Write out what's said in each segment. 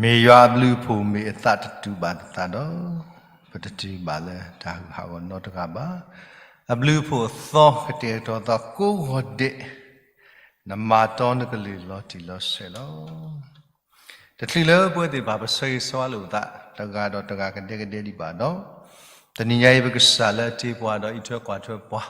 မ့ၢ်ယွၤအဘျုးအဖှိၣ်မ့ၢ်အသးတတူာ်ဘၣ်နသးဒီး, ပတတုၤဘၣ်လၢတၢ်ဂုၤဟးဂီၤနီတဂၤဘၣ်. အဘျုးအဖှိၣ်အသီကတဲာ်ကတီၤသးကိးဂီၤဒဲး, နမၤတီနကလုၢ်လီၤတံၢ်လီၤဆဲးလီၤ. တချုးလၢပဝဲသ့ၣ်တဖၣ်ပဆၢဂ့ၤဆၢဝါလိာ်ပသး တဂၤဒီးတဂၤကဒဲကဒဲဒံးဘၣ်ဒီး, တနံၤညါအံၤပကစၢ်လၢအတ့ပှၤဒီးအံးထွဲကွၢ်ထွဲပှၤ,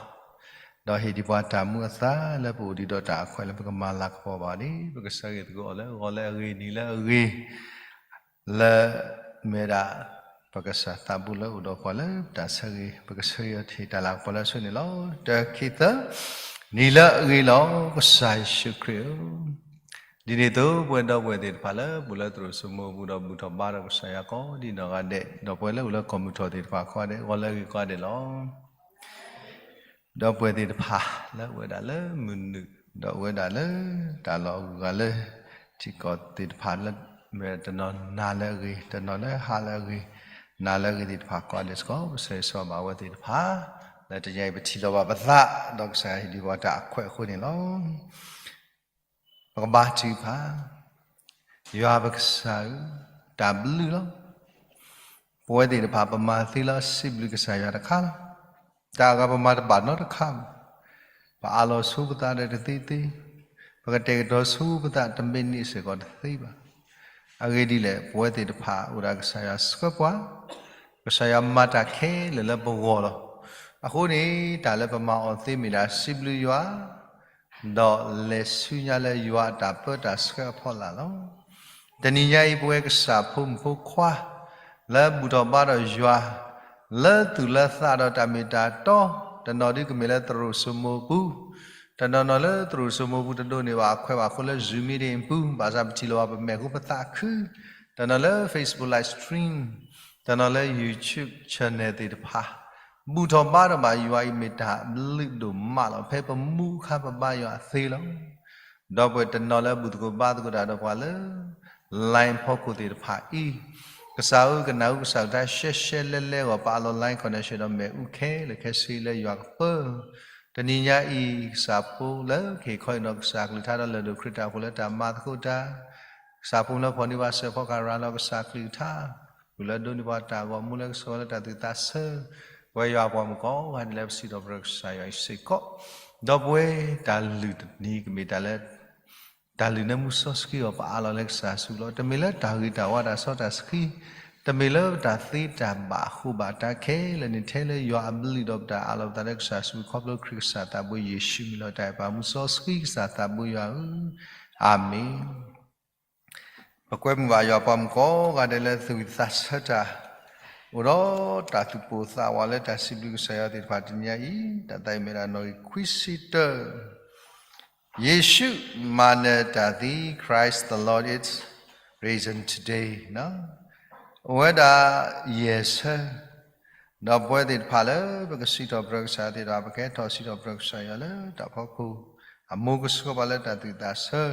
ဒီးဟ့ၣ်ဒံးပှၤတၢ်မူအသါလၢပအိၣ်ဒံးဒီးတၢ်အခွဲးလၢပကမၤလၤကပီၤဘၣ်န့ၣ်, ပကဆၢဂ့ၤသကိးအီၤလၢဂီၤလၢအဂ့ၤ နံၤလၢအဂ့ၤ လၢမ့ၢ်ဝဲဒၣ် ပကစၢ်သးဘိလၢအိၣ်ဒီးပှၤလၢတၢ်ဆၢဂ့ၤ, ပကဆၢဂ့ၤအီၤတဟ့ၣ်တၢ်လၤကပီၤလၢအဆိန့ၣ်လီၤ. တၢ ခံ သၢ, နံၤလၢအဂ့ၤလီၤ ကစၢ်ယ့ၣ်ၡူးခရံာ်ဧၢ. ဒ်န့ၣ်အသိး ပဝဲဒီပုၢ်ဝဲၢ်သ့ၣ်တဖၣ်လၢပအိၣ်လၢသရိာ်စိမိၤအပူၤဒီးဘူၣ်ထီၣ်ဘါထီၣ်ကစၢ်ယွၤကိးဒံနီၢ်ဂၤဒဲး, ဒီးပဝဲလၢအိၣ်လၢကီၢ်မုၢ်ထီၣ်သ့ၣ်တဖၣ်ကိးဂၤဒဲး ဂီၤလၢအဂ့ၤကိးဂၤဒဲးလီၤ. ဒီပုၢ်ဝဲၢ်သ့ၣ်တဖၣ်လၢအိၣ်ဝဲဒၣ်လၢမုၢ်နုာ်, ဒီးအိၣ်ဝဲဒၣ်လၢတၢ်လီၢ်အဂုၤအဂၤလၢ ထံကီၢ်သ့ၣ်တဖၣ်လၢ မ့ၢ်တနီၤနၤလၢအဂ့ၤ, တနီၤလၢဟါလၢအဂ့ၤ, နၤလၢအဂ့ၤသ့ၣ်တဖၣ်ကိးဂၤဒဲးစ့ၢ်ကီး ပဆၢဂ့ၤဆၢဝါဘၣ်အဝဲသ့ၣ်တဖၣ် လၢတနံၤအံၤပထံၣ်လိာ်ဘၣ်ပသး ဒီးကစၢ်ယွၤဟ့ၣ်ဒံးပှၤတၢ်အခွဲးအဃိန့ၣ်လီၤ. ပကဘါထုကဖၣ်. ယွၤပကစၢ်ဧၢ, တၢ်ဘျုးလီၤ. ပဝဲသ့ၣ်တဖၣ်ပမၤသ့လၢစံးဘျုးကစၢ်ယွၤတခါလီၤ. တၢ်အဂၤပမၤတဘၣ်နီတခါဘၣ်. ပအးလီၤဆိပသးဒီးတသ့သ့, ပကတဲာ်ကတီၤဆိပသးတမ့ၢ်န့ၣ်စ့ၢ်ကီးတသ့ဘၣ်. အဂ့ၢ်ဒ်လဲၣ် ပဝဲသ့ၣ်တဖၣ်အိၣ်ဒၣ်ကစၢ်ယွၤဆှၢပှၤ, ကစၢ်ယွၤမၤတၢ်ခဲလၢာ်လၢပဂီၢ်လီၤ. အဃိန့ၣ် တၢ်လၢပမၤအီၤသ့မ့ၢ်ဒၣ်စံးဘျုးယွၤ ဒီးလဲၤဆူညါလၢယွၤအတၢ်ပၢတၢ်ဆှၢအဖီလာ်လီၤ. တနံၤညါအံၤ ပဝဲကစၢ်ဖိမုၣ်ဖိခွါ လၢဘူၣ်ထီၣ်ဘါထီၣ်ယွၤ လၢသူၣ်လၢသးဒီးတၢ်မ့ၢ်တၢ်တီ, တနီၤဒုကမ့ၢ်လၢသရိာ်စိမိၤပူၤ, တနီၤနီၤလၢသရိာ်စိမိၤပူၤတဒိးန့ၢ်ဘၣ်အခွဲးဘၣ်ဃိလၢ Zoom meeting ပူၤ, ဘၣ်ဆၣ်ပထံၣ်လိာ်ဘၣ်ပမဲာ်ဃူပသးခု, တနီၤလၢ Facebook live stream, တနီၤလၢ YouTube channel သ့ၣ်တဖၣ် ဘူၣ်ထီၣ်ဘါထီၣ်ဘၣ်ယွၤအံၤမ့ၢ်တၢ်ဘျုးဒိၣ်မးလီၤ. ဖဲပမူအခါပဘါယွၤသ့လီၤ. ဒီပုၢ်ဝဲၢ်တနီၤလၢဘူၣ်သကိးဘါသကိးတၢ်ဒီးပှၤလၢ line ဖီခိၣ်သ့ၣ်တဖၣ်အံၤ, ကစၢ်ဧၢ ကနၣ်အူကစၢ်ကထါရှဲရှဲလဲလဲဂီၢ် ပအးလီၤ line connection ဒီးမဲာ်အူခဲလၢာ်ခဲဆ့လၢယွၤကပၢ တနံၤညါအံၤ ကစၢ်ဖိလၢကဟ့ၣ်ခီအံၤဒီးကစၢ်ကလုၢ်ကထါဒီးလဲၤဒိးခရံာ်တၢ်အိၣ်ဖှိၣ်လၢတၢ်မၤသကိးတၢ်, ကစၢ်ဖိလၢဖီၣ်န့ၢ်ပှၤစဲးဖီကၤရၤလီၤကစၢ်ကလုၢ်ကထါ, ဝံၤလၢဒိးန့ၢ်ပှၤတၢ်ဂီၤမူလၢကဆှၢလၢတၢ်သူၣ်သးဆၢ, ပဝဲယွၤပှၤမုၣ်ကိးဂၤဒဲးလၢပစံးထီၣ်ပတြၢၤကစၢ်ယွၤအံၤစ့ၢ်ကီး, ဒီပုၢ်ဝဲၢ်တၢ်လုၢ်တနံၤကမ့ၢ်တၢ်လၢ တၢ်လုၢ်နၢမူစီဆှံအီၤ ပအးလီၤလၢကစၢ်ဆူလီၤ. တမ့ၢ်လၢတၢ်ဂ့ၤတၢ်ဝါတၢ်စီတၢ်ဆှံ, တမ့ၢ်လၢပတၢ်သ့တၢ်ဘၣ်အဃိဘၣ်, တၢ်ခဲလၢာ်န့ၣ်ထဲလၢယွၤအဘျုးဒီးပတၢ်အးလီၤပသးလၢကစၢ်ဆူ ခီဖျိခရံာ်ကစၢ်သးဘိယ့ၣ်ၡူးမံၤလီၤ. တၢ်အဲၣ်ပာ်မူစီဆှံကစၢ်သးဘိယွၤဧၢ, အၤမ့ၣ်. ပကွဲမုာ်ဘၣ်ယွၤပှၤမုၣ်ကိးဂၤဒဲးလၢသူၣ်ဝံၣ်သးဆၢတၢ်, အိၣ်ဒီးတၢ်သူၣ်ပိၢ်သးဝးလၢတၢ်စံးဘျုးကစၢ်ယွၤသ့ၣ်တဖၣ်တနံၤညါအံၤ, တၢ်သးအံၤမ့ၢ်ဒၣ်နီၣ်ဂံၢ်ခွံဆံတၢ ယ့ၣ်ၡူးမၤနၢၤတၢ်သံ Christ the Lord is risen today အိၣ်ဝဲဒၣ်ယဲၢ်ဆၢ, ဒီးပဝဲသ့ၣ်တဖၣ်လၢပကစံးထီၣ်ပတြၢၤကစၢ်သ့ၣ်တဖၣ် ပကဟဲထီၣ်စံးထီၣ်ပတြၢၤကစၢ်ယွၤလၢတၢ်ဖီခိၣ်, အမိၢ်ကဆှၢပှၤလၢတၢ်သူၣ်သးဆၢ,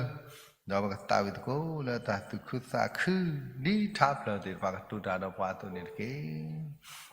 ဒီးပကသးဝံၣ်သကိးလၢတၢ်သူၣ်ခုသးခု, ဒ်ထးဖျၢၣ်သ့ၣ်တဖၣ်ကတိၤတၢ်ဒီးပှၤအသိးန့ၣ်တက့ၢ်.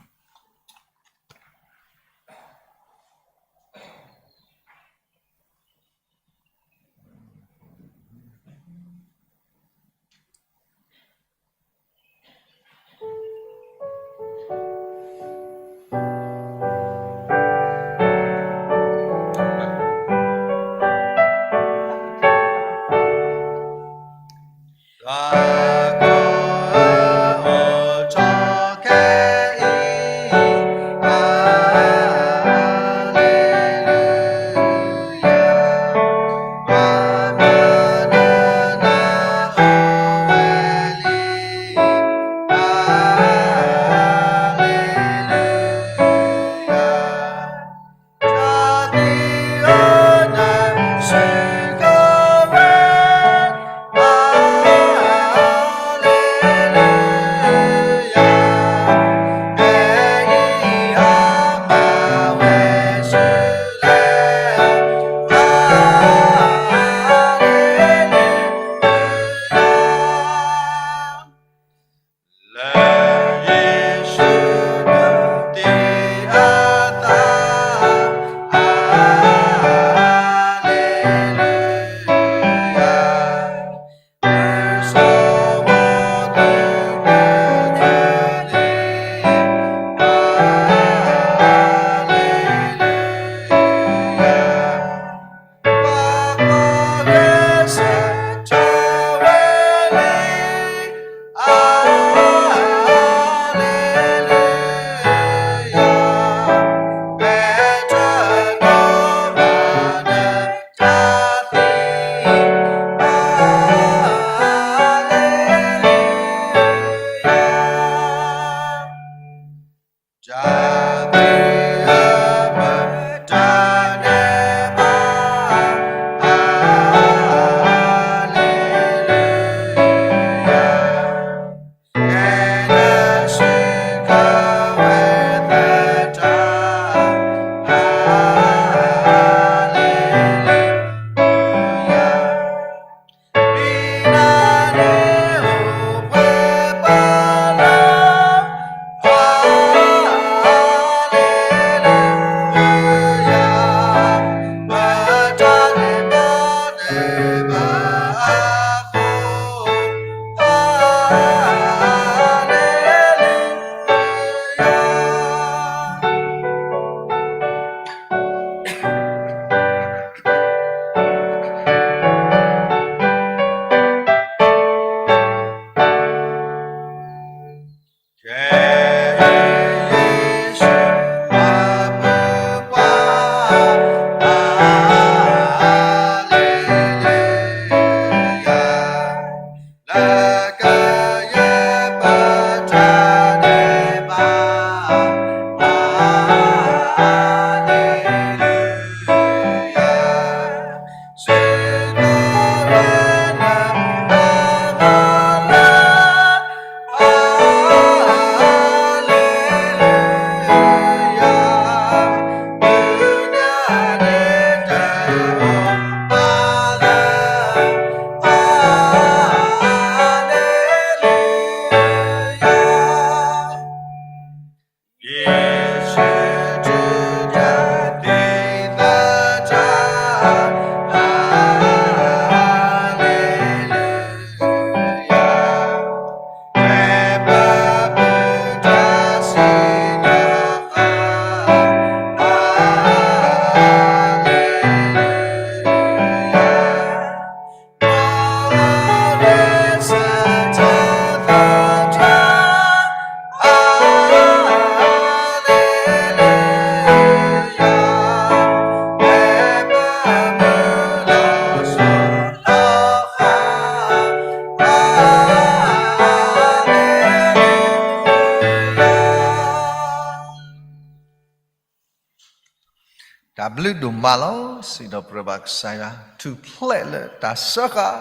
တၢ်ဘျုးဒိၣ်မးလီၤ. စံးထီၣ်ပတြၢၤဘၣ်ကစၢ်ယွၤ ထူၣ်ဖျဲးလၢတၢ်စၢဃာ်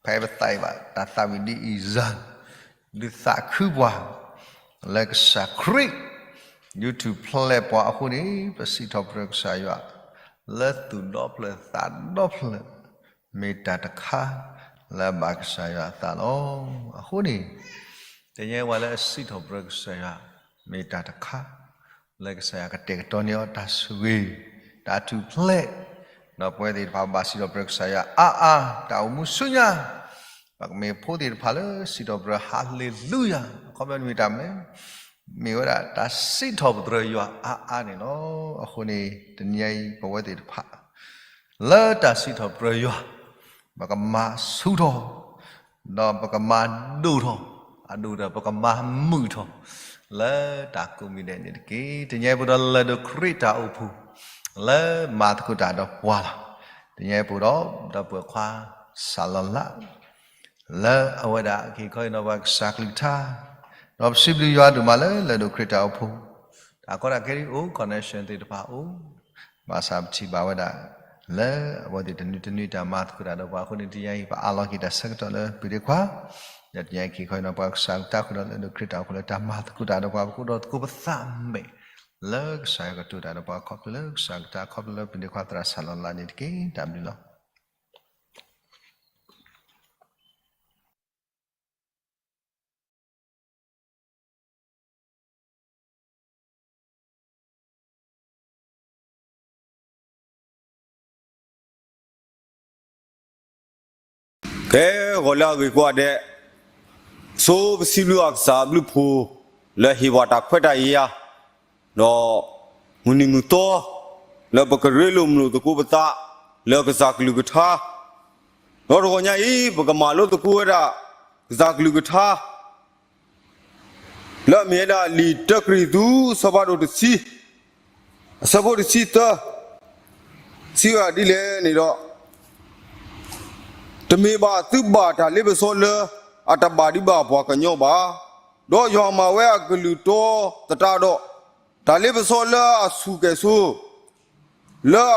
ဖဲပသးအံၤဘၣ် တၢ်သးဝံၣ်ဒ်အံၤစၢ် ဒုးသးခုပှၤ လၢကစၢ်ခရံာ် ဒုးထူၣ်ဖျဲးပှၤအဃိန့ၣ် ပစံးထီၣ်ပတြၢၤကစၢ်ယွၤ လၢသူၣ်ဒီဖျၢၣ်သးဒီဖျၢၣ် မ့ၢ်တၢ်တခါ လၢအဘၣ်ကစၢ်ယွၤအသးလီၤ. အဃိန့ၣ် တနံၤအံၤပှၤလၢအစံးထီၣ်ပတြၢၤကစၢ်ယွၤ မ့ၢ်တၢ်တခါ လၢကစၢ်ယွၤကတဲာ်ကတီၤန့ၢ်အီၤတၢ်ဆိၣ်ဂ့ၤ တၢ်ထူၣ်ဖျဲး, ဒီးပဝဲသ့ၣ်တဖၣ်ဘၣ်စံးထီၣ်ပတြၢၤကစၢ်ယွၤအါအါ တၢ်အိၣ်မူဆူညါ ပကမ့ၢ်ဖိသ့ၣ်တဖၣ်လၢစံးထီၣ်ပတြၢၤ ဟၤလ့လူယၤ အခီပညီမ့ၢ်တၢ်မနုၤလဲၣ်, မ့ၢ်ဝဲဒၣ်တၢ်စံးထီၣ်ပတြၢၤယွၤအါအါန့ၣ်လီၤ. အဃိန့ၣ် တနံၤအံၤပဝဲသ့ၣ်တဖၣ် လၢတၢ်စံးထီၣ်ပတြၢၤယွၤ ပကမၤဆူၣ်ထီၣ် ဒီးပကမၤဒိၣ်ထီၣ်, အဒိၣ်ဒီးပကမၤမုာ်ထီၣ် လၢတၢ်ကိးမံၤဒဲးန့ၣ်တက့ၢ်. တနံၤအံၤပအိၣ်ဒီးလၢၢ်ဒိၣ်ခရံာ်တၢ်အိၣ်ဖှိၣ် လၢမၤသကိးတၢ်ဒီးပှၤလီၤ. တနံၤအံၤပအိၣ်ဒီး ဒီပုၢ်ဝဲၢ်ခွါ စၢ်လီၤလး လၢအဝဲဒၣ်ကဟ့ၣ်ခီဟ့ၣ်နီၤပှၤကစၢ်ကလုၢ်ကထါ, ဒီးပစံးဘျုးယွၤဒိၣ်မးလၢလၢၢ်ဒိၣ်ခရံာ်တၢ်အိၣ်ဖှိၣ်, တၢ်ကီတၢ်ခဲအိၣ် connection သ့ၣ်တဖၣ်အိၣ်, ဘၣ်ဆၣ်ပထံၣ်ဘၣ်ဝဲဒၣ် လၢအဝဲသ့ၣ်တနွံတနွံတၢ်မၤသကိးတၢ်ဒီးပှၤအဃိန့ၣ် တနံၤအံၤပအးလီၤက့ၤတၢ်ဆၢကတီၢ်လၢပျုၤဒ့ခွါ, ဒီးတနံၤအံၤကဟ့ၣ်ခီဟ့ၣ်နီၤပှၤကစၢ်ကလုၢ်ကထါဃုာ်ဒီးလၢၢ်ဒိၣ်ခရံာ်တၢ်အိၣ်ဖှိၣ်လၢတၢ်မၤသကိးတၢ်ဒီးပှၤ ပကအိၣ်ဒီးသကိးပသးမဲာ် လၢကစၢ်ယွၤကတိၤတၢ်ဒီးပှၤခီဖျိလၢကစၢ်ကလုၢ်ကထါ ခီဖျိလၢပျုၤဒ့ခွါသရၣ်စၢ်လီၤလးန့ၣ်တက့ၢ်. တၢ်ဘျုးလီၤ. ကဲ ဂီၤလၢအဂ့ၤကိးဂၤဒဲး, ဆိပစံးဘျုးအကစၢ်အဘျုးအဖှိၣ် လၢဟ့ၣ်ပှၤတၢ်ခွဲးတၢ်ယာ် ဒီးမုၢ်နံၤမုၢ်သီ လၢပကရ့လိာ်မုာ်လိာ်သကိးပသး လၢကစၢ်ကလုၢ်ကထါ, ဒီးတဂီၤညါအံၤ ပကမၤလိသကိးဝဲဒၣ် ကစၢ်ကလုၢ်ကထါ လၢအမ့ၢ်ဝဲဒၣ်လံာ်တၢကရံၣ်သူး အဆၢဖးဒိၣ်တဆံ, အဆၢဖိတဆံသၢ, စံးဝဲဒၣ်ဒ်လဲၣ်န့ၣ်ဒီး, တမ့ၢ်ဘၣ်သုဘၣ်တၢ်လ့ပစီလၢ အတဘၣ်ဒံးဘၣ်ပှၤကညီဘၣ်. ဒီးယွၤမၤဝဲအကလုၢ်တီသတးဒီး, တၢ်လ့ပစီလၢအဆူၣ်ကဲၣ်ဆိး လၢ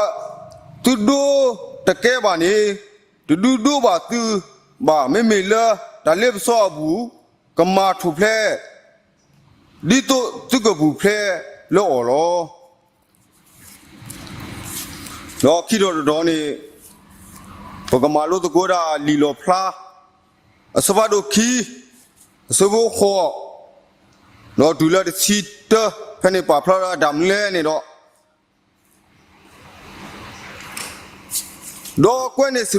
သုဒိတကဲဘၣ်န့ၣ်, တဒုးဒိဘၣ်သုဘၣ်. မ့မ့ၢ်လၢတၢ်လ့ပစီအပူၤ, ကမၤထူၣ်ဖျဲး ဒ်သိးသုကပူၤဖျဲးလၢအီၤလီၤ. ဒီးခံတီၤတတီၤန့ၣ်, ပကမၤလိသကိးဒၣ်လံာ်လီၣ်ဖျါ အဆၢဖးဒိၣ်ခံ, အဆၢဖိဃိး, ဒီးတုၤလၢတဆံတၢ, ဖဲန့ၣ်ပာ်ဖျါလၢတၢ်မနုၤလဲၣ်န့ၣ်ဒီး, ဒီးကွဲးန့ၢ်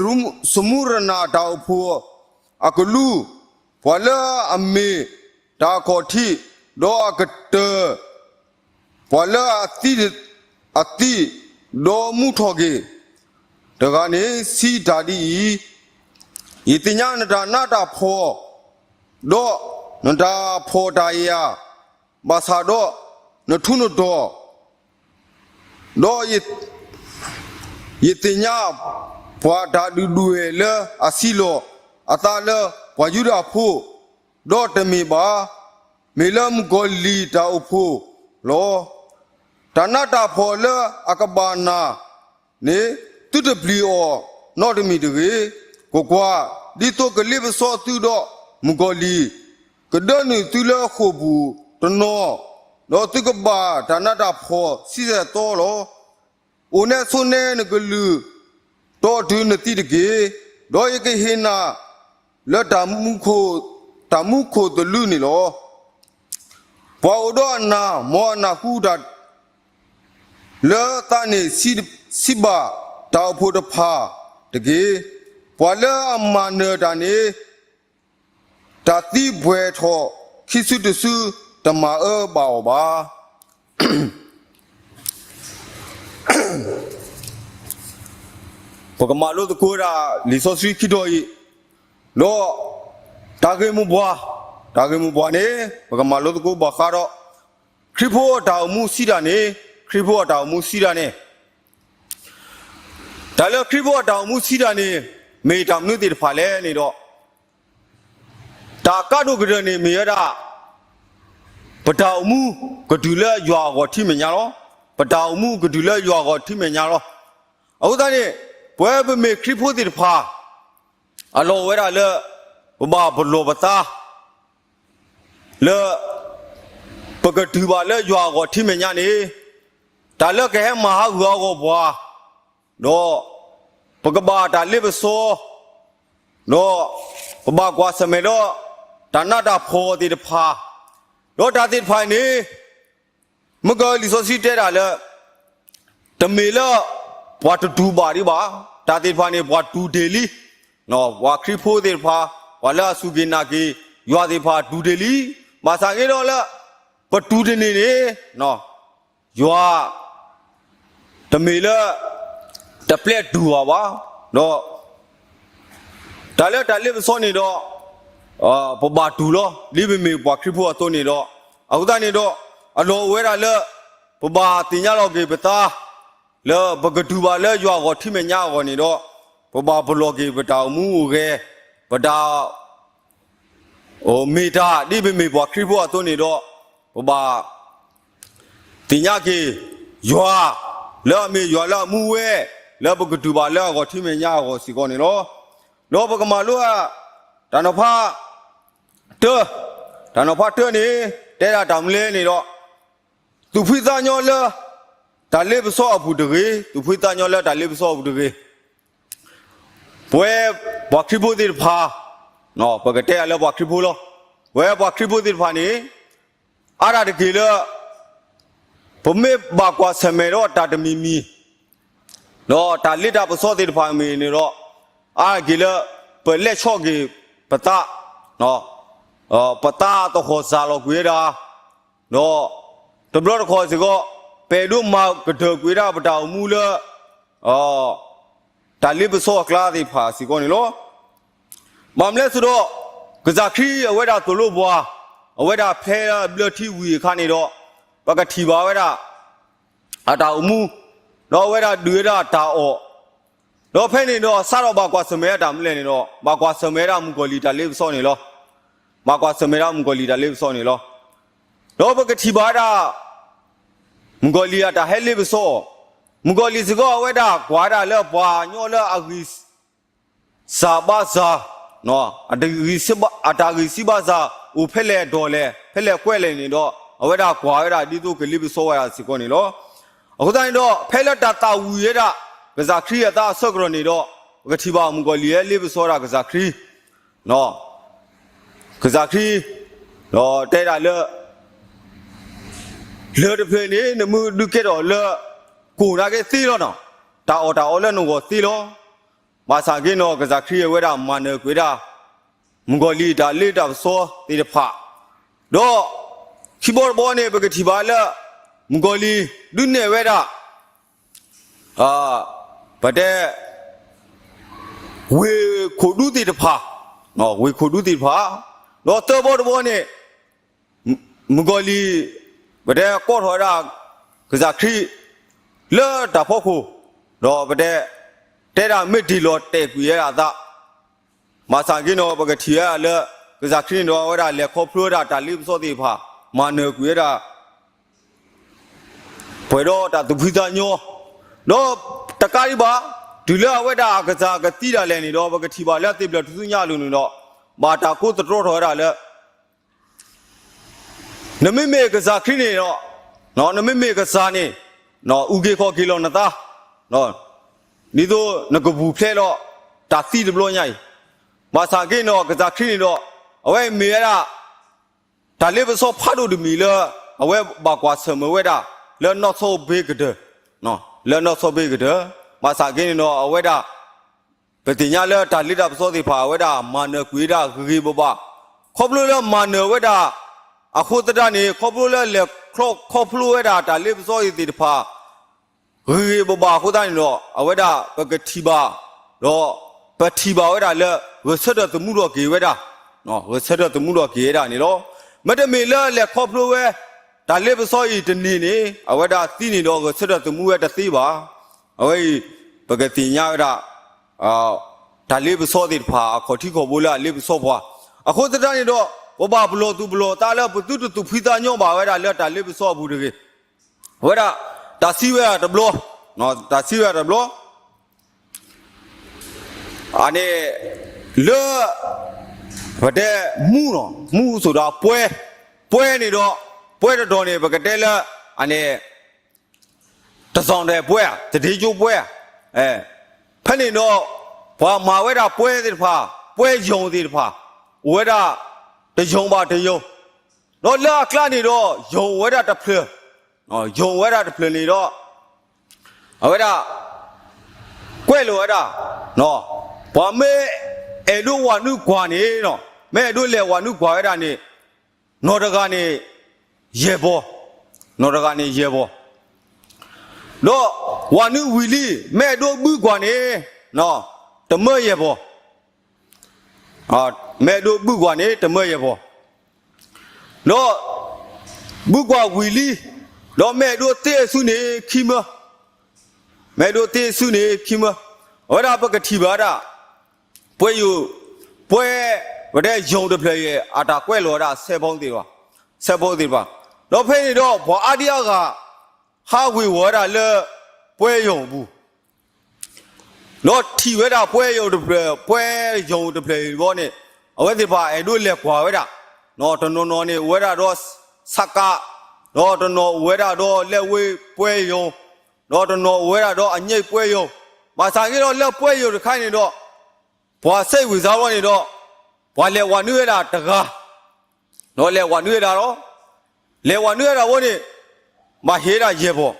စမူရနၤတၢ်အိၣ်ဖှိၣ်အကလူး, ပှၤလၢအမ့ၢ်တၢ်အခီၣ်ထံး, ဒီးအကတၢၢ် ပှၤလၢအသံ, အသံ, ဒီးမူထီၣ်က့ၤတဂၤန့ၣ် စံးတၢ်ဒ်အံၤ, ယသ့ၣ်ညါနတၢ်နးတၢ်ဖှီၣ်, ဒီးနတၢ်ဖှီၣ်တၢ်ယာ်, ဘၣ်ဆၣ်ဒီးနထူးနတီၤ, ဒီးယသ့ၣ်ညါပှၤတၢ်ဒုၣ်ဒွဲၣ်လၢအစံးလီၤအသးလၢပှၤယူဒၤဖိ, ဒီးတမ့ၢ်ဘၣ်, မ့ၢ်လၢမုၣ်ကီၤလံၢ်တၢ်အိၣ်ဖှိၣ်လီၤ. တၢ်နးတၢ်ဖှီၣ်လၢအကဘၣ်နၤန့ၣ် သုတပျံၤအီၤနီတမံၤတဂ့ၤ. ကွၢ်ကွၢ်, ဒ်သိးကလ့ပစီသုဒီးမုၣ်ကီၤလံၢ်, ကဒၢနုာ်သုလၢဃိာ်ပူၤတနီၤ, ဒီးသုကဘၣ်တၢ်နးတၢ်ဖှီၣ်ဆံးစၢ်သီလီၤ. အိၣ်နဲဆိးနဲနကလုၢ် တီတုၤနသံတက့ၢ်. ဒီးယကဟ့ၣ်နၤလၢတၢ်မူခိၣ်, တၢ်မူခိၣ်သလုးန့ၣ်လီၤ. ပှၤအိၣ်ဒီးအနၢ်, မ်အနၢ်ဟူတၢ်လၢသးန့ၣ် စံးဘၣ်တၢ်အိၣ်ဖှိၣ်တဖၣ်တက့ၢ်. ပှၤလၢအမၤနၢၤတၢ်န့ၣ် တၢ်သံပှဲၤထီၣ်ခံစုတစု, တမၤအၢဘၣ်အီၤဘၣ်. ပကမၤလိသကိးဝဲဒၣ်လံာ်စီဆှံခံတီၤအံၤ, ဒီးတၢ်ဂ့ၢ်မိၢ်ပှၢ်, တၢ်ဂ့ၢ်မိၢ်ပှၢ်န့ၣ် ပကမၤလိသကိးဘၣ်ဃးဒီး ခရံာ်ဖိအတၢ်အိၣ်မူဆံးတၢ်န့ၣ်, ခရံာ်ဖိအတၢ်အိၣ်မူဆံးတၢ်န့ၣ်, တၢ်လၢခရံာ်ဖိအတၢ်အိၣ်မူဆံးတၢ်န့ၣ် မ့ၢ်တၢ်မနုၤသ့ၣ်တဖၣ်လဲၣ်န့ၣ်ဒီး, တၢ်ကါဒိၣ်ကတၢၢ်န့ၣ်မ့ၢ်ဝဲဒၣ် ပတၢ်အိၣ်မူကတုၤလၢယွၤအဂီၢ်ထံမဲာ်ညါလီၤ. ပတၢ်အိၣ်မူကတုၤလၢယွၤအဂီၢ်ထံမဲာ်ညါလီၤ. အဃိသတးန့ၣ် ပဝဲပမ့ၢ်ခရံာ်ဖိသ့ၣ်တဖၣ် အလီၢ်အိၣ်ဝဲဒၣ်လၢ ပဘၣ်ပလီၢ်ပသး လၢ ပကတုၤဘၣ်လၢယွၤအဂီၢ်ထံမဲာ်ညါန့ၣ် တၢ်လၢကဟဲမၤဟးဂူာ်ဟးဂီၤပှၤ ဒီး ပကဘၣ်တၢ်လ့ပစီ ဒီး ပဘၣ်ကွၢ်ဆၢၣ်မဲာ်ဒီး တၢ်နးတၢ်ဖှီၣ်သ့ၣ်တဖၣ်, ဒီးတၢ်သ့ၣ်တဖၣ်အံၤန့ၣ် မုၣ်ကီၤလံၢ်စီဆှံတဲဒၣ်လၢ တမ့ၢ်လၢ ပှၤတတူၢ်ဘၣ်ဒံးဘၣ်, တၢ်သ့ၣ်တဖၣ်န့ၣ် ပှၤတူၢ်တ့ၢ်လံ, ပှၤခရံာ်ဖိသ့ၣ်တဖၣ်, ပှၤလၢအစူၢ်က့ၤနာ်က့ၤ ယွၤသ့ၣ်တဖၣ်တူၢ်တ့ၢ်လံ, ဘၣ်ဆၣ်က့ဒီးလၢ ပတူၢ်တန့ၢ်န့ၣ် ယွၤ တမ့ၢ်လၢ တပျဲတူၢ်ဘၣ်ဘၣ်, ဒီး တၢ်လၢတၢ်လ့ပစီန့ၣ်ဒီး ပဘၣ်တူၢ်လီၤ. ဒ်ပမ့ၢ်ပှၤခရံာ်ဖိအသိးန့ၣ်ဒီး အဃိသတးန့ၣ်ဒီး အလီၢ်အိၣ်ဝဲဒၣ်လၢ ပဘၣ်သ့ၣ်ညါလီၤက့ၤပသး လၢပကတုၤဘၣ်လၢယွၤအဂီၢ်ထံမဲာ်ညါအဂီၢ်န့ၣ်ဒီး ပဘၣ်ပလီၢ်က့ၤပတၢ်အိၣ်မူအိၣ်ဂဲၤ, ပတၢ် အိၣ်မ့ၢ်တၢ် ဒ်ပမ့ၢ်ပှၤခရံာ်ဖိအသိးန့ၣ်ဒီး ပဘၣ် သ့ၣ်ညါက့ၤ ယွၤ လၢအမ့ၢ်ယွၤလၢအမူဝဲ လၢပကတုၤဘၣ်လၢအဂီၢ်ထံမဲာ်ညါအဂီၢ်စ့ၢ်ကီးန့ၣ်လီၤ. ဒီးပကမၤလိ တၢ်နီၤဖး တၢ, တၢ်နီၤဖးတၢန့ၣ် တဲဒၣ်တၢ်မနုၤလဲၣ်န့ၣ်ဒီး သူၣ်ဖှံသးညီလၢ တၢ်လ့ပစီအပူၤတဂ့ၤ, သူၣ်ဖှံသးညီလၢတၢ်လ့ပစီအပူၤတဂ့ၤ. ပဝဲပှၤခရံာ်ဖိသ့ၣ်တဖၣ်, ပကတဲအလၢပှၤခရံာ်ဖိလီၤ. ပဝဲပှၤခရံာ်ဖိသ့ၣ်တဖၣ်န့ၣ် အါတက့ၢ်လၢ ပမ့ၢ်ဘၣ်ကွၢ်ဆၢၣ်မဲာ်ဒီးတၢ်တမံၤမံၤ ဒီးတၢ်လ့တၢ်ပစီသ့ၣ်တဖၣ်မ့ၢ်န့ၣ်ဒီး အါတက့ၢ်လၢ ပလဲၢ်ဆီၣ်က့ၤပသး, ပသးသဟီၣ်စၢ်လီၤကွံာ်ဝဲဒၣ်, ဒီး တဘျီတခီၣ်စ့ၢ်ကီး ပအဲၣ်ဒိးမၤကတၢၢ်ကွံာ်ဝဲဒၣ်ပတၢ်အိၣ်မူလၢ တၢ်လ့ပစီအကျါသ့ၣ်တဖၣ်စ့ၢ်ကီးန့ၣ်လီၤ. ဘၣ်မနုၤလဲၣ်ဆိုတော့ ကစၢ်ခရံာ်အဝဲဒၣ်သိၣ်လိပှၤ, အဝဲဒၣ်ဖဲဘျၢထံဝံၤအခါန့ၣ်ဒီး ပကထံၣ်ဘၣ်ဝဲဒၣ် အတၢ်အိၣ်မူ, ဒီးအဝဲဒၣ်ဒုးဝဲဒၣ်တၢ်အီၣ်, ဒီးဖဲန့ၣ်ဒီး စးထီၣ်ဘၣ်ကွၢ်ဆၢၣ်မဲာ်ဝဲတၢ်မနုၤလဲၣ်န့ၣ်ဒီး ဘၣ်ကွၢ်ဆၢၣ်မဲာ်ဝဲဒၣ်မုၣ်ကီၤလံၢ်တၢ်လ့ပစီန့ၣ်လီၤ. ဘၣ်ကွၢ်ဆၢၣ်မဲာ်ဝဲဒၣ်မုၣ်ကီၤလံၢ်တၢ်လ့ပစီန့ၣ်လီၤ. ဒီးပကထံၣ်ဘၣ်ဝဲဒၣ် မုၣ်ကီၤလံၢ်အတၢ်ဟဲလ့ပစီအီၤ, မုၣ်ကီၤလံၢ်စ့ၢ်ကီးအဝဲဒၣ်ကွၢ်ဝဲဒၣ်လၢပှၤကညီလၢအဂံၢ် စၢ်ဘါစၢ်, အတၢ်ဂံၢ်စၢ်ဘါစၢ် အိၣ်ဖဲလဲၣ်ဒိးလဲၣ် ဖဲလဲၣ်ကွဲးလဲၣ်န့ၣ်ဒီး အဝဲဒၣ်ကွၢ်ဝဲဒၣ်ဒ်သိးကလ့ပစီဝဲဒၣ်စ့ၢ်ကီးန့ၣ်လီၤ. အဃိသတးန့ၣ်ဒီး ဖဲလၢတၢ်သၣ်ဝံၤဝဲဒၣ် ကစၢ်ခရံာ်အသးအဆၢကတီၢ်န့ၣ်ဒီး ပကထံၣ်ဘၣ်မုၣ်ကီၤလံၢ်ဟဲလ့ပစီဝဲဒၣ်ကစၢ်ခရံာ်, ကစၢ်ခရံာ် ဒီးတဲဒၣ်လၢ လၢၢ်တဖျၢၣ်န့ၣ် နမ့ၢ်ဒုးကဲထီၣ်လၢ ကိၢ်နာ်က့သ့လီၤနီၤ, တၢ်အီၣ်တၢ်အီလၢနဂီၢ်သ့လီၤ. ဘၣ်ဆၣ်က့နီၤ ကစၢ်ခရံာ်အဝဲဒၣ်မၤနၢၤကွံာ်ဝဲဒၣ် မုၣ်ကီၤလံၢ်တၢ်လ့တၢ်ပစီသ့ၣ်တဖၣ်, ဒီး ခံဘီတဘီန့ၣ် ပကထံၣ်ဘၣ်လၢ မုၣ်ကီၤလံၢ် ဒုးနဲၣ်ဝဲဒၣ် ပတဲ ဝ့ၢ်ခိၣ်ဒူသ့ၣ်တဖၣ်, ဝ့ၢ်ခိၣ်ဒူသ့ၣ်တဖၣ်, ဒီးသၢဘီတဘီန့ၣ် မုၣ်ကီၤလံၢ် ပတဲကိးထီၣ်ဝဲဒၣ် ကစၢ်ခရံာ် လၢတၢ်ဖီခိၣ်, ဒီးပတဲ တဲဒၣ်မ့ၢ်တ့ၢ်လီၤတဲာ်ကွံာ်ဝဲဒၣ်အသး, ဘၣ်ဆၣ်က့နီၤ ပကထံၣ်ဝဲဒၣ်လၢ ကစၢ်ခရံာ်န့ၣ်ဒီး အဝဲဒၣ်လဲၤခီဖျိဝဲဒၣ်တၢ်လ့ပစီသ့ၣ်တဖၣ်, မၤနၢၤကွံာ်ဝဲဒၣ် ပှဲၤဒီးတၢ်သူၣ်ဖှံသးညီ, ဒီးတကးဒံးဘၣ် တုၤလၢအဝဲဒၣ်အကစၢ်ကသံဒၣ်လဲာ်န့ၣ်ဒီး ပကထံၣ်ဘၣ်လၢသ့ၣ်ဖျၢၣ်ထူၣ်စုညါအလိၤန့ၣ်ဒီး ဘၣ်တၢ်ကိးသတြီထီၣ်ဝဲဒၣ်လၢ နမ့မ့ၢ်ကစၢ်ခရံာ်န့ၣ်ဒီး, နမ့မ့ၢ်ကစၢ်န့ၣ် အုၣ်က့ၤခီၣ်က့ၤလီၤနသး, ဒ်သိးနကပူၤဖျဲးဒီးတၢ်သံတဘျီညါအံၤ, ဘၣ်ဆၣ်က့န့ၣ်ဒီး ကစၢ်ခရံာ်န့ၣ်ဒီး အဝဲမ့ၢ်ဝဲဒၣ် တၢ်လ့ပစီဖးဒိၣ်တမံၤလၢ အဝဲဘၣ်ကွၢ်ဆၢၣ်မဲာ်ဝဲဒၣ် လၢနီၢ်ဆီဘ့ကတၢၢ်, လၢနီၢ်ဆီဘ့ကတၢၢ်, ဘၣ်ဆၣ်က့န့ၣ်ဒီး အဝဲဒၣ် ပသ့ၣ်ညါလၢတၢ်လ့တၢ်ပစီသ့ၣ်တဖၣ် အဝဲဒၣ်မၤနၢၤကွံာ်ဝဲဒၣ်ဂ့ၤဂ့ၤဘၣ်ဘၣ်, ခီဖျိလၢမၤနၢၤဝဲဒၣ် အဃိသတးန့ၣ် ခီဖျိလၢလဲၤခီဖျိဝဲဒၣ်တၢ်လ့ပစီသ့ၣ်တဖၣ် ဂ့ၤဂ့ၤဘၣ်ဘၣ်အဃိသတးန့ၣ်ဒီး အဝဲဒၣ်ပကထံၣ်ဘၣ် ဒီးပထံၣ်ဘၣ်ဝဲဒၣ်လၢ ဂဲၤဆၢထၢၣ်သမူထီၣ်က့ၤဝဲဒၣ်, ဂဲၤဆၢထၢၣ်သမူထီၣ်က့ၤဝဲဒၣ်န့ၣ်လီၤ. မ့တမ့ၢ်လၢလဲၤခီဖျိဝဲ တၢ်လ့ပစီအံၤတန့ၢ်န့ၣ် အဝဲဒၣ်သံန့ၣ်ဒီး ဂဲၤဆၢထၢၣ်သမူဝဲတသ့ဘၣ်. အဝဲအံၤ ပကသ့ၣ်ညါဝဲဒၣ် တၢ်လ့ပစီသ့ၣ်တဖၣ် အခီၣ်ထံးခီၣ်ဘိလၢအလ့ပစီပှၤ, အဃိသတးန့ၣ်ဒီး ပဘၣ်ပလီၢ်သူၣ်ပလီၢ်သးလၢ ပသုတသူၣ်ဖှံသးညီဘၣ်ဝဲဒၣ်လၢတၢ်လ့ပစီအပူၤတဂ့ၤ. အဝဲဒၣ် တၢ်စံးဝဲဒၣ်တဘျီ, တၢ်စံးဝဲဒၣ်တဘျီ, အန့ၣ် လၢ ပတဲမူနီၤ, မူဆိးဒီးပွဲ, ပွဲန့ၣ်ဒီး ပွဲတတီၤန့ၣ် ပကတဲလၢ အန့ၣ် တစီၤဒဲးပွဲဧါ, သဒ့ကၠိပွဲဧါ, ဖဲန့ၣ်ဒီး ပှၤမၤဝဲဒၣ်ပွဲသ့ၣ်တဖၣ်, ပွဲယုၢ်သ့ၣ်တဖၣ် အိၣ်ဝဲဒၣ် တယုၢ်ဘၣ်တယုၢ်, ဒီးလၢအကျါန့ၣ်ဒီး ယုၢ်အိၣ်ဝဲဒၣ်တဖျၢၣ်, ယုၢ်အိၣ်ဝဲဒၣ်တဖျၢၣ်န့ၣ်ဒီး အဝဲဒၣ် ကွဲးလီၤဝဲဒၣ်, ပှၤမ့ၢ်အဲၣ်ဒိးဝၤနုာ်ကွၢ်န့ၣ်, မ့ၢ်အဲၣ်ဒိးလဲၤဝၤနုာ်ကွၢ်ဝဲဒၣ်န့ၣ် နီၢ်တဂၤန့ၣ် ယဲၢ်ဘီၣ်, နီၢ်တဂၤန့ၣ်ယဲၢ်ဘီၣ်, ဒီးဝၤနုာ်ဝံၤလံ မ့ၢ်အဲၣ်ဒိးဘုကွၢ်န့ၣ် တမၢယဲၢ်ဘီၣ်, မ့ၢ်အဲၣ်ဒိးဘုကွၢ်န့ၣ် တမၢယဲၢ်ဘီၣ်, ဒီး ဘုကွၢ်ဝံၤလံ, ဒီးမ့ၢ်အဲၣ်ဒိးသ့အစုန့ၣ်ခံမၢ, မ့ၢ်အဲၣ်ဒိးသ့အစုန့ၣ်ခံမၢ, အဝဲဒၣ်ပကထံၣ်ဘၣ်ဝဲဒၣ် ပွဲယုၢ်, ပွဲ ပတဲယုၢ်တဖျၢၣ်အံၤ အတၢ်ကွဲးလီၤဝဲဒၣ် ဆဲးဖိသ့ၣ်တဖၣ်, ဆဲးဖိသ့ၣ်တဖၣ်, ဒီးဖဲန့ၣ်ဒီး ပှၤအါဒံအါဂၤ ဟးဝ့ၤဝီၤဝဲဒၣ်လၢ ပွဲယုၢ်အပူၤ ဒီးထံၣ်ဝဲဒၣ်ပွဲယုၢ်တဖျၢၣ်, ပွဲယုၢ်တဖျၢၣ်အံၤဘီန့ၣ် အဝဲသ့ၣ်တဖၣ်အဲၣ်ဒိးလဲၤကွၢ်ဝဲဒၣ်, တနီၤနီၤန့ၣ်အိၣ်ဝဲဒၣ်ဒီး ဆးကး, ဒီးတနီၤအိၣ်ဝဲဒၣ်ဒီးလဲၣ်ဝ့ပွဲယုၢ်, ဒီးတနီၤအိၣ်ဝဲဒၣ်ဒီးအညိတ်ပွဲယုၢ်, ဘၣ်ဆၣ်က့ဒီးလၢပွဲယုၢ်တခါန့ၣ်ဒီး ပှၤစ့ဝံၤစါဘီန့ၣ်ဒီး ပှၤလဲၤဝၤနုာ်ဝဲဒၣ်တဂၤ ဒီးလဲၤဝၤနုာ်ဝဲဒၣ်လီၤ. လဲၤဝၤနုာ်ဝဲဒၣ်ဝဲန့ၣ် ဘၣ်ဟ့ၣ်ဝဲဒၣ်ယဲၢ်ဘီၣ်,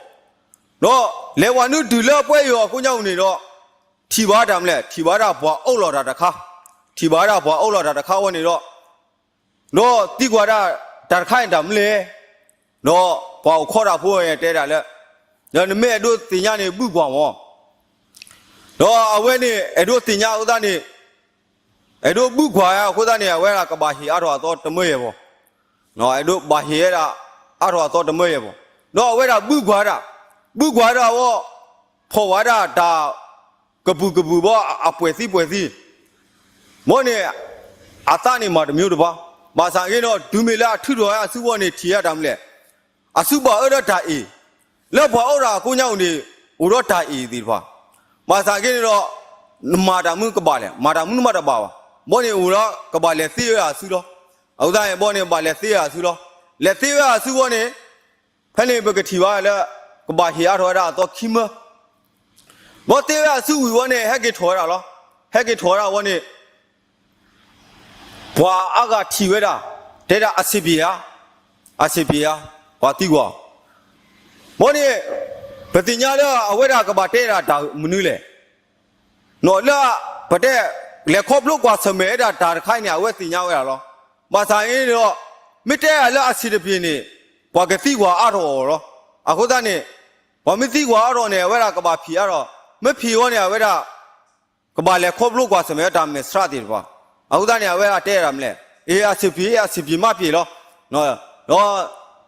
ဒီးလဲၤဝၤနုာ်တုၤလၢပွဲယုၢ်အကိညါအူၣ်န့ၣ်ဒီး ထံၣ်ဘၣ်တၢ်မနုၤလဲၣ်, ထံၣ်ဘၣ်ဝဲဒၣ်ပှၤအိးလီၤတၢ်တခါ, ထံၣ်ဘၣ်ဝဲဒၣ်ပှၤအိးလီၤတၢ်တခါဝဲန့ၣ်ဒီး ဒီးသံကွၢ်ဒၣ်တၢ်တခါန့ၣ်တၢ်မနုၤလဲၣ်, ဒီးပှၤအိၣ်ခိးတၢ်ဖိတဲဒၣ်လၢ ဒီးနမ့ၢ်အဲၣ်ဒိးသ့ၣ်ညါန့ၣ် ဘုၣ်ကွၢ်မၢ်, ဒီးအဝဲန့ၣ် အဲၣ်ဒိးသ့ၣ်ညါအဃိသတးန့ၣ် အဲၣ်ဒိးဘုၣ်ကွၢ်အဃိသတးန့ၣ် အဝဲဒၣ်ကဘၣ်ဟ့ၣ်အါထီၣ်အသီတမၢယဲၢ်ဘီၣ်, အဲၣ်ဒိးဘၣ်ဟ့ၣ်ဝဲဒၣ် အါထီၣ်အသီတမၢယဲၢ်ဘီၣ်, ဒီးအဝဲဒၣ်ဘုၣ်ကွၢ်ဒၣ်, ဘုၣ်ကွၢ်ဒၣ်ဝဲ ဖီၣ်ဝဲဒၣ်တၢ် ကပုာ်ကပုာ်ဘီအပှဲၤသံပှဲၤသံ, ဘီန့ၣ် အသးန့ၣ်မၤတမံၤတဘၣ်, ဘၣ်ဆၣ်က့ဒီး တုၤမ့ၢ်လၢအထုးထီၣ်ဝဲအစုဝဲန့ၣ် ထံၣ်ဝဲတၢ်မနုၤလဲၣ်, အစုဘၣ်အၢဒီးတၢ်အ့ၣ်, လၢပှၤအိၣ်ဒၣ်အကိညါအူၣ်န့ၣ် အိၣ်ဒီးတၢ်အ့ၣ်သ့ၣ်တဖၣ်, ဘၣ်ဆၣ်က့န့ၣ်ဒီး နမၤတၢ်မနုၤကဘၣ်လဲၣ်, မၤတၢ်မနုၤမးတဘၣ်ဘၣ်, ဘီန့ၣ်အိၣ်ဒီးကဘၣ်လဲၤသ့ဝဲဒၣ်အစုလီၤ, အဃိသတးန့ၣ် ဘီန့ၣ်ဘၣ်လဲၤသ့ဝဲဒၣ်အစုလီၤ, လဲၤသ့ဝဲဒၣ်အစုဝဲန့ၣ် ဖဲန့ၣ်ပကထံၣ်ဘၣ်လၢ ကဘၣ်ဟ့ၣ်အါထီၣ်ဝဲဒၣ်အသီခံမၢ ဘီသ့ဝဲအစုဝံၤဝဲန့ၣ် ဟဲက့ၤထီၣ်ဝဲဒၣ်လီၤ. ဟဲက့ၤထီၣ်ဝဲဒၣ်ဝဲန့ၣ် ပှၤအါဂၤထံၣ်ဝဲဒၣ် တဲဒၣ်အဆံးပံဧါ, အဆံးပံဧါ, ပှၤသံကွၢ်, ဘီန့ၣ် ပသ့ၣ်ညါလၢအဝဲဒၣ်ကဘၣ်တဲဒၣ်တၢ်မနုၤလဲၣ် လၢ ပတဲ လဲၤခီဖျိကွၢ်ဆၢၣ်မဲာ်ဝဲဒၣ်တၢ်တခါန့ၣ် အဝဲသ့ၣ်ညါဝဲဒၣ်လီၤ. ဘၣ်ဆၣ်န့ၣ်ဒီး မ့ၢ်တဲဒၣ်လၢအဆံးတပံၤန့ၣ် ပှၤကသံကွၢ်အါထီၣ်အီၤလီၤ. အဃိသတးန့ၣ် ပှၤမ့ၢ်သံကွၢ်အါထီၣ်န့ၣ် အဝဲဒၣ်ကဘၣ်ဖံးအါထီၣ်, မ့ၢ်ဖံးဝဲန့ၣ် အဝဲဒၣ် ကဘၣ်လဲၤခီဖျိကွၢ်ဆၢၣ်မဲာ်ဝဲတၢ်မဲာ်ဆှးသ့ၣ်တဖၣ်. အဃိသတးန့ၣ် အဝဲဒၣ်တဲဒၣ်မနုၤလဲၣ်, အ့ အဆံးပံ, အဆံးပံမးပံလီၤ. ဒီး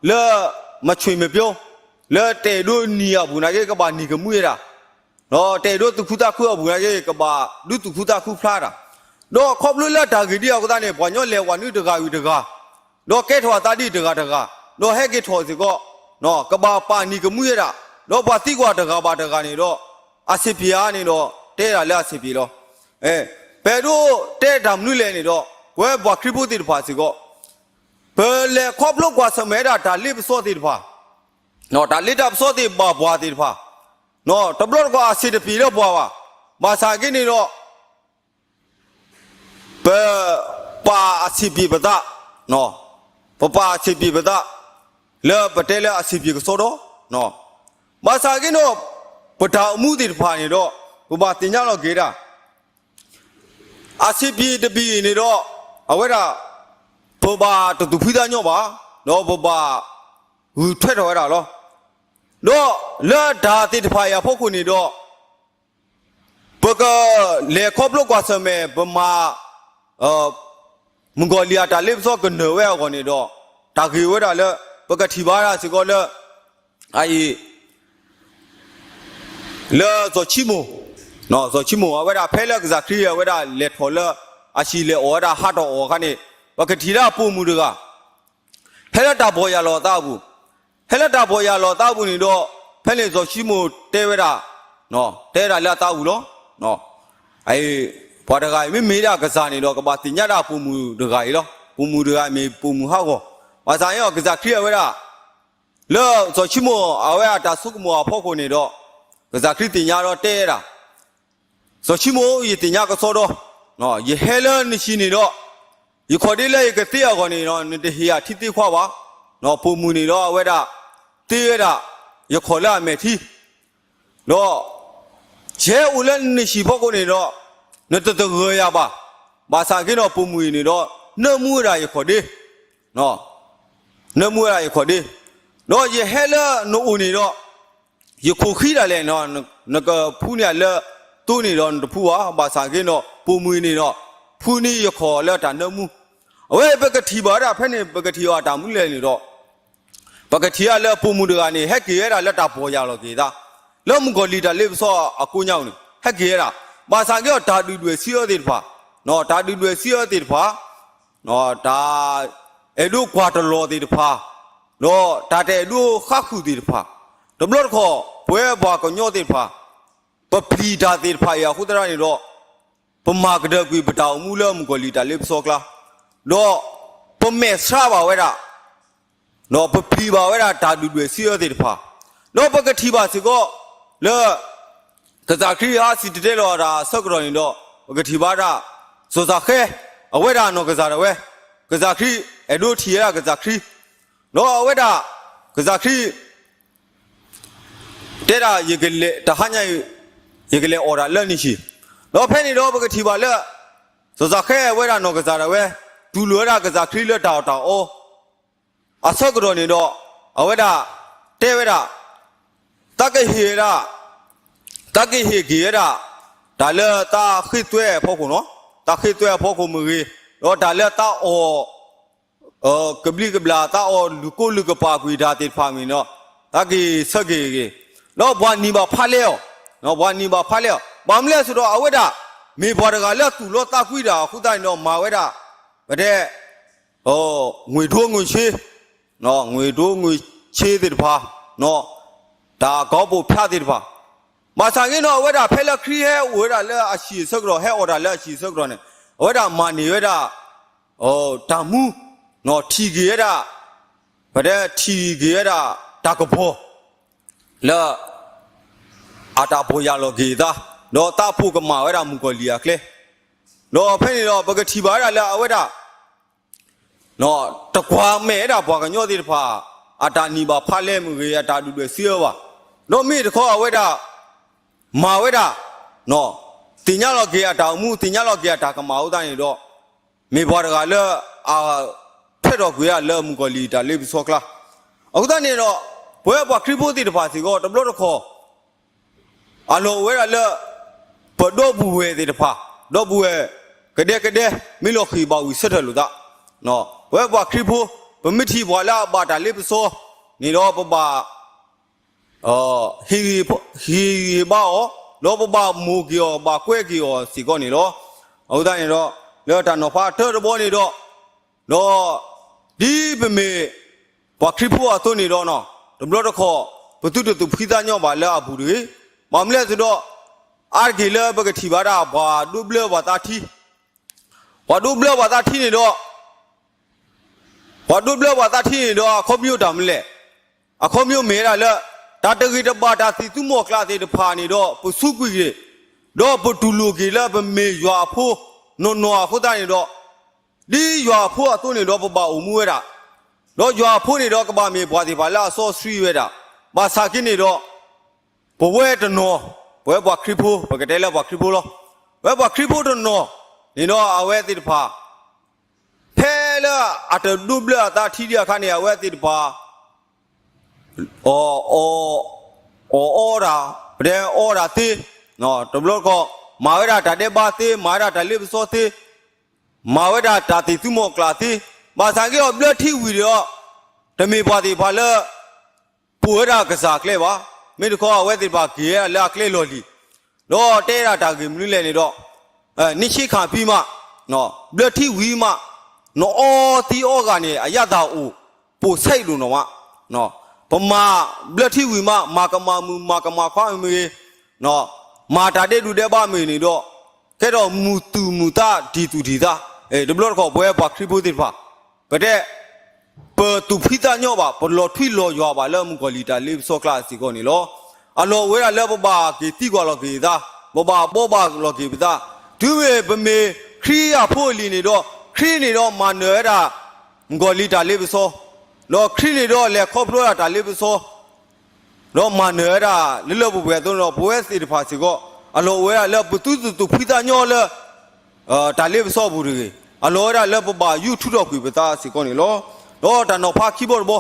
လၢ မဆွေမပြော, လၢတအဲၣ်ဒိးနံၤအပူၤနာ်က့ ကဘၣ်နံၤကမှံဝဲဒၣ်, ဒီးတအဲၣ်ဒိးသူၣ်ခုသးခုအပူၤနာ်က့ ကဘၣ်ဒုးသူၣ်ခုသးခုဖျါဒၣ်, ဒီးခီဖျိလၢတၢ်ဂ့ၢ်ဒ်အဃိသတးန့ၣ် ပှၤညီလဲၤဝၤနုာ်တဂၤဝံၤတဂၤ ဒီးကဲထီၣ်အသးဒ်တဂၤတဂၤ, ဒီးဟဲက့ၤထီၣ်စ့ၢ်ကီး, ကဘၣ်ပာ်နံၤကမှံဝဲဒၣ်, ဒီးပှၤသံကွၢ်တဂၤဘၣ်တဂၤန့ၣ်ဒီး အဆံးပံဧါန့ၣ်ဒီး တဲဒၣ်လၢအဆံးပံလီၤ. ပအဲၣ်ဒိးတဲတၢ်မနုၤလဲၣ်န့ၣ်ဒီး ပဝဲပှၤခရံာ်ဖိသ့ၣ်တဖၣ်စ့ၢ်ကီး ပလဲၤခီဖျိကွၢ်ဆၢၣ်မဲာ်ဝဲဒၣ်တၢ်လ့ပစီသ့ၣ်တဖၣ်, တၢ်လ့တၢ်ပစီသ့ၣ်ဘၣ်ပှၤသ့ၣ်တဖၣ်, တဘျီတခီၣ်အဆံးတပံၤလၢပှၤဘၣ်, ဘၣ်ဆၣ်က့န့ၣ်ဒီး ပ ပာ်အဆံးပံၤပသး, ပပာ်အဆံးပံၤပသး လၢပတဲလၢအဆံးပံၤကစီဒီ, ဘၣ်ဆၣ်က့န့ၣ် ပတၢ်အိၣ်မူသ့ၣ်တဖၣ်န့ၣ်ဒီး ပဘၣ်သ့ၣ်ညါလီၤက့ၤဒၣ် အဆံးပံၤတပံၤန့ၣ်ဒီး အဝဲဒၣ် ပဘၣ်တသူၣ်ဖှံသးညီဘၣ်, ဒီးပဘၣ်ဂုာ်ထွဲထီၣ်ဝဲဒၣ်လီၤ. ဒီးလၢတၢ်သ့ၣ်တဖၣ်အံၤအဖီခိၣ်န့ၣ်ဒီး ပကလဲၤခီဖျိကွၢ်ဆၢၣ်မဲာ် ပမၤ မုၣ်ကီၤလံၢ်အတၢ်လ့ပစီကနၢၤဝဲအဂီၢ်န့ၣ်ဒီး တၢ်ဂ့ၢ်ဝဲဒၣ်လၢ ပကထံၣ်ဘၣ်ဒၣ်စ့ၢ်ကီးလၢ အအံၤ လၢစီၤၡံမိၣ်, စီၤၡံမိၣ် အဝဲဒၣ်ဖဲလၢကစၢ်ခရံာ်အဝဲဒၣ်လဲၤထီၣ်လၢ အဟံၣ်လဲၤအီၣ်ဝဲဒၣ်ဟးထီၣ်အီၤအခါန့ၣ် ပကထံၣ်ဒၣ်ပိာ်မုၣ်တဂၤ ဟဲလၢတၢ်ပီၢ်ယၢ်လီၤသးအပူၤ, ဟဲလၢတၢ်ပီၢ်ယၢ်လီၤသးအပူၤန့ၣ်ဒီး ဖဲ ဖဲန့ၣ်စီၤၡံမိၣ်တဲဝဲဒၣ်, တဲဒၣ်လၢအသးပူၤလီၤ. ပှၤတဂၤအံၤ မ့မ့ၢ်ဒၣ်ကစၢ်န့ၣ်ဒီး ကဘၣ်သ့ၣ်ညါဒၣ်ပိာ်မုၣ်တဂၤအံၤလီၤ. ပိာ်မုၣ်တဂၤမ့ၢ်ပိာ်မုၣ်ဟးဂီၤ, ဘၣ်ဆၣ်န့ၣ်ဒီး ကစၢ်ခရံာ်အဝဲဒၣ် လၢစီၤၡံမိၣ်အဝဲအတၢ်ဆိကမိၣ်အဖီခိၣ်န့ၣ်ဒီး, ကစၢ်ခရံာ်သ့ၣ်ညါဒီးတဲဝဲဒၣ်, စီၤၡံမိၣ်, ယသ့ၣ်ညါကစီဒီ, ယဟဲလၢနဟံၣ်န့ၣ်ဒီး, ယခီၣ်ဒ့လၢယကသ့အဂီၢ်န့ၣ်ဒီး နတဟ့ၣ်ယၤထံသ့ခွါဘၣ်. ပိာ်မုၣ်န့ၣ်ဒီးအဝဲဒၣ် သ့ဝဲဒၣ် ယခီၣ်လၢအမဲာ်ထံ ဒီး ယဟဲအိၣ်လၢနဟံၣ်ဖီခိၣ်န့ၣ်ဒီး နတသဂၢၢ်ယၤဘၣ်. ဘၣ်ဆၣ်က့ဒီးပိာ်မုၣ်အံၤန့ၣ်ဒီး နၢမူဝဲဒၣ်ယခီၣ်ဒ့, နၢမူဝဲဒၣ်ယခီၣ်ဒ့, ဒီးယဟဲလၢနအိၣ်န့ၣ်ဒီး ယခိၣ်ဃံတၢ်လဲၣ်န့ၣ်ဒီး နကဖှူန့ၢ်ယၤလၢသိန့ၣ်ဒီးနတဖှူဘၣ်. ဘၣ်ဆၣ်က့ဒီးပိာ်မုၣ်အံၤန့ၣ်ဒီး ဖှူန့ၢ်ယခီၣ်လၢတၢ်နၢမူ. အဝဲပကထံၣ်ဘၣ်ဝဲဒၣ်ဖဲန့ၣ် ပကထံၣ်အီၤတၢ်မနုၤလဲၣ်န့ၣ်ဒီး ပကထံၣ်အီၤလၢပိာ်မုၣ်တဂၤန့ၣ် ဟဲက့ၤဝဲဒၣ်လၢတၢ်ပီၢ်ယၢ်လီၤက့ၤအသး, လၢမုၣ်ကီၤလံၢ်တၢ်လ့ပစီအကိးညါန့ၣ် ဟဲက့ၤဝဲဒၣ်, ဘၣ်ဆၣ်က့ဒီးတၢ်ဒုၣ်ဒွဲၣ်စံးအၢသ့ၣ်တဖၣ်, တၢ်ဒုၣ်ဒွဲၣ်စံးအၢသ့ၣ်တဖၣ်, တၢ်အဲၣ်ဒိးကွၢ်တလီၤသ့ၣ်တဖၣ်, ဒီးတၢ်တအဲၣ်ဒိးဃါဃုာ်သ့ၣ်တဖၣ်, တဘျီတခီၣ် ပဝဲပှၤကညီသ့ၣ်တဖၣ် ပပျံၤတၢ်သ့ၣ်တဖၣ်အံၤအဃိသတးန့ၣ်ဒီး ပမၤကတၢၢ်ကွံာ်ပတၢ်အိၣ်မူလၢမုၣ်ကီၤလံၢ်တၢ်လ့ပစီအကျါ, ဒီးပမဲာ်ဆှးဘၣ်ဝဲဒၣ်, ဒီးပပျံၤဘၣ်ဝဲဒၣ်တၢ်ဒုၣ်ဒွဲၣ်စံးအၢသ့ၣ်တဖၣ်, ဒီးပကထံၣ်ဘၣ်စ့ၢ်ကီး လၢ ကစၢ်ခရံာ်ဟးစံၣ်တဲၤတဲလီၤတၢ်အဆၢကတီၢ်န့ၣ်ဒီး ပကထံၣ်ဘၣ်ဒၣ် စီၤစၤဃဲ အဝဲဒၣ်နီၢ်ကစၢ်ဒၣ်ဝဲ, ကစၢ်ခရံာ်အဲၣ်ဒိးထံၣ်ဝဲဒၣ်ကစၢ်ခရံာ်, ဒီးအဝဲဒၣ် ကစၢ်ခရံာ် တဲဒၣ် ယကလဲၤတဟါညါအံၤ ယကလဲၤအီၣ်တၢ်လၢနဟံၣ်, ဒီးဖဲန့ၣ်ဒီးပကထံၣ်ဘၣ်လၢ စီၤစၤဃဲအဝဲဒၣ်နီၢ်ကစၢ်ဒၣ်ဝဲ တူၢ်လိာ်ဝဲဒၣ်ကစၢ်ခရံာ်လၢတၢ်အီၣ်တၢ်အီ အဆၢကတီၢ်န့ၣ်ဒီး အဝဲဒၣ်တဲဝဲဒၣ်, သးကဟ့ၣ်ဝဲဒၣ်, သးကဟ့ၣ်က့ၤဝဲဒၣ် တၢ်လၢသးဃ့သွဲအဖီခိၣ်နီၤ, သးဃ့သွဲအဖီခိၣ်မ့ၢ်ဂ့ၤ, ဒီးတၢ်လၢသးအီၣ် ကဘျံးကဘျၣ် သးအီၣ်လုၢ်ကိလုၢ်ကပာ်ကွံာ်တၢ်သ့ၣ်တဖၣ်မ့ၢ်နီၤ, သးကဟ့ၣ်ဆၢက့ၤဂ့ၤ, ဒီးပှၤနံၤဘၣ်ဖးလဲအီၤ, ပှၤနံၤဘၣ်ဖးလဲအီၤ, ဘၣ်မနုၤလဲၣ်အဃိဒီး အဝဲဒၣ် မ့ၢ်ပှၤတဂၤလၢသူၣ်လီသးကွံတၢ်အဃိသတးန့ၣ်ဒီး မၤဝဲဒၣ် ပတဲ ငွေဒိုးငွေချေး, ငွေဒိုးငွေချေးသ့ၣ်တဖၣ်, တၢ်ကီပိာ်ဖျါသ့ၣ်တဖၣ်, ဘၣ်ဆၣ်က့ဒီး အဝဲဒၣ်ဖဲလၢခရံာ်ဟဲအိၣ်ဝဲဒၣ်လၢအဟံၣ်အဆၢကတီၢ် ဟဲအီၣ်တၢ်လၢအဟံၣ်အဆၢကတီၢ်န့ၣ် အဝဲဒၣ်မၤန့ၢ်ဝဲဒၣ် တၢ်မူ, ထံၣ်က့ၤဝဲဒၣ်, ပတဲထံၣ်က့ၤဝဲဒၣ် တၢ်ကပီၤ လၢ အတၢ်ပီၢ်ယၢ်လီၤက့ၤအသး, ဒီးသးအပူၤကမၣ်ဝဲဒၣ်မုၣ်ကီၤလံၢ်အကျဲ, ဒီးဖဲန့ၣ်ဒီး ပကထံၣ်ဘၣ်ဝဲဒၣ်လၢအဝဲဒၣ် တကွၢ်မဲာ်ဝဲဒၣ်ပှၤကညီသ့ၣ်တဖၣ် အတၢ်နံၤဘၣ်ဖးလဲမ့ၢ်ဂ့ၤ အတၢ်ဒုၣ်ဒွဲၣ်စံးအၢဘၣ်, ဒီးမ့ၢ်တခီအဝဲဒၣ် မၤဝဲဒၣ် သ့ၣ်ညါလီၤက့ၤအတၢ်အိၣ်မူ သ့ၣ်ညါလီၤက့ၤအတၢ်ကမၣ်အဃိသတးန့ၣ်ဒီး မ့ၢ်ပှၤတဂၤလၢ အ ထွဲထီၣ်ကွံာ်ဝဲဒၣ်လၢမုၣ်ကီၤလံၢ်တၢ်လ့ပစီအကျါ, အဃိသတးန့ၣ်ဒီး ပဝဲပှၤခရံာ်ဖိသ့ၣ်တဖၣ်စ့ၢ်ကီး တဘျီတခီၣ် အလီၢ်အိၣ်ဝဲဒၣ်လၢ ပဒီပုၢ်ဝဲၢ်သ့ၣ်တဖၣ်, ဒီပုၢ်ဝဲၢ် ကဒဲကဒဲ မ့ၢ်လီၤဃံၣ်ဘၣ်ဝံၤဆၢထၢၣ်လိာ်သး, ပဝဲပှၤခရံာ်ဖိ ပမ့ၢ်ထံၣ်ပှၤလၢအဘၣ်တၢ်လ့ပစီန့ၣ်ဒီး ပဘၣ် ဟ့ၣ်ဂံၢ်ဟ့ၣ်ဘါအီၤ, ဒီးပဘၣ်မိၢ်က့ၤအီၤ ဘၣ်ကွဲက့ၤအီၤစ့ၢ်ကီးန့ၣ်လီၤ. အဃိသတးန့ၣ်ဒီး လၢတၢ်နီၤဖးတၢတဘီန့ၣ်ဒီး ဒီး ဒ်ပမ့ၢ် ပှၤခရံာ်ဖိအသိးန့ၣ်ဒီး တဘျီတခီၣ် ပသုတသူၣ်ဖှံသးညီဘၣ်လၢအပူၤတဂ့ၤ. ဘၣ်မနုၤလဲၣ်အဃိဒီး အါတက့ၢ်လၢပကထံၣ်ဘၣ်ဒၣ် ပှၤဒိးဘျၢပှၤသးထံ ပှၤဒိးဘျၢပှၤသးထံန့ၣ်ဒီး ပှၤဒိးဘျၢပှၤသးထံန့ၣ်ဒီး အခီပညီတၢ်မနုၤလဲၣ်. အခီပညီမ့ၢ်ဝဲဒၣ်လၢ တၢ်တဂ့ၤတဘၣ်တၢ်သံၣ်သူမီၤကျၢ်သ့ၣ်တဖၣ်န့ၣ်ဒီး ပဆိကွံာ်က့ၤ ဒီးပတူၢ်လိာ်က့ၤလၢပမ့ၢ်ယွၤအဖိနီၢ်နီၢ်အဃိသတးန့ၣ်ဒီး ဒ်ယွၤအဖိအသိးန့ၣ်ဒီး ပဘၣ်အိၣ်မူဝဲဒၣ်, ဒီးယွၤအဖိန့ၣ်ဒီး ကဘၣ်မ့ၢ်ပှၤသ့ၣ်တဖၣ်လၢအစီဆှံဝဲဒၣ်, ဘၣ်ဆၣ်က့န့ၣ်ဒီး ပဝဲတနီၤ, ပဝဲပှၤခရံာ်ဖိ, ပကတဲလၢပှၤခရံာ်ဖိလီၤ. ပဝဲပှၤခရံာ်ဖိတနီၤန့ၣ်ဒီး အဝဲသ့ၣ်တဖၣ် ဖဲလၢအတဒိးဘျၢအသးထံဒံးအခါန့ၣ် အဝဲသ့ၣ်တဖၣ် အီၣ် အီၣ်အီတၢ်, ပတဲအီတၢ်သ့, တဘျီတခီၣ် မၤဝဲဒၣ်တၢ်ဒဲးဘးသ့, မၤဝဲဒၣ်တၢ်လ့ပစီသ့, မၤဝဲဒၣ်တၢ်သံၣ်သူမီၤကျၢ်သ့, ဘၣ်ဆၣ်က့အီၤဘျၢထံဝံၤဒီး တမ့ၢ်ပှၤသ့ၣ်တဖၣ်လၢ ပိာ်ဝဲဒၣ်ကစၢ်အကျဲဘၣ်. မ့ၢ်တခီအဝဲသ့ၣ်တဖၣ်က့ၤဝဲဒၣ်လၢအကျဲလီၢ်လံၤ, ဒီးတဲဒၣ်တၢ်ဂ့ၢ်မနုၤလဲၣ်န့ၣ်ဒီး နဆ့ခၣ်ပံမး, ဘျၢထံဝံၤမး, နအီသံအီဂၤန့ၣ် အရသာအိၣ် ပိုဆိုးလို့နော်မး, ပမၤဘျၢထံဝံၤမး မၤကမၣ်မုၣ်မၤကမၣ်ခွါမ့ၢ်ဂ့ၤ, မၤတၢ်ဒဲးဒူၣ်ဒဲးဘးမ့ၢ်န့ၣ်ဒီး ကဲထီၣ်မုၢ်သူၣ်မုၢ်သးဒ်သူၣ်ဒ်သး, တဘျီတခီၣ်ပဝဲပှၤခရံာ်ဖိသ့ၣ်တဖၣ် ပတဲ ပသူၣ်ဖှံသးညီဘၣ် ပလီၤထွံလီၤယွၤဘၣ်လၢမုၣ်ကီၤလံၢ်တၢ်လ့ပစီကျါစ့ၢ်ကီးန့ၣ်လီၤ. အလီၢ်အိၣ်ဝဲဒၣ်လၢပဘၣ်က့ၤသံကွၢ်လီၤက့ၤပသး, ပဘၣ်ဘိးဘၣ်လီၤက့ၤပသး, တုၤမ့ၢ်ပမ့ၢ်ခရံာ်အဖိအလံၤန့ၣ်ဒီး ခရံာ်န့ၣ်ဒီးမၤနၢၤဝဲဒၣ် မုၣ်ကီၤလံၢ်တၢ်လ့ပစီ, ဒီးခရံာ်န့ၣ်ဒီးလဲၤခီဖျိဝဲဒၣ်တၢ်လ့ပစီ ဒီးမၤနၢၤဝဲဒၣ်လၢလၢပှဲၤပှဲၤအသိးန့ၣ်ဒီး ပဝဲသ့ၣ်တဖၣ်စ့ၢ်ကီး အလီၢ်အိၣ်ဝဲဒၣ်လၢပသုသူၣ်ဖှံသးညီလၢ တၢ်လ့ပစီပူၤတဂ့ၤ, အလီၢ်အိၣ်ဝဲဒၣ်လၢပဘၣ်ယူၢ်ထူးထီၣ်ကွံာ်ပသးစ့ၢ်ကီးန့ၣ်လီၤ. ဒီးတၢ်နီၤဖးခံဘီတဘီ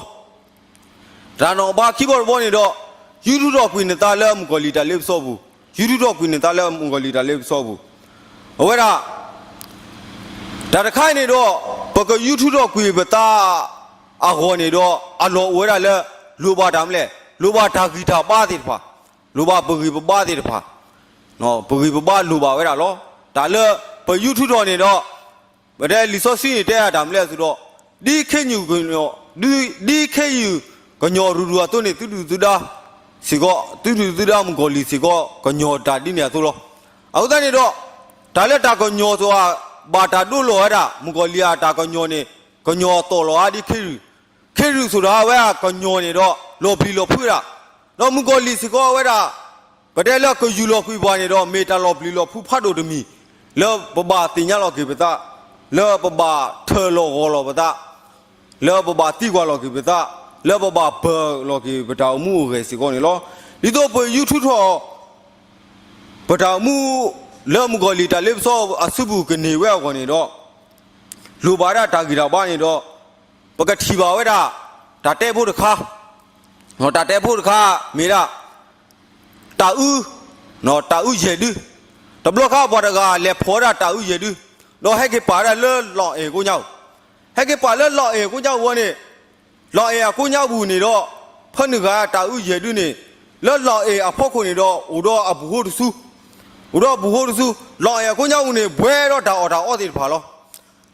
တၢ်နီၤဖးခံဘီတဘီန့ၣ်ဒီး ယူၢ်ထူးထီၣ်ကွံာ်နသးလၢမုၣ်ကီၤလံၢ်တၢ်လ့ပစီပူၤ, ယူၢ်ထူးထီၣ်ကွံာ်နသးလၢမုၣ်ကီၤလံၢ်တၢ်လ့ပစီပူၤ, အဝဲဒၣ် တၢ်တခါအံၤန့ၣ်ဒီး ပကယူၢ်ထူးထီၣ်ကွံာ်ပသးအဂီၢ်န့ၣ်ဒီး အလီၢ်အိၣ်ဝဲဒၣ်လၢ လိၣ်ဘၣ်တၢ်မနုၤလဲၣ်, လိၣ်ဘၣ်တၢ်ဂံၢ်တၢ်ဘါသ့ၣ်တဖၣ်, လိၣ်ဘၣ်ပဂံၢ်ပဘါသ့ၣ်တဖၣ်, ပဂံၢ်ပဘါလိၣ်ဘၣ်ဝဲဒၣ်လီၤ. တၢ်လၢပယူၢ်ထူးထီၣ်န့ၣ်ဒီး ပတဲလံာ်စီဆှံန့ၣ်တဲအတၢ်မနုၤလဲၣ်အသိးဒီး ဒ်ခ့ယုၢ်ကညီ ဒ်ခ့ယုၢ်ကညီၤရူၤရူၤအသိးန့ၣ် သုဒုၣ်သုဒါစ့ၢ်ကီး သုဒုၣ်သုဒါမုၣ်ကီၤလံၢ်စ့ၢ်ကီး ကညီၤတၢ်ဒ်န့ၣ်အသိးလီၤ. အဃိသတးန့ၣ်ဒီး တၢ်လၢတၢ်ကညီၤအသိး ဘၣ်တၢ်ဒိလီၤဝဲဒၣ် မုၣ်ကီၤလံၢ်အတၢ်ကညီၤန့ၣ် ကညီၤအသီၣ်လီၤဧါဒ်ခ့ယုၢ်, ခ့ယုၢ်အသိးဒီးအဝဲအကညီၤန့ၣ်ဒီး လီၤပျံၤလီၤဖုးဝဲဒၣ်, ဒီးမုၣ်ကီၤလံၢ်စ့ၢ်ကီးအဝဲဒၣ် ပတဲလၢကယူၢ်လီၤကွံာ်ပှၤန့ၣ်ဒီး မ့ၢ်တၢ်လီၤပျံၤလီၤဖုးဖးဒိၣ်တမံၤ လၢပဘၣ်သ့ၣ်ညါလီၤက့ၤပသး, လၢပဘၣ်ထၢၣ်လီၤဂီၤလီၤပသး, လၢပဘၣ်သံကွၢ်လီၤက့ၤပသး, လၢပဘၣ်ပၢၤလီၤက့ၤပတၢ်အိၣ်မူအိၣ်ဂဲၤစ့ၢ်ကီးန့ၣ်လီၤ. ဒ်သိးပယူၢ်ထူးထီၣ် ပတၢ်အိၣ်မူ လၢမုၣ်ကီၤလံၢ်တၢ်လ့ပစီအစုပူၤကန့ၢ်ဝဲအဂီၢ်န့ၣ်ဒီး လိၣ်ဘၣ်ဒၣ်တၢ်ဂံၢ်တၢ်ဘါန့ၣ်ဒီး ပကထံၣ်ဘၣ်ဝဲဒၣ် တၢ်တဲဖိတခါ, တၢ်တဲဖိတခါ မ့ၢ်ဒၣ် တၢ်အု, တၢ်အုယဲၢ်ဒု, တဘျီခါပှၤတဂၤလဲၤဖီၣ်ဝဲဒၣ်တၢ်အုယဲၢ်ဒု, ဒီးဟဲက့ၤပာ်ဝဲဒၣ်လၢလီၤအဲၣ်ကိညါပူၤ, ဟဲက့ၤပာ်လၢလီၤအဲၣ်ကိညါပူၤဝဲန့ၣ် လီၤအဲၣ်အကိညါပူၤန့ၣ်ဒီး ဖၢနုာ်ဂၤတၢ်အုယဲၢ်ဒုန့ၣ် လၢလီၤအဲၣ်အဖီခိၣ်န့ၣ်ဒီး အိၣ်ဒီးအပူၤဟိတစု, အိၣ်ဒီးအပူၤဟိတစု, လီၤအဲၣ်အကိညါပူၤန့ၣ် ဘှဲဒီးတၢ်အီၣ်တၢ်အီသ့ၣ်တဖၣ်လီၤ.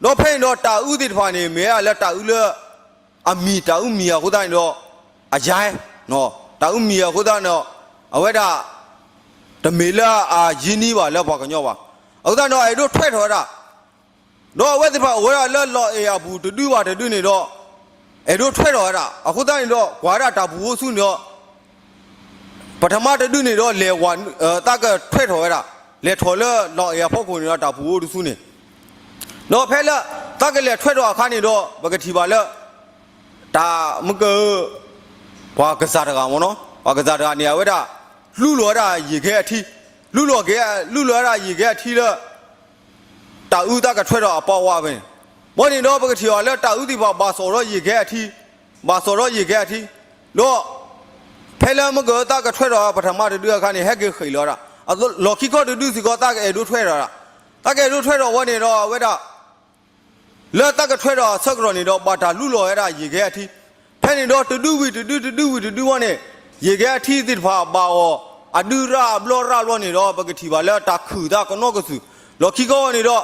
ဒီးဖဲန့ၣ်ဒီးတၢ်အုသ့ၣ်တဖၣ်န့ၣ် မ့ၢ်ဝဲဒၣ်လၢတၢ်အုလၢ အမံၤတၢ်အုမံၤအဃိသတးန့ၣ်ဒီး အယါ, တၢ်အုမံၤအဃိသတးန့ၣ်ဒီး အဝဲဒၣ် တမ့ၢ်လၢအရင်းနှီးဘၣ်လၢပှၤကညီဘၣ်. အဃိသတးန့ၣ်ဒီး အဲၣ်ဒိးထွဲထီၣ်ဝဲဒၣ် ဒီးအဝဲသ့ၣ်တဖၣ်အိၣ်ဝဲဒၣ်လၢလီၤအဲၣ်အပူၤတဒုဘၣ်တဒုန့ၣ်ဒီး အဲၣ်ဒိးထွဲထီၣ်ဝဲဒၣ်. အဃိသတးန့ၣ်ဒီး ကွၢ်ဝဲဒၣ်တၢ်ပူၤဟိတစုန့ၣ်ဒီး ပထမတဒုန့ၣ်ဒီးလဲၤဝဲ သးကထွဲထီၣ်ဝဲဒၣ်, လဲၤထီၣ်လၢလီၤအဲၣ်အဖီခိၣ်န့ၣ်ဒီးတၢ်ပူၤဟိတစုန့ၣ်, ဒီးဖဲလၢ သးကလဲၤထွဲထီၣ်အခါန့ၣ်ဒီး ပကထံၣ်ဘၣ်လၢ တၢ်မက ပှၤကစၢ်တဂၤမ့ၢ်နီၤ, ပှၤကစၢ်တဂၤန့ၣ် အဝဲဒၣ် လူလီၤဝဲဒၣ်ယံာ်ကဲအထံ, လူလီၤက့ၤ, လူလီၤဝဲဒၣ်ယံာ်ကဲအထံလၢ တၢ်အုသးကထွဲထီၣ်အပီဝါဖဲန့ၣ်, ဘီန့ၣ်ဒီးပကထံၣ်အီၤလၢတၢ်အုသ့ၣ်တဖၣ်ဘၣ်စီၣ်ဒီးယံာ်ကဲအထံ, ဘၣ်စီၣ်ဒီးယံာ်ကဲအထံ, ဒီး ဖဲလၢမကသးကထွဲထီၣ်ပထမတဒုအခါန့ၣ် ဟဲက့ၤဃ့ၢ်လီၤဝဲဒၣ်, လီၢ်ခံခီတဒုစ့ၢ်ကီးသးကအဲၣ်ဒိးထွဲထီၣ်ဝဲဒၣ်, သးကအဲၣ်ဒိးထွဲထီၣ်ဝဲန့ၣ်ဒီးအဝဲဒၣ် လၢသးကထွဲထီၣ်အဆၢကတီၢ်န့ၣ်ဒီး ဘၣ်တၢ်လူလီၤဝဲဒၣ်ယံာ်ကဲအထံ, ဖဲန့ၣ်ဒီးတဒုဝံၤတဒု တဒုဝံၤတဒုဝဲန့ၣ် ယံာ်ကဲအထံသ့ၣ်တဖၣ်ဘၣ်အီၤ အဒုရၣ်အဘျီရၣ်ဘျီန့ၣ်ဒီး ပကထံၣ်ဘၣ်လၢတၢ်ခုၣ်သးကနီကစုာ်, လီၢ်ခံခီန့ၣ်ဒီး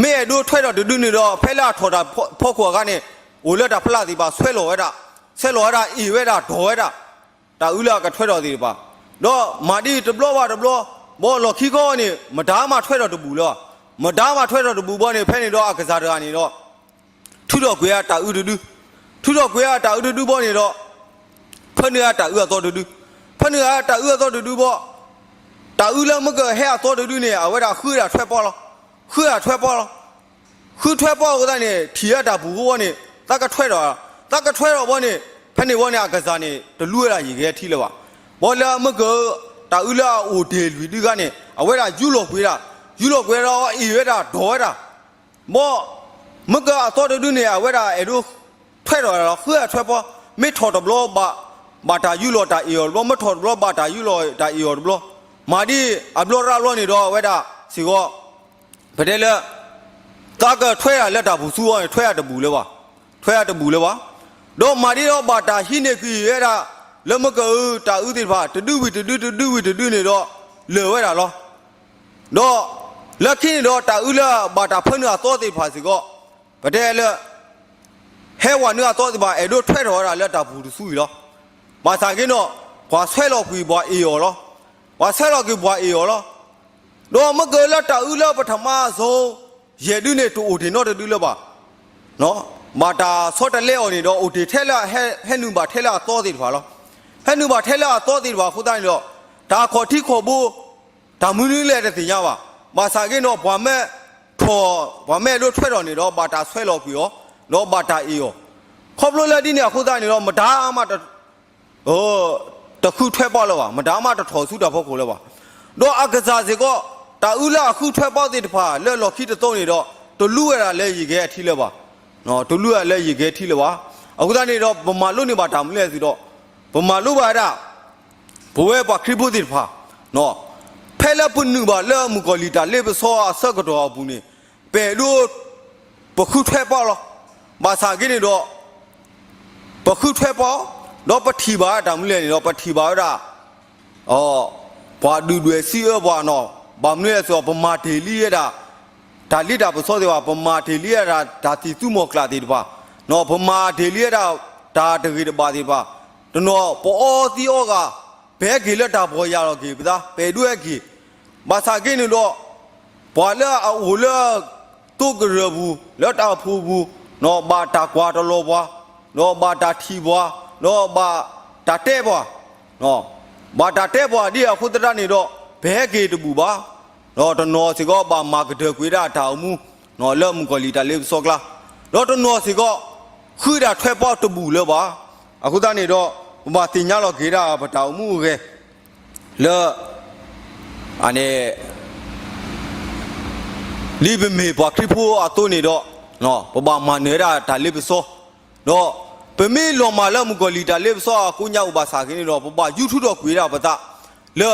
မ့ၢ်အဲၣ်ဒိးထွဲထီၣ်တဒုန့ၣ်ဒီး ဖဲလၢအထီၣ်တၢ်ဖီခိၣ်အခါန့ၣ် အိၣ်လၢတၢ်ဖျါသ့ၣ်တဖၣ် ဆဲးလီၤဝဲဒၣ်, ဆဲးလီၤဝဲဒၣ် အ့ၣ်ဝဲဒၣ် ဒိးဝဲဒၣ် တၢ်အုလၢအကထွဲထီၣ်သ့ၣ်တဖၣ်, ဒီးမၤဒ်တဘျီဘၣ်တဘျီ, ဘီလီၢ်ခံခီန့ၣ် မတၤမးထွဲထီၣ်တဘူၣ်လၢၤဘၣ်, မတၤမးထွဲထီၣ်တဘူၣ်ဘီန့ၣ် ဖဲန့ၣ်ဒီးအကစၢ်တဂၤန့ၣ်ဒီး ထုးထီၣ်ကွံာ်အတၢ်အုတဒု, ထုးထီၣ်ကွံာ်အတၢ်အုတဒုဘီန့ၣ်ဒီး ဖၢနုာ်အတၢ်အုအသီတဒု, ဖၢနုာ်အတၢ်အုအသီတဒုဘီ, တၢ်အုလၢမ့ၢ်ကဟဲအသီတဒုန့ၣ် အဝဲဒၣ်ဃုဒၣ်ထွဲပီလီၤ, ဃုဒၣ်ထွဲပီလီၤ, ဃုထွဲပီအဃိသတးန့ၣ် ထံၣ်အတၢ်ပူၤဃိဝဲန့ၣ် သးကထွဲထီၣ်, သးကထွဲထီၣ်ဘီန့ၣ် ဖဲန့ၣ်ဝဲန့ၣ် အကစၢ်န့ၣ် တလူဝဲဒၣ်ယံာ်ကဲအထံလၢၤဘၣ်, ဘီလၢမ့ၢ်က တၢ်အုလၢအအိၣ်တ့ၢ်လွံၢ်ဒုခါန့ၣ် အဝဲဒၣ်ယူလီၤကွံာ်ဒၣ်, ယူလီၤကွံာ်ဒီးအ့ၣ်ဝဲဒၣ်ဒိးဝဲဒၣ် ဘီ မ့ၢ်ကအသီတဒုန့ၣ် အဝဲဒၣ်အဲၣ်ဒိးထွဲထီၣ်လီၤ, ဃုအထွဲပီ, မ့ၢ်ထီၣ်တဘျီဘၣ်, ဘၣ်တၢ်ယူလီၤတၢ်အ့ၣ်အီၤတဘျီ, မ့ၢ်ထီၣ်တဘျီဘၣ်တၢ်ယူလီၤတၢ်အ့ၣ်အီၤတဘျီ, မၤဒ်အဘျီရၣ်ဘျီန့ၣ်ဒီးအဝဲဒၣ်စ့ၢ်ကီး ပတဲလၢ သးကထွဲဒၣ်လၢတၢ်ပူၤဆူအီၤန့ၣ် ထွဲအတဘူၣ်လၢၤဘၣ်, ထွဲအတဘူၣ်လၢၤဘၣ်, ဒီးမၤဒ်ဒီးဘၣ်တၢ်ဟံးန့ၢ်ကွံာ်ဝဲဒၣ် လၢမ့ၢ်ကအုတၢ်အုသ့ၣ်တဖၣ် တဒုဝံၤတဒု တဒုဝံၤတဒုန့ၣ်ဒီး လၢာ်ဝဲဒၣ်လီၤ. ဒီး လၢခံန့ၣ်ဒီးတၢ်အုလၢဘၣ်တၢ်ဖၢနုာ်အသီသ့ၣ်တဖၣ်စ့ၢ်ကီး ပတဲလၢ ဟဲဝဲနုာ်အသီသ့ၣ်တဖၣ် အဲၣ်ဒိးထွဲထီၣ်ဝဲဒၣ်လၢတၢ်ပူၤတဆူအံၤလီၤ. ဘၣ်ဆၣ်က့န့ၣ်ဒီး ပှၤဆဲးလီၤကွံာ်ပှၤအ့ၣ်အီၤလီၤ. ပှၤဆဲးလီၤကွံာ်ပှၤအ့ၣ်အီၤလီၤ. ဒီးမ့ၢ်ကလၢတၢ်အုးလၢပထမအစိၤ ယဲၢ်ဒုန့ၣ် တအိၣ်တ့ၢ်နီတဒုလၢၤဘၣ်. ဘၣ်တၢ်ဆီတလဲအီၤန့ၣ်ဒီး အိၣ်တ့ၢ်ထဲလၢ ဟဲနုာ်ဘၣ်ထဲလၢအသီသ့ၣ်တဖၣ်လီၤ. ဟဲနုာ်ဘၣ်ထဲလၢအသီသ့ၣ်တဖၣ်အဃိသတးန့ၣ်ဒီး တၢ်ခီၣ်ထံးခီၣ်ဘိ တၢ်မနုၤလဲၣ်တသ့ၣ်ညါဘၣ်. ဘၣ်ဆၣ်က့န့ၣ်ဒီး ပှၤမ့ၢ်ထီၣ် ပှၤမ့ၢ်အဲၣ်ဒိးထွဲထီၣ်န့ၣ်ဒီး ဘၣ်တၢ်ဆဲးလီၤကွံာ်အီၤ ဒီးဘၣ်တၢ်အ့ၣ်အီၤ. ခီဖျိလၢဒ်န့ၣ်အဃိသတးန့ၣ်ဒီး မတၤမး တဃုထွဲပီာ်လၢၤဘၣ်, မတၤမးတထီၣ်ဆူတၢ်ဖီခိၣ်လၢၤဘၣ်. ဒီးအကစၢ်စ့ၢ်ကီး တၢ်အုးလၢအဃုထွဲပီာ်သ့ၣ်တဖၣ်လၢလီၢ်ခံတသီန့ၣ်ဒီး တလူဝဲဒၣ်လၢယဂဲၤအထံးလၢၤဘၣ်, တလူဝဲဒၣ်လၢယဂဲၤထံးလၢၤဘၣ်. အဃိသတးန့ၣ်ဒီး ပမၤလိန့ၢ်ဘၣ်တၢ်မနုၤလဲၣ်အသိးဒီး ပမၤလိဘၣ်ဝဲဒၣ် ပဝဲပှၤခရံာ်ဖိသ့ၣ်တဖၣ် ဖဲလၢပနုာ်ဘၣ်လၢမုၣ်ကီၤလံၢ်တၢ်လ့ပစီအဆၢကတီၢ်အပူၤန့ၣ် ပအဲၣ်ဒိး ပဃုထွဲပီာ်လီၤ. ဘၣ်ဆၣ်က့န့ၣ်ဒီး ပဃုထွဲပီာ် ဒီးပထံၣ်ဘၣ်တၢ်မနုၤလဲၣ်န့ၣ်ဒီး ပထံၣ်ဘၣ်ဝဲဒၣ် ပှၤဒုၣ်ဒွဲၣ်စံးအၢပှၤနီၤ, ဘၣ်မနုၤလဲၣ်အသိး ပမၤတ့ၢ်လံဝဲဒၣ် တၢ်လ့တၢ်ပစီသ့ၣ်တဖၣ်, ပမၤတ့ၢ်လံဝဲဒၣ် တၢ်သံၣ်သူမီၤကျၢ်သ့ၣ်တဖၣ်, ပမၤတ့ၢ်လံဝဲဒၣ် တၢ်တဂ့ၤတဘၣ်သ့ၣ်တဖၣ်, တနီၤပအီသံးအီဂၤ ပဟဲက့ၤလၢတၢ်ပီၢ်ယၢ်လီၤက့ၤပသး ပအဲၣ်ဒိးဟဲက့ၤ, ဘၣ်ဆၣ်က့န့ၣ်ဒီး ပှၤလၢအအိၣ်လၢ သိကရၢၢ်ပူၤ လၢတၢ်အိၣ်ဖှိၣ်ပူၤ ဘၣ်တၢ်ကွၢ်တလီၤပှၤ, ဒီးဘၣ်တၢ်ထံၣ်ပှၤ, ဒီးဘၣ်တၢ်တဲပှၤ, ဘၣ်တၢ်တဲပှၤဒ်အဃိသတးန့ၣ်ဒီး ပဟဲက့ၤတဘူၣ်ဘၣ်, ဒီးတနီၤစ့ၢ်ကီးဘၣ်မၤကတၢၢ်ကွံာ်ဒၣ်တၢ်အိၣ်မူ လၢမုၣ်ကီၤလံၢ်တၢ်လ့ပစီကျါ, ဒီးတနီၤစ့ၢ်ကီး ဃုဒၣ်ထွဲပီာ်တဘူၣ်လၢၤဘၣ်. အဃိသတးန့ၣ်ဒီး ပဘၣ်သ့ၣ်ညါလီၤက့ၤဒၣ်ပတၢ်အိၣ်မူအဂဲၤ လၢ အန့ၣ် ဒ်ပမ့ၢ်ပှၤခရံာ်ဖိအသိးန့ၣ်ဒီး ပဘၣ်မၤနၢၤဒၣ်တၢ်လ့ပစီ, ဒီးပမ့ၢ်လီၤမၢ်လၢမုၣ်ကီၤလံၢ်တၢ်လ့ပစီအကိးညါအိၣ်ဘၣ်ဆၣ်က့န့ၣ်ဒီး ပဘၣ်ယူၤထူထီၣ်ကွံာ်ဒၣ်ပသး လၢ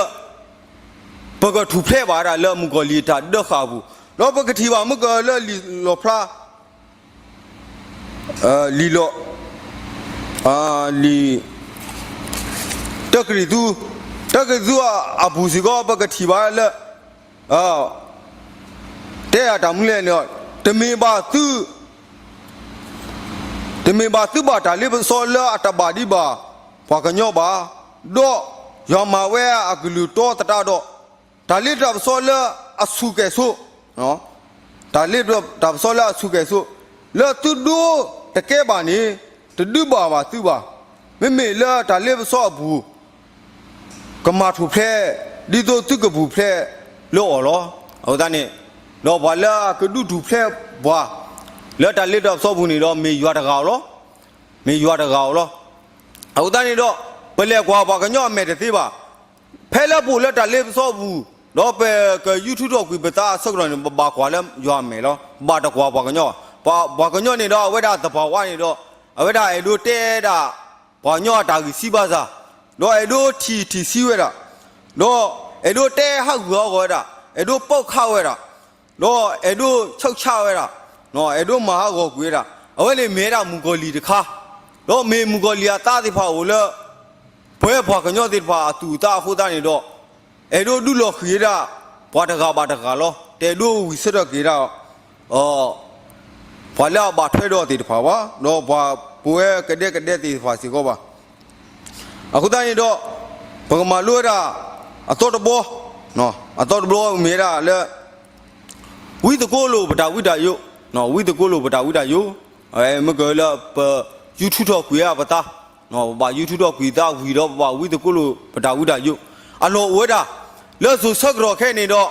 ပကထူၣ်ဖျဲးဘၣ်ဝဲဒၣ်လၢမုၣ်ကီၤလံၢ်တၢ်ဒၢဃာ်အပူၤ, ဒီးပကထံၣ်ဘၣ်မ့ၢ်ကလၢလံာ်လီၣ်ဖျါ လံာ်လီၣ် လံာ် တၢကရံၣ်သူး, တၢကရံၣ်သူးအပူၤစ့ၢ်ကီး ပကထံၣ်ဘၣ်လၢ တဲအတၢ်မနုၤလဲၣ်န့ၣ်, တမ့ၢ်ဘၣ်သု တမ့ၢ်ဘၣ်သုဘၣ်တၢ်လ့ပစီလၢအတဘၣ်ဒံးဘၣ်ပှၤကညီဘၣ်, ဒီးယွၤမၤဝဲအကလုၢ်တီသတးဒီး တၢ်လ့တၢ်ပစီလၢအဆူၣ်ကဲၣ်ဆိး, တၢ်လ့တၢ်ပစီလၢအဆူၣ်ကဲၣ်ဆိး, လၢသုဒိတကဲဘၣ်န့ၣ် တဒုးဘၣ်ဘၣ်သုဘၣ်. မ့မ့ၢ်လၢတၢ်လ့ပစီအပူၤ ကမၤထူၣ်ဖျဲး ဒ်သိးသုကပူၤဖျဲးလၢအီၤလီၤ. အဃိသတးန့ၣ် ဒီးပှၤလၢအကဒုးထူၣ်ဖျဲးပှၤ လၢတၢ်လ့တၢ်ပစီပူၤန့ၣ်ဒီး မ့ၢ်ယွၤတဂၤဧိၤလီၤ. မ့ၢ်ယွၤတဂၤဧိၤလီၤ. အဃိသတးန့ၣ်ဒီး ပလဲၤကွၢ်ပှၤကညီအမဲာ်တသ့ဘၣ်. ဖဲလၢပအိၣ်လၢတၢ်လ့ပစီပူၤ ဒီးပကယူၤထူထီၣ်ကွံာ်ပသးအဆၢကတီၢ်န့ၣ် ပဘၣ်ကွၢ်လၢယွၤအမဲာ်လီၤ. ပဘၣ်တကွၢ်ပှၤကညီဘၣ်. ပှၤကညီန့ၣ်ဒီး အဝဲဒၣ်သပှၢ်ဝါန့ၣ်ဒီး အဝဲဒၣ်အဲၣ်ဒိးတဲဒၣ် ပှၤကညီအတၢ်ဂံၢ်စၢ်ဘါစၢ်, ဒီးအဲၣ်ဒိးထံၣ်ထံၣ်ဆံးဝဲဒၣ်, ဒီးအဲၣ်ဒိးတဲဟးဂူာ်ဟးဂီၤဝဲဒၣ်, အဲၣ်ဒိးပိာ်ခးဝဲဒၣ်, ဒီးအဲၣ်ဒိးဆှုၣ်ဆှါဝဲဒၣ်, အဲၣ်ဒိးမၤဟးဂီၤကွံာ်ဝဲဒၣ်, အဝဲန့ၣ်မ့ၢ်ဝဲဒၣ်မုၣ်ကီၤလံၢ်တခါ, ဒီးမ့ၢ်မုၣ်ကီၤလံၢ်အသးသ့ၣ်တဖၣ်အိၣ်လၢ ပဝဲပှၤကညီသ့ၣ်တဖၣ်အသူၣ်အသးအဃိသတးန့ၣ်ဒီး အဲၣ်ဒိးဒုးလီၤဃံၤဝဲဒၣ် ပှၤတဂၤဘၣ်တဂၤလီၤ. တအဲၣ်ဒိးဝံၣ်ဆၢထၢၣ်က့ၤဒၣ် ပှၤလၢအဘၣ်ထွဲဒီးသ့ၣ်တဖၣ်ဘၣ်, ဒီးပှၤပဝဲကဒဲကဒဲသ့ၣ်တဖၣ်စ့ၢ်ကီးဘၣ်. အဃိသတးန့ၣ်ဒီး ပကမၤလိဝဲဒၣ် အသီတဘျီ, အသီတဘျီမ့ၢ်ဝဲဒၣ်လၢ ဝံသကိးလိာ်ပတၢ်ဝံတၢ်ယိး, ဝံသကိးလိာ်ပတၢ်ဝံတၢ်ယိး, မ့ၢ်ကလၢပယူၤထူထီၣ်ကွံာ်အပသး, ပဘၣ်ယူၤထူထီၣ်ကွံာ်သးဝံၤဒီး ပဘၣ်ဝံသကိးလိာ်ပတၢ်ဝံတၢ်ယိး, အလီၢ်အိၣ်ဝဲဒၣ် လၢစိၤဆၢကတီၢ်ခဲအံၤန့ၣ်ဒီး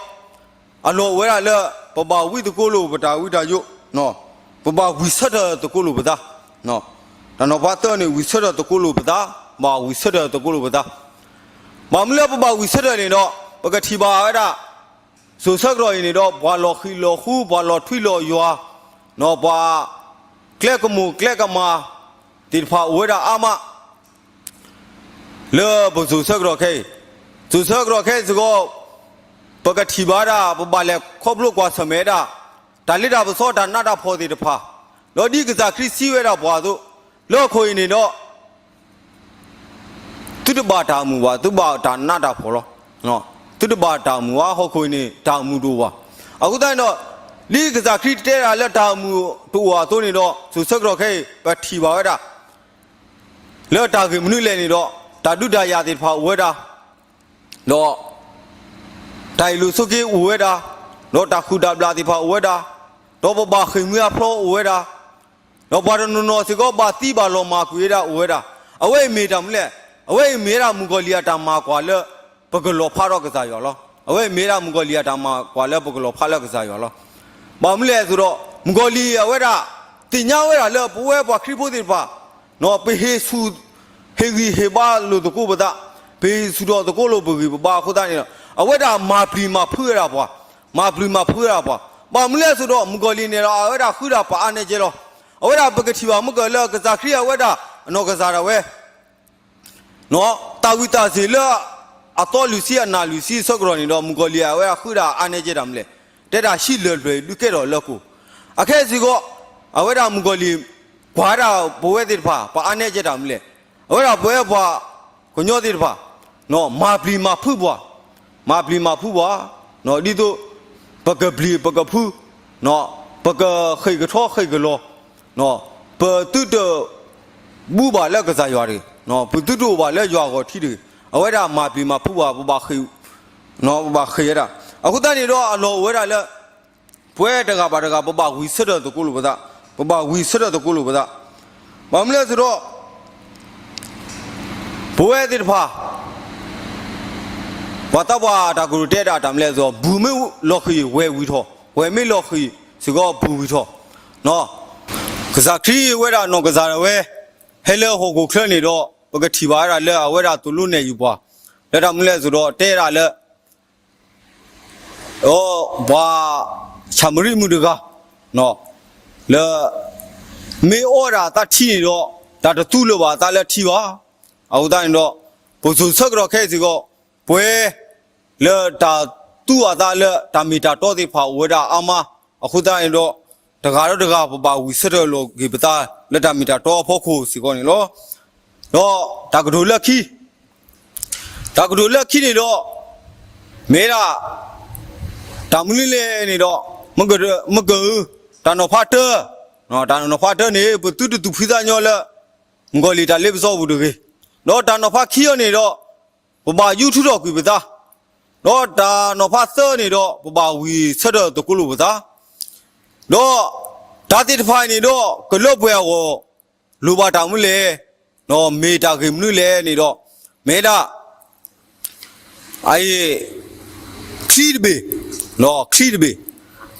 အလီၢ်အိၣ်ဝဲဒၣ်လၢ ပဘၣ်ဝံသကိးလိာ်ပတၢ်ဝံတၢ်ယိး, ပဘၣ်ဝံၣ်ဆၢထၢၣ်သကိးလိာ်ပသး, တၢ်နီၤဖးသၢန့ၣ် ဝံၣ်ဆၢထၢၣ်သကိးလိာ်ပသး, ဘၣ်ဝံၣ်ဆၢထၢၣ်သကိးလိာ်ပသး. ဘၣ်မနုၤလၢပဘၣ်ဝံၣ်ဆၢထၢၣ်န့ၣ်ဒီး ပကထံၣ်ဘၣ်ဝဲဒၣ် စိၤဆၢကတီၢ်အံၤန့ၣ်ဒီး ပှၤလီၤဃံးလီၤဃူ ပှၤလီၤထွံလီၤယွၤ, ပှၤကျဲကမူၣ်ကျဲကမၣ်သ့ၣ်တဖၣ်အိၣ်ဝဲဒၣ်အါမး လၢပစိၤဆၢကတီၢ်ခဲအံၤ, စိၤဆၢကတီၢ်ခဲအံၤစ့ၢ်ကီး ပကထံၣ်ဘၣ်ဝဲဒၣ် ပဘၣ်လဲၤခီဖျိကွၢ်ဆၢၣ်မဲာ်ဝဲဒၣ် တၢ်လ့တၢ်ပစီတၢ်နးတၢ်ဖှီၣ်သ့ၣ်တဖၣ်, ဒီးဒ်ကစၢ်ခရံာ်စံးဝဲဒၣ်ပှၤအသိး, လၢဟီၣ်ခိၣ်အံၤန့ၣ်ဒီး သုတဘၣ်တၢ်မုာ်ဘၣ်, သုဘၣ်တၢ်နးတၢ်ဖှီၣ်လီၤ. သုတဘၣ်တၢ်မုာ်ဘၣ်, ဟီၣ်ခိၣ်အံၤန့ၣ် တၢ်မုာ်တအိၣ်ဘၣ်. အဃိသတးန့ၣ်ဒီး ဒ်ကစၢ်ခရံာ်တဲဒၣ်လၢတၢ်အမုာ်တအိၣ်အသိးန့ၣ်ဒီး စိၤဆၢကတီၢ်ခဲအံၤ ပထံၣ်ဘၣ်ဝဲဒၣ် လၢတၢ်ဂ့ၢ်မနုၤလဲၣ်န့ၣ်ဒီး တၢ်ဒုးတၢ်ယၤသ့ၣ်တဖၣ်အိၣ်ဝဲဒၣ် ဒီး တၢ်အ့ၣ်လိာ်ဆိးက့အိၣ်ဝဲဒၣ်, ဒီးတၢ်ဃုာ်တၢ်ဘျၣ်သ့ၣ်တဖၣ်အိၣ်ဝဲဒၣ်, ဒီးပဘၣ်ဃ့ၢ်မှံဟးဖျိးအိၣ်ဝဲဒၣ်, ဒီးပှၤတနီၤနီၤစ့ၢ်ကီး ဘၣ်သံဘၣ်လီၤမၢ်ကွံာ်ဝဲဒၣ်အိၣ်ဝဲဒၣ်. အဝဲအံၤမ့ၢ်တၢ်မနုၤလဲၣ်. အဝဲအံၤမ့ၢ်ဝဲဒၣ်မုၣ်ကီၤလံၢ်အတၢ်မၤကွၢ်လၢ ပကလီၤဖးဒီးကစၢ်ယွၤလီၤ. အဝဲအံၤမ့ၢ်ဝဲဒၣ်မုၣ်ကီၤလံၢ်အတၢ်မၤကွၢ်လၢပကလီၤဖးလၢကစၢ်ယွၤလီၤ. ဘၣ်မနုၤလဲၣ်အသိးဒီး မုၣ်ကီၤလံၢ်အဝဲဒၣ် သ့ၣ်ညါဝဲဒၣ်လၢပဝဲပှၤခရံာ်ဖိသ့ၣ်တဖၣ် ပဟ့ၣ်ဆူၣ် ဟ့ၣ်ဂံၢ်ဟ့ၣ်ဘါလိာ်သကိးပသး, ပဟ့ၣ်ဆူၣ်ထီၣ်သကိးလိာ်ပဂံၢ်ပဘါအဃိသတးန့ၣ်ဒီး အဝဲဒၣ်မၤပျံၤမၤဖုးဝဲဒၣ်ပှၤ, မၤပျံၤမၤဖုးဝဲဒၣ်ပှၤ. ဘၣ်မနုၤလဲၣ်အသိးဒီး မုၣ်ကီၤလံၢ်န့ၣ်ဒီး အဝဲဒၣ်ဃုဒၣ်ပှၤအါနဲကဲလီၤ. အဝဲဒၣ်ပကထံၣ်ဘၣ်မုၣ်ကီၤလံၢ်လၢကစၢ်ခရံာ်အဝဲဒၣ်အနီၢ်ကစၢ်ဒၣ်ဝဲ တၢ်ဝံၣ်တၢ်စ့ၢ်လၢ အသီလွံၢ်ဆံအနၢ်လွံၢ်ဆံအဆၢကတီၢ်န့ၣ်ဒီး မုၣ်ကီၤလံၢ်အဝဲဒၣ်ဃုဒၣ်အါနဲကဲတၢ်မနုၤလဲၣ်. တဲဒၣ်ဟံးလၢၢ်တဖျၢၣ်အံၤဒုးကဲထီၣ်လၢကိၣ်. အခဲစ့ၢ်ကီး အဝဲဒၣ်မုၣ်ကီၤလံၢ် ကွၢ်ဒၣ်ပဝဲသ့ၣ်တဖၣ် ပှၤအါနဲကဲတၢ်မနုၤလဲၣ်. အဝဲဒၣ်ပဝဲပှၤကညီသ့ၣ်တဖၣ် မၤပျံၤမၤဖုးပှၤ, မၤပျံၤမၤဖုးပှၤ, ဒ်သိး ပကပျံၤပကဖုး, ပကဃ့ၢ်ကထီဃ့ၢ်ကလီၤ, ပသုတ ဘူၣ်ဘၣ်လၢကစၢ်ယွၤတဂ့ၤ, ပသုတအိၣ်ဘၣ်လၢယွၤအဂီၢ်ထံးတဂ့ၤ. အဝဲဒၣ်မၤပျံၤမၤဖုးဘၣ် ပဘၣ်ဃ့ၢ်, ပဘၣ်ဃ့ၢ်ဝဲဒၣ်. အဃိသတးန့ၣ်ဒီးအလီၢ်အိၣ်ဝဲဒၣ်လၢ ပဝဲတဂၤဘၣ်တဂၤ ပဘၣ်ဝံၤဆၢထၢၣ်သကိးလိာ်ပသး, ပဘၣ်ဝံၤဆၢထၢၣ်သကိးလိာ်ပသး. ဘၣ်မနုၤလဲၣ်အသိးဒီး ပဝဲသ့ၣ်တဖၣ် ပှၤသးပှၢ်တၢ်ကတိၤတဲဒၣ်တၢ်မနုၤလဲၣ်အသိး ဘူၣ်မ့ၢ်လီၤဃံၤ ဝဲၢ်ဝံၤထီၣ်, ဝဲၢ်မ့ၢ်လီၤဃံၤစ့ၢ်ကီး ဘူၣ်ဝံၤထီၣ်. ကစၢ်ခရံာ်ဝဲဒၣ်နီၢ်ကစၢ်ဒၣ်ဝဲ ဟဲလၢဟီၣ်ခိၣ်ချၢန့ၣ်ဒီး ပကထံၣ်ဘၣ်ဝဲဒၣ်လၢအဝဲဒၣ်သိၣ်လိနဲၣ်ယုာ်ပှၤ လၢတၢ်မနုၤလဲၣ်အသိးဒီး တဲဒၣ်လၢ ဒီးပှၤၡၤမရံမုၣ်တဂၤ လၢ မ့ၢ်အီၣ်ဒၣ်အသးထံန့ၣ်ဒီး တၢ်တသူလၢၤဘၣ်အသးလၢထံဘၣ်. အဃိသတးန့ၣ်ဒီး ပစိၤဆၢကတီၢ်ခဲအံၤစ့ၢ်ကီး ပဝဲ လၢတၢ်သူအသးလၢတၢ်မ့ၢ်တၢ်တီသ့ၣ်တဖၣ်အိၣ်ဝဲဒၣ်အါမး. အဃိသတးန့ၣ်ဒီး တဂၤဒီးတဂၤ ပဘၣ်ဝံၤဆၢထၢၣ်လိာ်က့ၤပသးလၢတၢ်မ့ၢ်တၢ်တီအဖီခိၣ်စ့ၢ်ကီးန့ၣ်လီၤ. ဒီးတၢ်ကတိၤလၢခံ တၢ်ကတိၤလၢခံန့ၣ်ဒီး မ့ၢ်ဒၣ် တၢ်မနုၤလဲၣ်န့ၣ်ဒီး မ့ၢ်က တၢ်နီၤဖးတၢ, တၢ်နီၤဖးတၢန့ၣ် ပသုတသူၣ်ဖှံသးညီလၢ မုၣ်ကီၤလံၢ်တၢ်လ့ပစီပူၤတဂ့ၤ. ဒီးတၢ်နီၤဖးခံအံၤန့ၣ်ဒီး ပဘၣ်ယူးထူထီၣ်ကွံာ်ပသး, ဒီးတၢ်နီၤဖးသၢန့ၣ်ဒီး ပဘၣ်ဝံၤဆၢထၢၣ်သကိးလိာ်ပသး, ဒီးတၢ်သ့ၣ်တဖၣ်အံၤန့ၣ်ဒီး ကလၢပှဲၤအဂီၢ် လိၣ်ဘၣ်တၢ်မနုၤလဲၣ်, မ့ၢ်တၢ်ဂ့ၢ်မနုၤလဲၣ်န့ၣ်ဒီး မ့ၢ်ဒၣ် အအံၤ ချံတဘ့ၣ်, ချံတဘ့ၣ်, ချံန့ၣ်ဒီး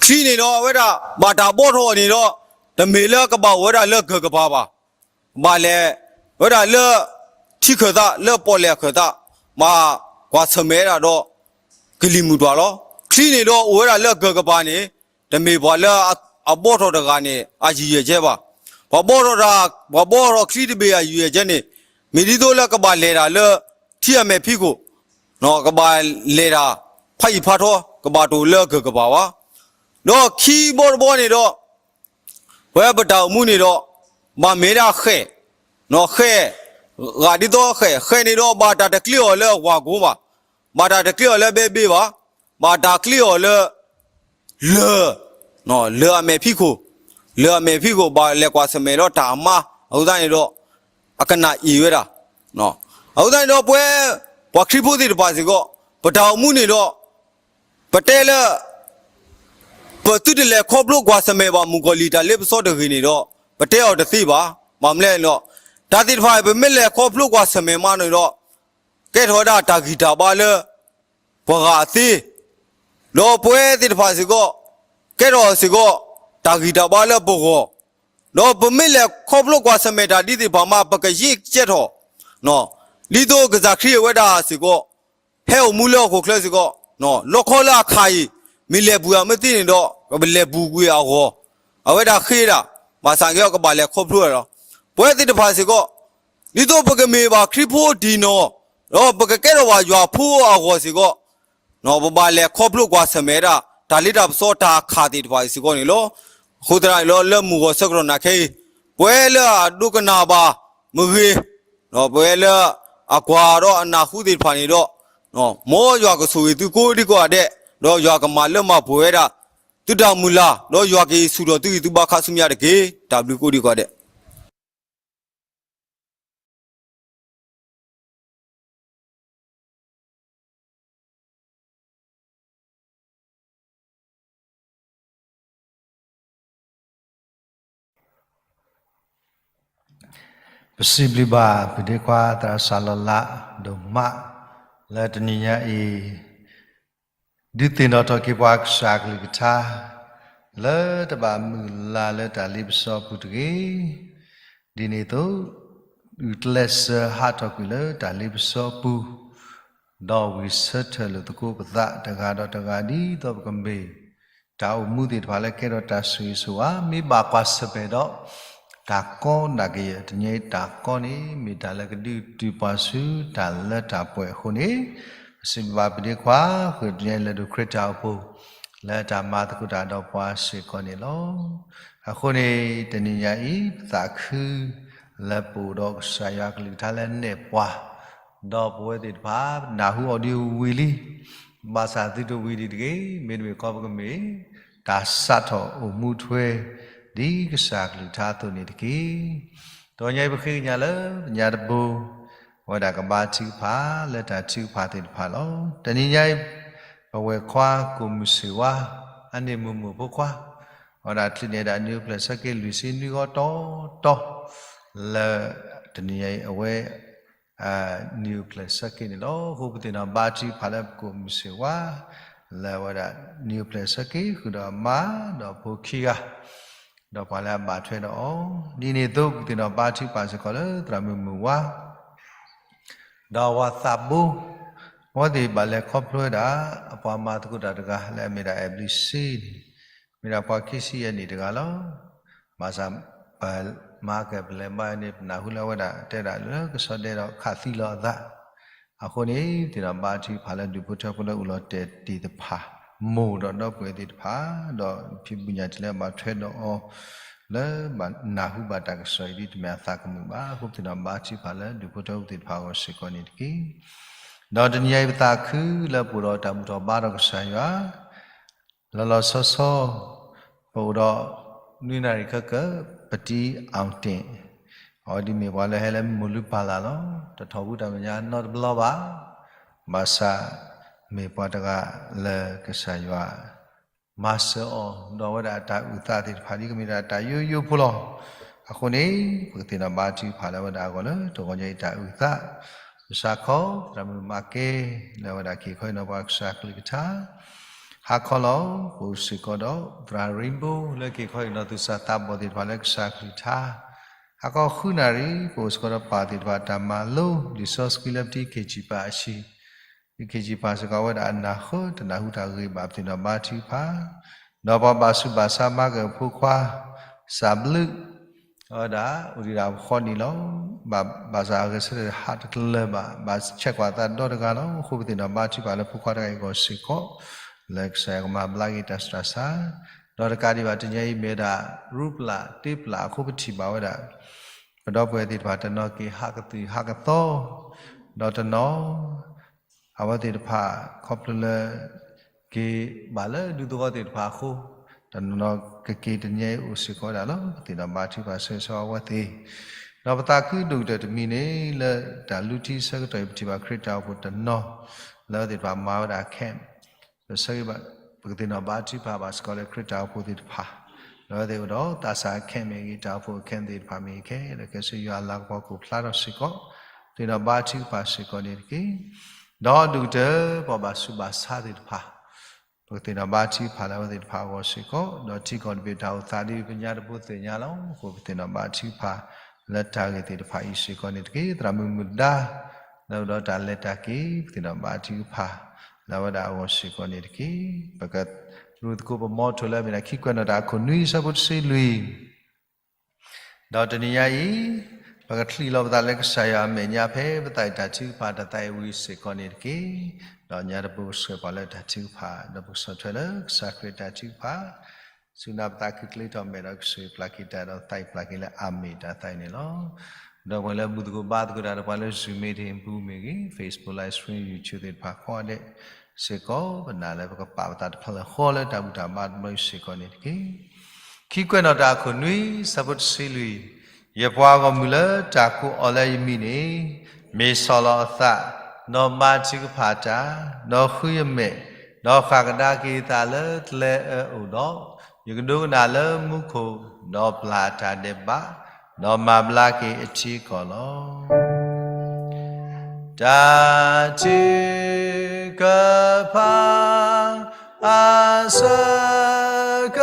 အဝဲဒၣ် ဘၣ်တၢ်ဘှီထီၣ်အီၤန့ၣ်ဒီး တမ့ၢ်လၢကဘၣ်အိၣ်ဝဲဒၣ်လၢကၢၢ်ကပၤဘၣ်. ဘၣ်လဲၤဝဲဒၣ်လၢ ထံခၢၣ်သး လၢပီၣ်လဲၣ်အခၢၣ်သး, ဘၣ်ကွၢ်ဆၢၣ်မဲာ်ဝဲဒၣ်ဒီး ကလံၤမုၢ်တွၤလီၤ. ချံန့ၣ်ဒီးအိၣ်ဝဲဒၣ်လၢကၢၢ်ကပၤန့ၣ် တမ့ၢ်ပှၤလၢအဘှီထီၣ်တဂၤန့ၣ် အယုၢ်ယဲၢ်ကဲဘၣ်. ပှၤဘှီထီၣ်တၢ်, ပှၤဘှီထီၣ်ချံတဘ့ၣ်အယုၢ်ယဲၢ်ကဲန့ၣ် မ့ၢ်ဒ်သိးလၢကဘၣ်လဲၤတၢ်လၢ ထံအမဲာ်ဖံးခိၣ်, ကဘၣ်လဲၤတၢ် ဖးယံၤဖးထီ ကဘၣ်တအိၣ်လၢကၢၢ်ကပၤဘၣ်. ဒီးခံဘီတဘီန့ၣ်ဒီး ပဝဲပတၢ်အိၣ်မူန့ၣ်ဒီး ဘၣ်မ့ၢ်ဒၣ်ဃဲၣ်, ဃဲၣ်, ဂာ်ဒ်သိးဃဲၣ်, ဃဲၣ်န့ၣ်ဒီး ဘၣ်တၢ်တကျ့အီၤလၢအဝၤကိဘၣ်, ဘၣ်တၢ်တကျ့အီၤလၢဘဲဘ့ဘၣ်, ဘၣ်တၢ်ကျ့အီၤလၢ လၢၢ်, လၢၢ်အမဲာ်ဖံးခိၣ်, လၢၢ်အမဲာ်ဖံးခိၣ် ဘၣ်လဲၤကွၢ်ဆၢၣ်မဲာ်ဒီးတၢ်အမါ, အဃိသတးန့ၣ်ဒီး အကနၣ်အ့ၣ်ဝဲဒၣ်. အဃိသတးန့ၣ်ဒီး ပဝဲ ပှၤခရံာ်ဖိသ့ၣ်တဖၣ်စ့ၢ်ကီး ပတၢ်အိၣ်မူန့ၣ်ဒီး ပတဲလၢ ပသုတလဲၤခီဖျိကွၢ်ဆၢၣ်မဲာ်ဘၣ်မုၣ်ကီၤလံၢ်တၢ်လ့ပစီတဂ့ၤန့ၣ်ဒီး ပတဲအီၤတသ့ဘၣ်. ဘၣ်မနုၤလဲၣ်န့ၣ်ဒီး တၢ်သ့ၣ်တဖၣ်အံၤ ပမ့ၢ်လဲၤခီဖျိကွၢ်ဆၢၣ်မဲာ်မးန့ၣ်ဒီး ကဲထီၣ်ဝဲဒၣ်တၢ်ဂံၢ်တၢ်ဘါလၢ ပှၤဂၤအသ့, ဒီးပဝဲသ့ၣ်တဖၣ်စ့ၢ်ကီး ကဲထီၣ်စ့ၢ်ကီး တၢ်ဂံၢ်တၢ်ဘါလၢပဂီၢ်, ဒီးပမ့ၢ်လဲၤခီဖျိကွၢ်ဆၢၣ်မဲာ်တၢ်ဒ်သ့ၣ်တဖၣ်မး ပကယ့ၢ်ကဲထီၣ်, ဒ်သိးကစၢ်ခရံာ်အဝဲဒၣ်စ့ၢ်ကီး ဟဲအိၣ်မူလၢဟီၣ်ခိၣ်ချၢစ့ၢ်ကီး, လီခီလၢအခါအံၤ မ့ၢ်လဲၤပူၤဧါမ့ၢ်သ့န့ၣ်ဒီး ကလဲၤပူၤကွံာ်အဂီၢ်, အဝဲဒၣ်ဃ့ဒၣ်, ဘၣ်ဆၣ်က့ၤအီၤကဘၣ်လဲၤခီဖျိလီၤ. ပဝဲသ့ၣ်တဖၣ်စ့ၢ်ကီး ဒ်သိးပကမ့ၢ်ဘၣ်ခရံာ်ဖိတံၢ်နီၢ်, ဒီးပကကဲထီၣ်ဘၣ်ယွၤဖိအဂီၢ်စ့ၢ်ကီး, ပဘၣ်လဲၤခီဖျိကွၢ်ဆၢၣ်မဲာ်ဒၣ် တၢ်လ့တၢ်ပစီတၢ်ခးသ့ၣ်တဖၣ်အံၤစ့ၢ်ကီးန့ၣ်လီၤ. အဃိသတးန့ၣ်လီၤ လၢမုၢ်ဂီၤဆၢကတီၢ်နၤခဲအံၤ, ပဝဲလၢအဒိကနၣ်ဘၣ်မ့ၢ်ဂ့ၤ, ပဝဲလၢအကွၢ်ဒီးအနၢ်ဟူသ့ၣ်တဖၣ်န့ၣ်ဒီး, မ်ယွၤကဆိၣ်ဂ့ၤသုကိးဒံကိးဂၤဒဲး, ဒီးယွၤကမၤလၢမၤပှဲၤဝဲဒၣ် သုတၢ်အိၣ်မုာ်လၢ် ဒီးယွၤက့ၤဆူၣ်ထီၣ်သုဂံၢ်သုဘါခါဆူညါတက့ၢ်. တၢ်ဘျုးကိးဒံးကိးဂၤဒဲး. ပစံးဘျုးဘၣ် ပဒ့ခွါသရၣ်စၢ်လီၤလး ဒိၣ်မး လၢတနံၤညါအံၤ ဒုးသ့ၣ်နီၣ်ထီၣ်က့ၤပှၤကစၢ်အကလုၢ်ကထါ လၢတဘၣ်မုၢ်လၢ်လၢတၢ်လ့ပစီအပူၤတဂ့ၤ. ဒ်န့ၣ်အသိး ဂုာ်ကျဲးစၢးဟးထီၣ်ကွံာ်လၢတၢ်လ့ပစီအပူၤ ဒီးဝံၢ်ဆၢထၢၣ်လိာ်သကိးပသးတဂၤဒီးတဂၤ ဒ်သိးပကမ့ၢ်တၢ်အိၣ်မူသ့ၣ်တဖၣ်လၢကဲထီၣ်တၢ်ဆိၣ်ဂ့ၤဆိၣ်ဝါ မ့ၢ်ဘၣ်ကွၢ်ဆၢၣ်မဲာ်ဒီး တၢ်ကီနာ်က့ၤ တနံၤအံၤတၢ်ကီန့ၣ် မ့ၢ်တၢ်လၢကဒုးတုၤပှၤဆူတၢ်လၢတၢ်ပှဲၤအဃိန့ၣ် ပစံးဘျုးဘၣ်ပဒ့ခွါ ဃုာ်တနံၤအံၤလဲၤဒိးခရံာ်တၢ်အိၣ်ဖှိၣ် လၢတၢ်မၤသကိးတၢ်ဒီးပှၤစ့ၢ်ကီးန့ၣ်လီၤ. အဃိန့ၣ် တနံၤညါအံၤ ပသးခု လၢပအိၣ်ဒီးကစၢ်ယွၤအကလုၢ်ကထါလၢနဲၣ်ပှၤ ဒီးပဝဲသ့ၣ်တဖၣ် နၢ်ဟူအီၤဒ်ဝံၤလံ, ဘၣ်ဆၣ်သုတဝံၤဒံးတဂ့ၤ, မ့တမ့ၢ်ခီပကမ့ၢ် တၢ်စးထီၣ်အိၣ်မူထွဲ ဒ်ကစၢ်ကလုၢ်ကထါအသိးန့ၣ်တက့ၢ်. တနံၤညါအံၤပဃ့ကညးလၢ ပညါတဘိ အဝဲဒၣ်ကဘါထုကဖၣ်လၢတၢ်ထုကဖၣ်သ့ၣ်တဖၣ်လီၤ. တနံၤညါအံၤ ပဝဲၢ်ခွါကိးမုၢ်ဆ့ၣ်ဝါ အန့ၣ်မုၢ်မုၢ်ဖိခွါ, အဝဲဒၣ်ချုးန့ၢ်ဒၣ်နံၣ်အိၣ်ဖျဲၣ်ဆၢက့ၤလွံၢ်ဆံနွံဂီၤတီတီ လၢတနံၤညါအံၤ အဝဲ နံၣ်အိၣ်ဖျဲၣ်ဆၢက့ၤန့ၣ်လီၤ. အဃိပသ့ၣ်နီၣ်ဘါထုကဖၣ်လၢပကိးမုၢ်ဆ့ၣ်ဝါ လၢအဝဲဒၣ်နံၣ်အိၣ်ဖျဲၣ်ဆၢက့ၤဃုာ်ဒီးအမါဒီးဖိခံဂၤ ဒီးပှၤလၢအဘၣ်ထွဲဒီးအီၤ, ဒ်န့ၣ်အသိးပသ့ၣ်နီၣ်ဘါထုကဖၣ်စ့ၢ်ကီးလၢသရၣ်မုၣ်မုၢ်ဝါ ဒီးအဝၤသးဘိ, အဝဲသ့ၣ်ဘၣ်လဲၤခီဖျိဝဲဒၣ် အပှၤမၤသကိးတၢ်တဂၤလၢအမ့ၢ်ဒၣ် အဲဘျံးစ့န့ၣ်, မ့ၢ်ဒၣ်ပှၤခံဆံယဲၢ်နံၣ်တဂၤလီၤ. ဘၣ်ဆၣ် ပမၤကဲၣ်ပလဲၤဘါန့ၣ် ပနၢ်ဟူလၢအဝဲဒၣ်တဲဒၣ်လၢကဆီဒဲဒီးခးသံလီၤအသး, အဃိန့ၣ် သ့ၣ်နီၣ်ဘါထုကဖၣ်လၢဒူၣ်ဖိထၢဖိလၢအိၣ်လီၤတဲာ်သ့ၣ်တဖၣ်, မိၢ်ဒီးဒီပုၢ်ဝဲၢ်သ့ၣ်တဖၣ်, ဒီးဖံးဘုညၣ်ထံးလၢအဘၣ်ထွဲဒီးအီၤ လၢဘၣ်နၢ်ဟူဘၣ်တၢ်ကစီၣ်အံၤဒ်တမ့ၢ်အသးကမုာ်ဘၣ်, အဃိပသ့ၣ်နီၣ်ဘါထုကဖၣ်လၢဒူၣ်ဖိထၢဖိသ့ၣ်တဖၣ်အဂီၢ်စ့ၢ်ကီးန့ၣ်တက့ၢ်. ဒီးတနံၤညါအံၤပသးခုလၢပအိၣ်ဒီးတၢ်ဘူၣ်ထီၣ်ဘါထီၣ်ကစၢ်ယွၤ လီၤလီၤဆီဆီ ပအိၣ်ဒီး နွံနၣ်ရံၣ်ခဲကၢၣ် ပတံအီၣ်တ့ၣ်, အဝဲဒ်မ့ၢ်ပှၤလၢဟဲလၢမိၢ်လုၢ်ပၢ်လၢ်လီၤ. တထီၣ်ဝံတၢ်မဲာ်ညါနီတဘျီဘၣ်. ဘၣ်ဆၣ် မ့ၢ်ပှၤတဂၤလၢကစၢ်ယွၤ မၤစၢၤအီၤ ဒီးအဝဲဒၣ်အတၢ်အုၣ်သးသ့ၣ်တဖၣ်ဒ်ကမ့ၢ်ဒၣ်တၢ်ယိယိဖိလီၤ. အဃိန့ၣ် ပကသ့ၣ်နီၣ်ဘါထုကဖၣ်လၢအဝဲဒၣ်အဂီၢ်လၢတဂီၤညါအံၤတၢ်အုၣ်သး, ပစးခီ သရၣ်မုၣ်မၤကဲ လၢအဝဲဒၣ်က့ၤခီအံၤနီၤပှၤကစၢ်ကလုၢ်ကထါ ဟးခီလီၤ ပအိၣ်စ့ၢ်ကီးဒီး သရၣ်ရ့ဘိ လၢက့ၤခီအံၤနီၤသူၣ်စၢ်သးဘီၣ်သ့ၣ်တဖၣ်လၢကစၢ်ကလုၢ်ကထါ, ဟးခီဃုနၣ်ရံၣ် ပအိၣ်စ့ၢ်ကီးဒီးပၢ်သ့ၣ်တဖၣ်တၢ်မၤလိ လံာ်စီဆှံလၢပတံ ခ့ၣ်ကၠံၣ်ပၢ်အဆံး, လံာ်ခ့ၣ်ကၠံၣ်ပၢ်စ့ၢ်ကီးအဝဲဒၣ်အနၢ်ဃၢတနၢ်ဟူတၢ်ဂ့ၢ်ဘၣ်ပသ့ၣ်နီၣ်ဘါထုကဖၣ်, ဒီးပှၤဘၣ်ဆူးဘၣ်ဆါမၤကဲၣ်အဖိခွါ စၢ်ဘျုး အဝဲဒၣ်အိၣ်ဒံးဒၣ်ဃီနံၣ်လီၤ. ဘၣ်ဆၣ်အဂဲၤဆၢထၢၣ်ဟးတကလၢၤဘၣ်, ဘၣ်ဆဲးကွၢ်သးဒီတဂၤလီၤ. အဃိပသ့ၣ်နီၣ်ဘါထုကဖၣ်လၢဖိခွါတဂၤအံၤအဂီၢ်စ့ၢ်ကီး, လၢကစၢ်ယွၤကမၤဘျါက့ၤတၢ်စှၤစှၤ, ဒီးတကးဒံးဘၣ်တနံၤအံၤမ့ၢ်ဝဲဒၣ် ရူပျၢ်တ့ပျၢ်အဃိပထံၣ်ဘၣ်ဝဲဒၣ် ပဒီပုၢ်ဝဲၢ်သ့ၣ်တဖၣ်တနီၤက့ၤဟးကသုၣ်ဟးကသီ, ဒီးတနီၤ အဝဲသ့ၣ်တဖၣ်ခီဖျိလၢ က့ၤဘၣ်လၢဒူသဝီသ့ၣ်တဖၣ်အဃိ, တနီၤနီၤကက့ၤတနံၤအံၤအိၣ်စ့ၢ်ကီးဝဲဒၣ်လီၤ. ပသ့ၣ်နီၣ်ဘါထုကဖၣ်ဆၢဂ့ၤဆၢဝါအဝဲသ့ၣ်, ဒီးပသးခုဒိၣ်ကတၢၢ်တမံၤန့ၣ် လၢတၢ်လူထံဆၢကတီၢ်အံၤ ပထံၣ်ဘၣ်ခရံာ်တၢ်အိၣ်ဖှိၣ်တနီၤ လၢအဝဲသ့ၣ်တဖၣ်မၤဝဲဒၣ် camp ပဆၢဂ့ၤဘၣ်, ပကသ့ၣ်နီၣ်ဘါထုကဖၣ်ဘၣ်စ့ၢ်ကီးလၢခရံာ်တၢ်အိၣ်ဖှိၣ်သ့ၣ်တဖၣ်, လၢအဝဲသ့ၣ်အိၣ်ဒီးသးစၢ် camp မ့ၢ်ဂ့ၤ, တၢ်အိၣ်ဖှိၣ် camp သ့ၣ်တဖၣ်မ့ၢ်ဂ့ၤ, ခဲလၢာ်ခဲဆ့ယွၤအလၤကပီၤကအိၣ်ဖျါထီၣ်စ့ၢ်ကီး, သ့ၣ်နီၣ်ဘါထုကဖၣ်စ့ၢ်ကီးန့ၣ်တက့ၢ်. ဒီးဒိၣ်ကတၢၢ် ပှၤဘၣ်ဆူးဘၣ်ဆါသ့ၣ်တဖၣ် ပကသ့ၣ်နီၣ်ဘါထုကဖၣ်လၢအဝဲသ့ၣ်တဖၣ်အဂီၢ်စ့ၢ်ကီး, ဒီးထံကီၢ်တဘ့ၣ်တၢ်အိၣ်သးဒ်ပညါတဘိသ့ၣ်ညါလီၤ. အဃိပသ့ၣ်နီၣ်ဘါထုကဖၣ် လၢတၢ်ဂ့ၢ်သ့ၣ်တဖၣ်အံၤစ့ၢ်ကီးန့ၣ်တက့ၢ်. သရၣ်မုၣ်မုၢ်ဒါ လၢအအိၣ်ဒီးတၢ်လဲၤတၢ်က့ၤ ပသ့ၣ်နီၣ်ဘါထုကဖၣ် လၢအဝဲဒၣ်အဂီၢ်စ့ၢ်ကီးန့ၣ်တက့ၢ်. ပကရူၢ်သကိးပမီထိၣ်လၢအမ့ၢ်ဒၣ်ခံကွဲးနီၣ်တၢ်အခိၣ်နွံအဆၢဖိတဆံလွံၢ် ဒီးတနံၤညါအံၤ ပကချံးလီၤပသးလၢကစၢ်ယွၤအမဲာ်ညါ ဖဲပသးအုၣ်တၢ်ထုကဖၣ်တၢ်သးအံၤဝံၤစ့ၢ်ကီးန့ၣ်တက့ၢ်. ဒီးညါတဘိပဆှဲးပှၤလၢတၢ်ထုကဖၣ် ဒီးပကဆီၣ်ထွဲလၢကစၢ်ခရံာ်တၢ်ထုကဖၣ်, စူၢ်နာ်ပသးခုကျ့ထီၣ်မဲာ်ဒီးကဆိၣ်ဂ့ၤပျၢ်က့ၤတၢ်ဒီးသးအုၣ်ပျၢ်က့ၤလၢ အၤမ့ၣ်တၢ်သးအံၤန့ၣ်လီၤ. ဒီးပှၤလၢအဘူၣ်သကိးဘါသကိးတၢ်ဒီးပှၤလၢ Zoom meeting ပူၤမ့ၢ်ဂ့ၤ, Facebook live stream, YouTube သ့ၣ်တဖၣ်ဃီဒဲးစ့ၢ်ကီး ပနာ်လၢပကပာ်ပသးတဖၣ်လၢဃီလၢတၢ်ဘူၣ်တၢ်ဘါတဘျီစ့ၢ်ကီးန့ၣ်တက့ၢ်. ခံကွဲးနီၣ်တၢ်အခိၣ်နွံ ဆၢဖိတဆံလွံၢ်, ယပှၤဂီၢ်မုၢ်လၢတၢ်ကိးအီၤလၢယမံၤန့ၣ်, မ့ၢ်ဆီၣ်လီၤအသး, ဒီးမၤထုကဖၣ်တၢ်, ဒီးဃုယမဲာ်, ဒီးဃၣ်ကဒါက့ၤအသးလၢကျဲအၢအိၣ်ဒီး, ယကဒိကနၣ်လၢမူခိၣ်, ဒီးပျၢ်တၢ်ဒဲးဘး, ဒီးမၤဘျါက့ၤအထံအကီၢ်လီၤ. တၢ်ထုကဖၣ် အဆၢက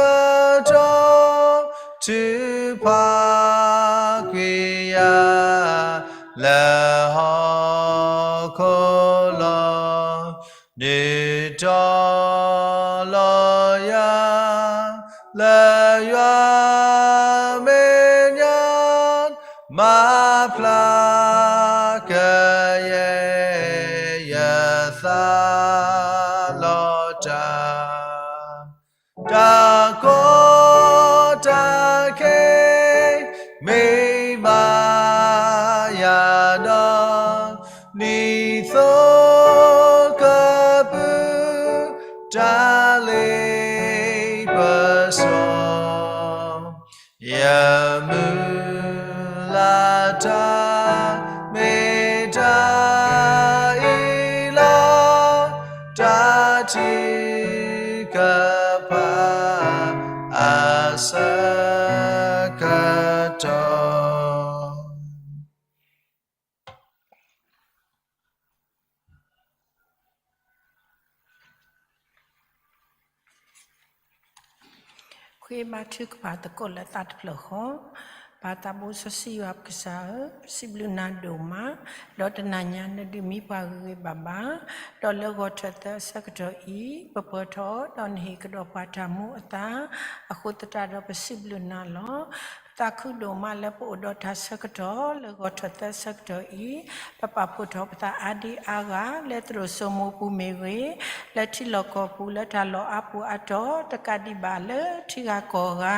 တီၢ် ထုးဖးကွံာ်ယၤ လၢဟီၣ်ခိၣ်လီၤ. ဒုးတီလီၤယၤ လၢယွၤမဲာ်ညါ မၤဖျါကယဲၢ် ယသးလီၤတၢ် တၢ်ကီတၢ်ခဲ မ့ၢ်ဘၣ်ယၤဒီး နံၣ်သိကပုၢ် တၢ်လ့ပစီ ယမုၢ်လၢ်တၢ် မ့ၢ်တၢ်အံၤလီၤ. တၢ်ထုကဖၣ် အဆၢကတီၢ် ဃ့ဘါထုကဖၣ်သကိးလၢသးတဖျၢၣ်ဃီ, ပၢ်သးဘိစီဆှံယွၤပကစၢ်ဧၢ, ပစံးဘျုးနၤဒိၣ်မး, ဒီးတနၤညါနဒုးမံပှၤဂ့ၤဂ့ၤဘၣ်ဘၣ်, ဒီးလၢဂီၤထၢၣ်သၢအဆၢကတီၢ်အံၤ, ပပၢၤထီၣ်ဒီးနဟ့ၣ်ကဒီးပှၤတၢ်မူအသါ, အဃိသတးဒီးပစံးဘျုးနၤလီၤ. ပသးခုဒိၣ်မးလၢပအိၣ်ဒီးတၢ်ဆၢကတီၢ် လၢဂီၤထၢၣ်သၢဆၢကတီၢ်အံၤ, ပပာ်ဖှိၣ်ထီၣ်ပသးအါဒံအါဂၤ လၢသရိာ်စိမိၤပူၤမ့ၢ်ဂ့ၤ, လၢထံလီၢ်ကီၢ်ပူၤလၢတၢ်လီၢ်အါပူၤအါတီၢ် တကးဒံးဘၣ်လၢထံဂၤကီၢ်ဂၤ,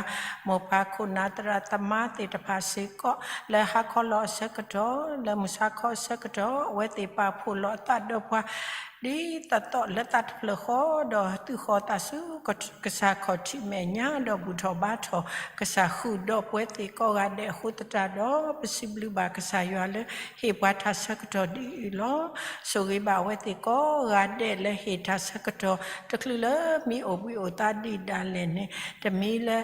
မိၢ်ပၢ်ခိၣ်နၢ်သရၣ်သမါသ့ၣ်တဖၣ်စ့ၢ်ကီး လၢဟါခီလီၤအဆၢကတီၢ် လၢမုၢ်ဆါခီအဆၢကတီၢ် အဝဲသ့ၣ်ပာ်ဖှိၣ်လီၤအသးဒီးပှၤ ဒ်သိးသိးလၢသးတဖျၢၣ်ဃီ ဒီးသုးဃီၤသးဆူကစၢ်ခီၣ်ထံးမဲာ်ညါ ဒီးဘူၣ်ထီၣ်ဘါထီၣ်ကစၢ်ဃုာ်ဒီးပဝဲသ့ၣ်ကိးဂၤဒဲးအဃိသတးဒီး ပစံးဘျုးဘၣ်ကစၢ်ယွၤလၢဟ့ၣ်ပှၤတၢ်ဆၢကတီၢ်ဒ်အံၤလီၤ. ဆိၣ်ဂ့ၤဘၣ်အဝဲသ့ၣ်ကိးဂၤဒဲးလၢဟ့ၣ်တၢ်ဆၢကတီၢ် တချုးလၢမ့ၢ်အိၣ်ဘှံးအိၣ်သါဒံးဒၣ်လဲာ်န့ၣ် တမ့ၢ်လၢ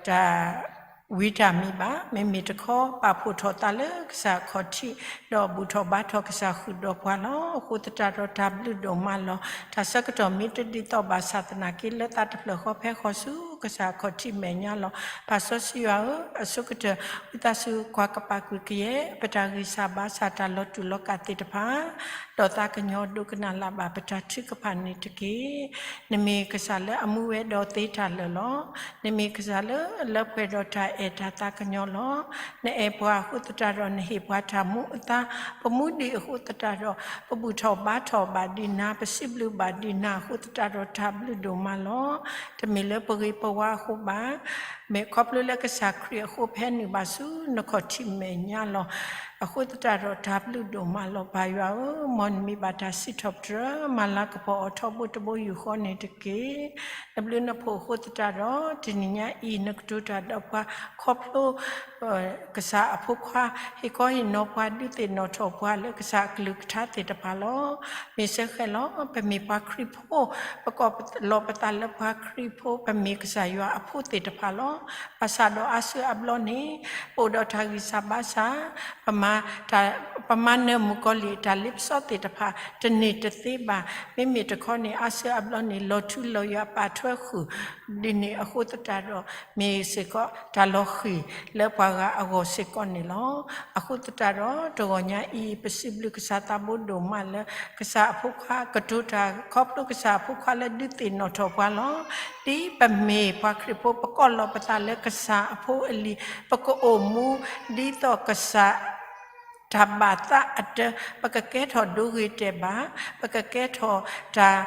တၢ် ဝံတၢ်မံၤဘၣ်, မ့မ့ၢ်တခီပာ်ဖှိၣ်ထီၣ်သးလၢကစၢ်ခီၣ်ထံး ဒီးဘူၣ်ထီၣ်ဘါထီၣ်ကစၢ်ဃုာ်ဒီးပှၤလီၤ. အဃိသတးဒီးတၢ်ဘျုးဒိၣ်မးလီၤ. တၢ်ဆၢကတီၢ်မ့ၢ်တဒ်သိးဘၣ်ဆၣ်သနာ်က့လၢသးတဖျၢၣ်ဃီဖဲဃီၤဆူကစၢ်ခီၣ်ထံးမဲာ်ညါလီၤ. ပၢ်စီဆှံယွၤဧၢ, အဆိကတၢၢ် ဝံသးစူၤကွၢ်ကပာ်ကွံာ်ကယဲၢ် ပတၢ်ဂံၢ်စၢ်ဘါစၢ်တၢ်လီၤတူာ်လီၤကာ်သ့ၣ်တဖၣ် ဒီးသးကညီၤဒိကနၣ်လၢ်ဘၣ်ပတၢ်ထုကဖၣ်န့ၣ်တက့ၢ်. နမ့ၢ်ကစၢ်လၢအမူဝဲဒီးသ့တၢ်လၢာ်လီၤ. နမ့ၢ်ကစၢ်လၢလၢပှဲၤဒီးတၢ်အဲၣ်တၢ်သးကညီၤလီၤ. နအဲၣ်ပှၤအဃိသတးဒီးနဟ့ၣ်ပှၤတၢ်မူအသါ, ပမူဒံးအဃိသတးဒီး ပဘူၣ်ထီၣ်ဘါထီၣ်ဘၣ်ဒံးနၤ, ပစံးဘျုးဘၣ်ဒံးနၤအဃိသတးဒီးတၢ်ဘျုးဒိၣ်မးလီၤ. တမ့ၢ်လၢပဂ့ၤပဝါအဃိဘၣ် မ့ၢ်ခီဖျိလၢကစၢ်ခရံာ်အဃိဖဲနုာ်ဘၣ်ဆူနခီၣ်ထံးမဲာ်ညါလီၤ. အဃိသတးဒီးတၢ်ဘျုးဒိၣ်မးလီၤ. ပၢ်ယွၤဧၢ, မ်နမံၤဘၣ်တၢ်စံးထီၣ်ပတြၢၤ မၤလၤကပီၤအီၤထီဘိတဘိယူၢ်ဃီန့ၣ်တက့ၢ်. နဘျုးနဖှိၣ်အဃိသတးဒီး တနံၤညါအံၤ နကတိၤတၢ်ဒီးပှၤခီဖျိ ကစၢ်အဖိခွါ ဟ့ၣ်ခီဟ့ၣ်နီၤပှၤ ဒုးသ့ၣ်နီၣ်ထီၣ်ပှၤလၢကစၢ်အကလုၢ်ကထါသ့ၣ်တဖၣ်လီၤ. မ့ၢ်စ့ၢ်ကီးလီၤ. ပမ့ၢ်ပှၤခရံာ်ဖိ, ပကိးလီၤပသးလၢပှၤခရံာ်ဖိ, ပမ့ၢ်ကစၢ်ယွၤအဖိသ့ၣ်တဖၣ်လီၤ. ဘၣ်ဆၣ်ဒီးအါစုအါဘျီန့ၣ် ပအိၣ်ဒီးတၢ်ဂံၢ်စၢ်ဘါစၢ်, ပမၤနၢၤမုၣ်ကီၤလံၢ်အတၢ်လ့ပစီသ့ၣ်တဖၣ် တန့ၢ်တသ့ဘၣ်. မ့မ့ၢ်တခီန့ၣ် အါစုအါဘျီန့ၣ် လီၤထူလီၤယိာ်ပာ်ထွဲဃုာ် ဒ်န့ၣ်အဃိသတးဒီး မ့ၢ်စ့ၢ်ကီးတၢ်လီၤဃံၤလၢပှၤဂၤအဂီၢ်စ့ၢ်ကီးန့ၣ်လီၤ. အဃိသတးဒီး တဂီၤညါအံၤ ပစံးဘျုးကစၢ်သးဘိဒိၣ်မးလၢ ကစၢ်အဖိခွါကတိၤတၢ်ခီဖျိကစၢ်အဖိခွါလၢဒုးသ့ၣ်နီၣ်ထီၣ်ပှၤလီၤ. ဒ်ပမ့ၢ်ပှၤခရံာ်ဖိ ပကိးလီၤပသးလၢကစၢ်အဖိအလံၤ, ပကအိၣ်မူဒ်သိးကစၢ် တၢ်ဘၣ်သးအတၢ, ပကကဲထီၣ်ဒိဂ့ၤတဲာ်ဘၣ်, ပကကဲထီၣ်တၢ်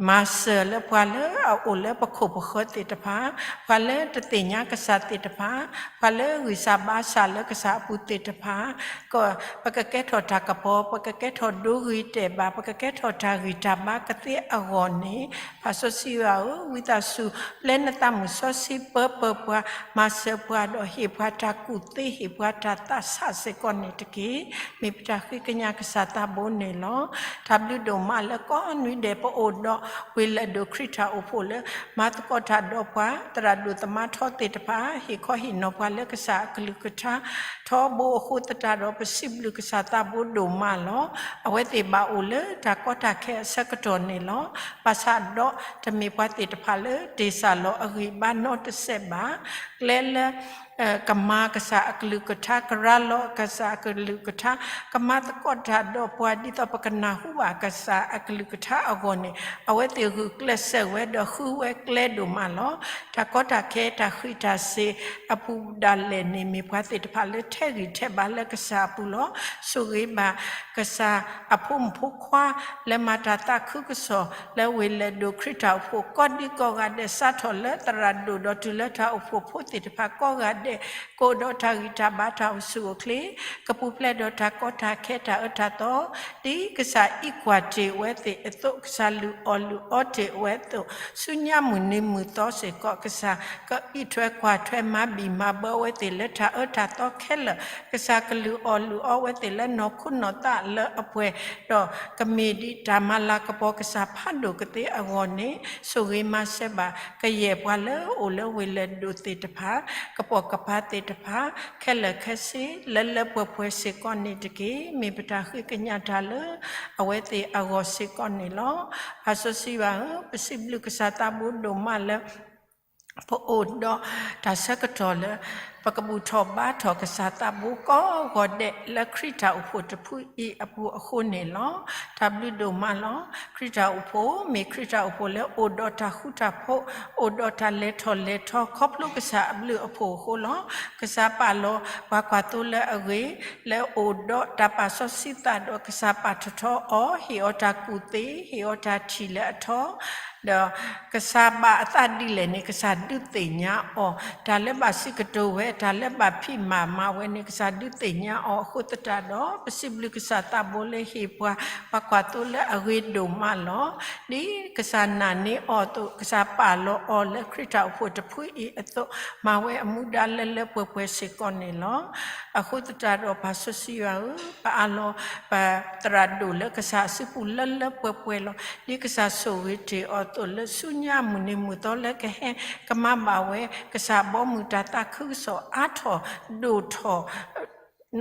မၤစၢၤလၢပှၤလၢအအိၣ်လၢပခိၣ်ပဃၢၤသ့ၣ်တဖၣ်, ပှၤလၢတသ့ၣ်ညါကစၢ်သ့ၣ်တဖၣ်, ပှၤလၢဂံၢ်စၢ်ဘါစၢ်လၢကစၢ်အပူၤသ့ၣ်တဖၣ်, ပကကဲထီၣ်တၢ်ကပီၤ, ပကကဲထီၣ်ဒိဂ့ၤတဲာ်ဘၣ်, ပကကဲထီၣ်တၢ်ဂံၢ်တၢ်ဘါကသ့အဂီၢ်န့ၣ်, ပၢ်စီဆှံယွၤဧၢ, ဝံသးစူၤပျဲနသးမုၢ်စီဆှံပၢပၢပှၤ, မၤစၢၤပှၤဒီးဟ့ၣ်ပှၤတၢ်ကူၣ်သ့, ဟ့ၣ်ပှၤတၢ်သးဆးစ့ၢ်ကီးန့ၣ်တက့ၢ်. မ့ၢ်ပတၢ်ဃ့ကညးကစၢ်သးဘိန့ၣ်လီၤ. တၢ်ဘျုးဒိၣ်မးလၢကိးနွံဒဲးပအိၣ်ဒီးဝ့ၢ်လဲၣ်ဒိၣ်ခရံာ်တၢ်အိၣ်ဖှိၣ်လၢ မၤသကိးတၢ်ဒီးပှၤ, သရၣ်ဒိၣ်သမါထီသ့ၣ်တဖၣ် ဟ့ၣ်ခီဟ့ၣ်နီၤပှၤလၢကစၢ်အကလုၢ်ကထါ ထီဘိအဃိသတးဒီး ပစံးဘျုးကစၢ်သးဘိဒိၣ်မးလီၤ. အဝဲသ့ၣ်ဘၣ်အိၣ်လၢတၢ်ကီတၢ်ခဲအဆၢကတီၢ်န့ၣ်လီၤ. ဘၣ်ဆၣ်ဒီးတမ့ၢ်ပှၤသ့ၣ်တဖၣ်လၢတ့ၢ်စၢ်လီၤအဂံၢ်ဘါနီတစဲးဘၣ်. ကျဲလၢ ကမၤကစၢ်အကလုၢ်ကထါ, ကရၤလီၤကစၢ်အကလုၢ်ကထါ, ကမၤသကိးတၢ်ဒီးပှၤ ဒ်သိးပကနၢ်ဟူဘၣ်ကစၢ်အကလုၢ်ကထါအဂီၢ်န့ၣ်, အဝဲသ့ၣ်ဂုာ်ကျဲးစၢးဝဲဒီးဃုဝဲကျဲဒိၣ်မးလီၤ. တၢ်ကီတၢ်ခဲတၢ်ဃံးတၢ်စ့ၤအပူၤဒၣ်လဲာ်န့ၣ် မ့ၢ်ပှၤသ့ၣ်တဖၣ်လၢထဲးဂံၢ်ထဲးဘါလၢကစၢ်အပူၤလီၤ. ဆိၣ်ဂ့ၤဘၣ်ကစၢ်အဖိမုၣ်ဖိခွါ လၢမၤတၢ်သးခုကစီၣ်လၢဝ့ၢ်လဲၣ်ဒိၣ်ခရံာ်တၢ်အိၣ်ဖှိၣ် ကိးဒံကိးဂၤဒဲး စးထီၣ်လၢသရၣ်ဒိၣ်ဒီးတုၤလၢတၢ်အိၣ်ဖှိၣ်ဖိသ့ၣ်တဖၣ်ကိးဂၤဒဲး ကအိၣ်ဒီးတၢ်ဂံၢ်တၢ်ဘါတၢ်အိၣ်ဆူၣ်အိၣ်ချ့, ကပူၤဖျဲးဒီးတၢ်ကီတၢ်ခဲတၢ်အၢတၢ်သီ, ဒ်ကစၢ်အံးကွၢ်တ့ၢ်ဝဲသ့ၣ်အသိး, ကစၢ်လုၢ်အီၣ်လုၢ်အီတ့ၢ်ဝဲအသိး, ဆူညါမုၢ်နံၤမုၢ်သီစ့ၢ်ကီး ကစၢ်ကအံးထွဲကွၢ်ထွဲမၤဘံၣ်မၤဘၢဝဲသ့ၣ်လၢတၢ်အၢတၢ်သီခဲလၢာ်, ကစၢ်ကလုၢ်အီၣ်လုၢ်အီဝဲသ့ၣ်လၢနီၢ်ခိနီၢ်သးလၢအပှဲၤ, ဒီးကမ့ၢ်ဒ်တၢ်မၤလၤကပီၤကစၢ်ဖးဒိၣ်ကသ့အဂီၢ်န့ၣ်, ဆိၣ်ဂ့ၤမၤစၢၤဘၣ် ကယဲၢ်ပှၤလၢအအိၣ်လၢဝ့ၢ်လဲၣ်ဒိၣ်သ့ၣ်တဖၣ်, ကပိာ်ကပၤသ့ၣ်တဖၣ်, ခဲလၢာ်ခဲဆ့ လၢလၢပှဲၤပှဲၤစ့ၢ်ကီးန့ၣ်တက့ၢ်. မ့ၢ်ပတၢ်ဃ့ကညးတၢ်လၢအဝဲသ့ၣ်အဂီၢ်စ့ၢ်ကီးန့ၣ်လီၤ. ပၢ်စီဆှံယွၤဧၢ, ပစံးဘျုးကစၢ်သးဘိဒိၣ်မးလၢ ပအိၣ်ဒီးတၢ်ဆၢကတီၢ်လၢ ပကဘူၣ်ထီၣ်ဘါထီၣ်ကစၢ်သးဘိကိးဂီၤဒဲးလၢခရံာ်တၢ်အိၣ်ဖှိၣ်တဖုအံၤအပူၤအဃိန့ၣ်လီၤ. တၢ်ဘျုးဒိၣ်မးလီၤ. ခရံာ်တၢ်အိၣ်ဖှိၣ် မ့ၢ်ခရံာ်တၢ်အိၣ်ဖှိၣ်လၢအိၣ်ဒီးတၢ်ဃူတၢ်ဖိး, အိၣ်ဒီးတၢ်လဲၤထီၣ်လဲၤထီ ခီဖျိကစၢ်အဘျုးအဖှိၣ်အဃိလီၤ. ကစၢ်ပာ်လီၤပှၤကွၢ်သိလၢအဂ့ၤ, လၢအိၣ်ဒီးတၢ်ပာ်စီဆှံသးဒီး ကစၢ်ပာ်ထီၣ်ထီအီၤ, ဟ့ၣ်အီၤတၢ်ကူၣ်သ့, ဟ့ၣ်အီၤတၢ်ထံၣ်လၢအထီ, ဒီးကစၢ်ဘၣ်အသးဒ်လဲၣ်န့ၣ် ကစၢ်ဒုးသ့ၣ်ညါအီၤ, တၢ်လၢဘၣ်စံးကတိၤဝဲ, တၢ်လၢဘၣ်ဖံးမၤမၤဝဲန့ၣ် ကစၢ်ဒုးသ့ၣ်ညါအီၤအဃိသတးဒီး ပစံးဘျုးကစၢ်သးဘိလၢဟ့ၣ်ပှၤ ပှၤကွၢ်သိလၢအဂ့ၤဒိၣ်မးလီၤ. ဒ်ကစၢ်နာ်န့ၢ်အီၤအသိး, ကစၢ်ပာ်လီၤအီၤလၢခရံာ်တၢ်အိၣ်ဖှိၣ်တဖုအံၤအသိး, မၤဝဲအမူဒါလၢလၢပှဲၤပှဲၤစ့ၢ်ကီးန့ၣ်လီၤ. အဃိသတးဒီးပၢ်စီဆှံယွၤဧၢ, ပအၢၣ်လီၤ ပသရၣ်ဒိၣ်လၢကစၢ်အစုပူၤလၢလၢပှဲၤပှဲၤလီၤ. ဒ်ကစၢ်ဆိၣ်ဂ့ၤတ့ၢ်အီၤအသိး လၢဆူညါမုၢ်နံၤမုၢ်သီလၢကဟဲကမၤဘၣ်ဝဲ ကစၢ်ဘီမုၢ်တၢ်သးခုကစီၣ်အါထီၣ်ဒိၣ်ထီၣ်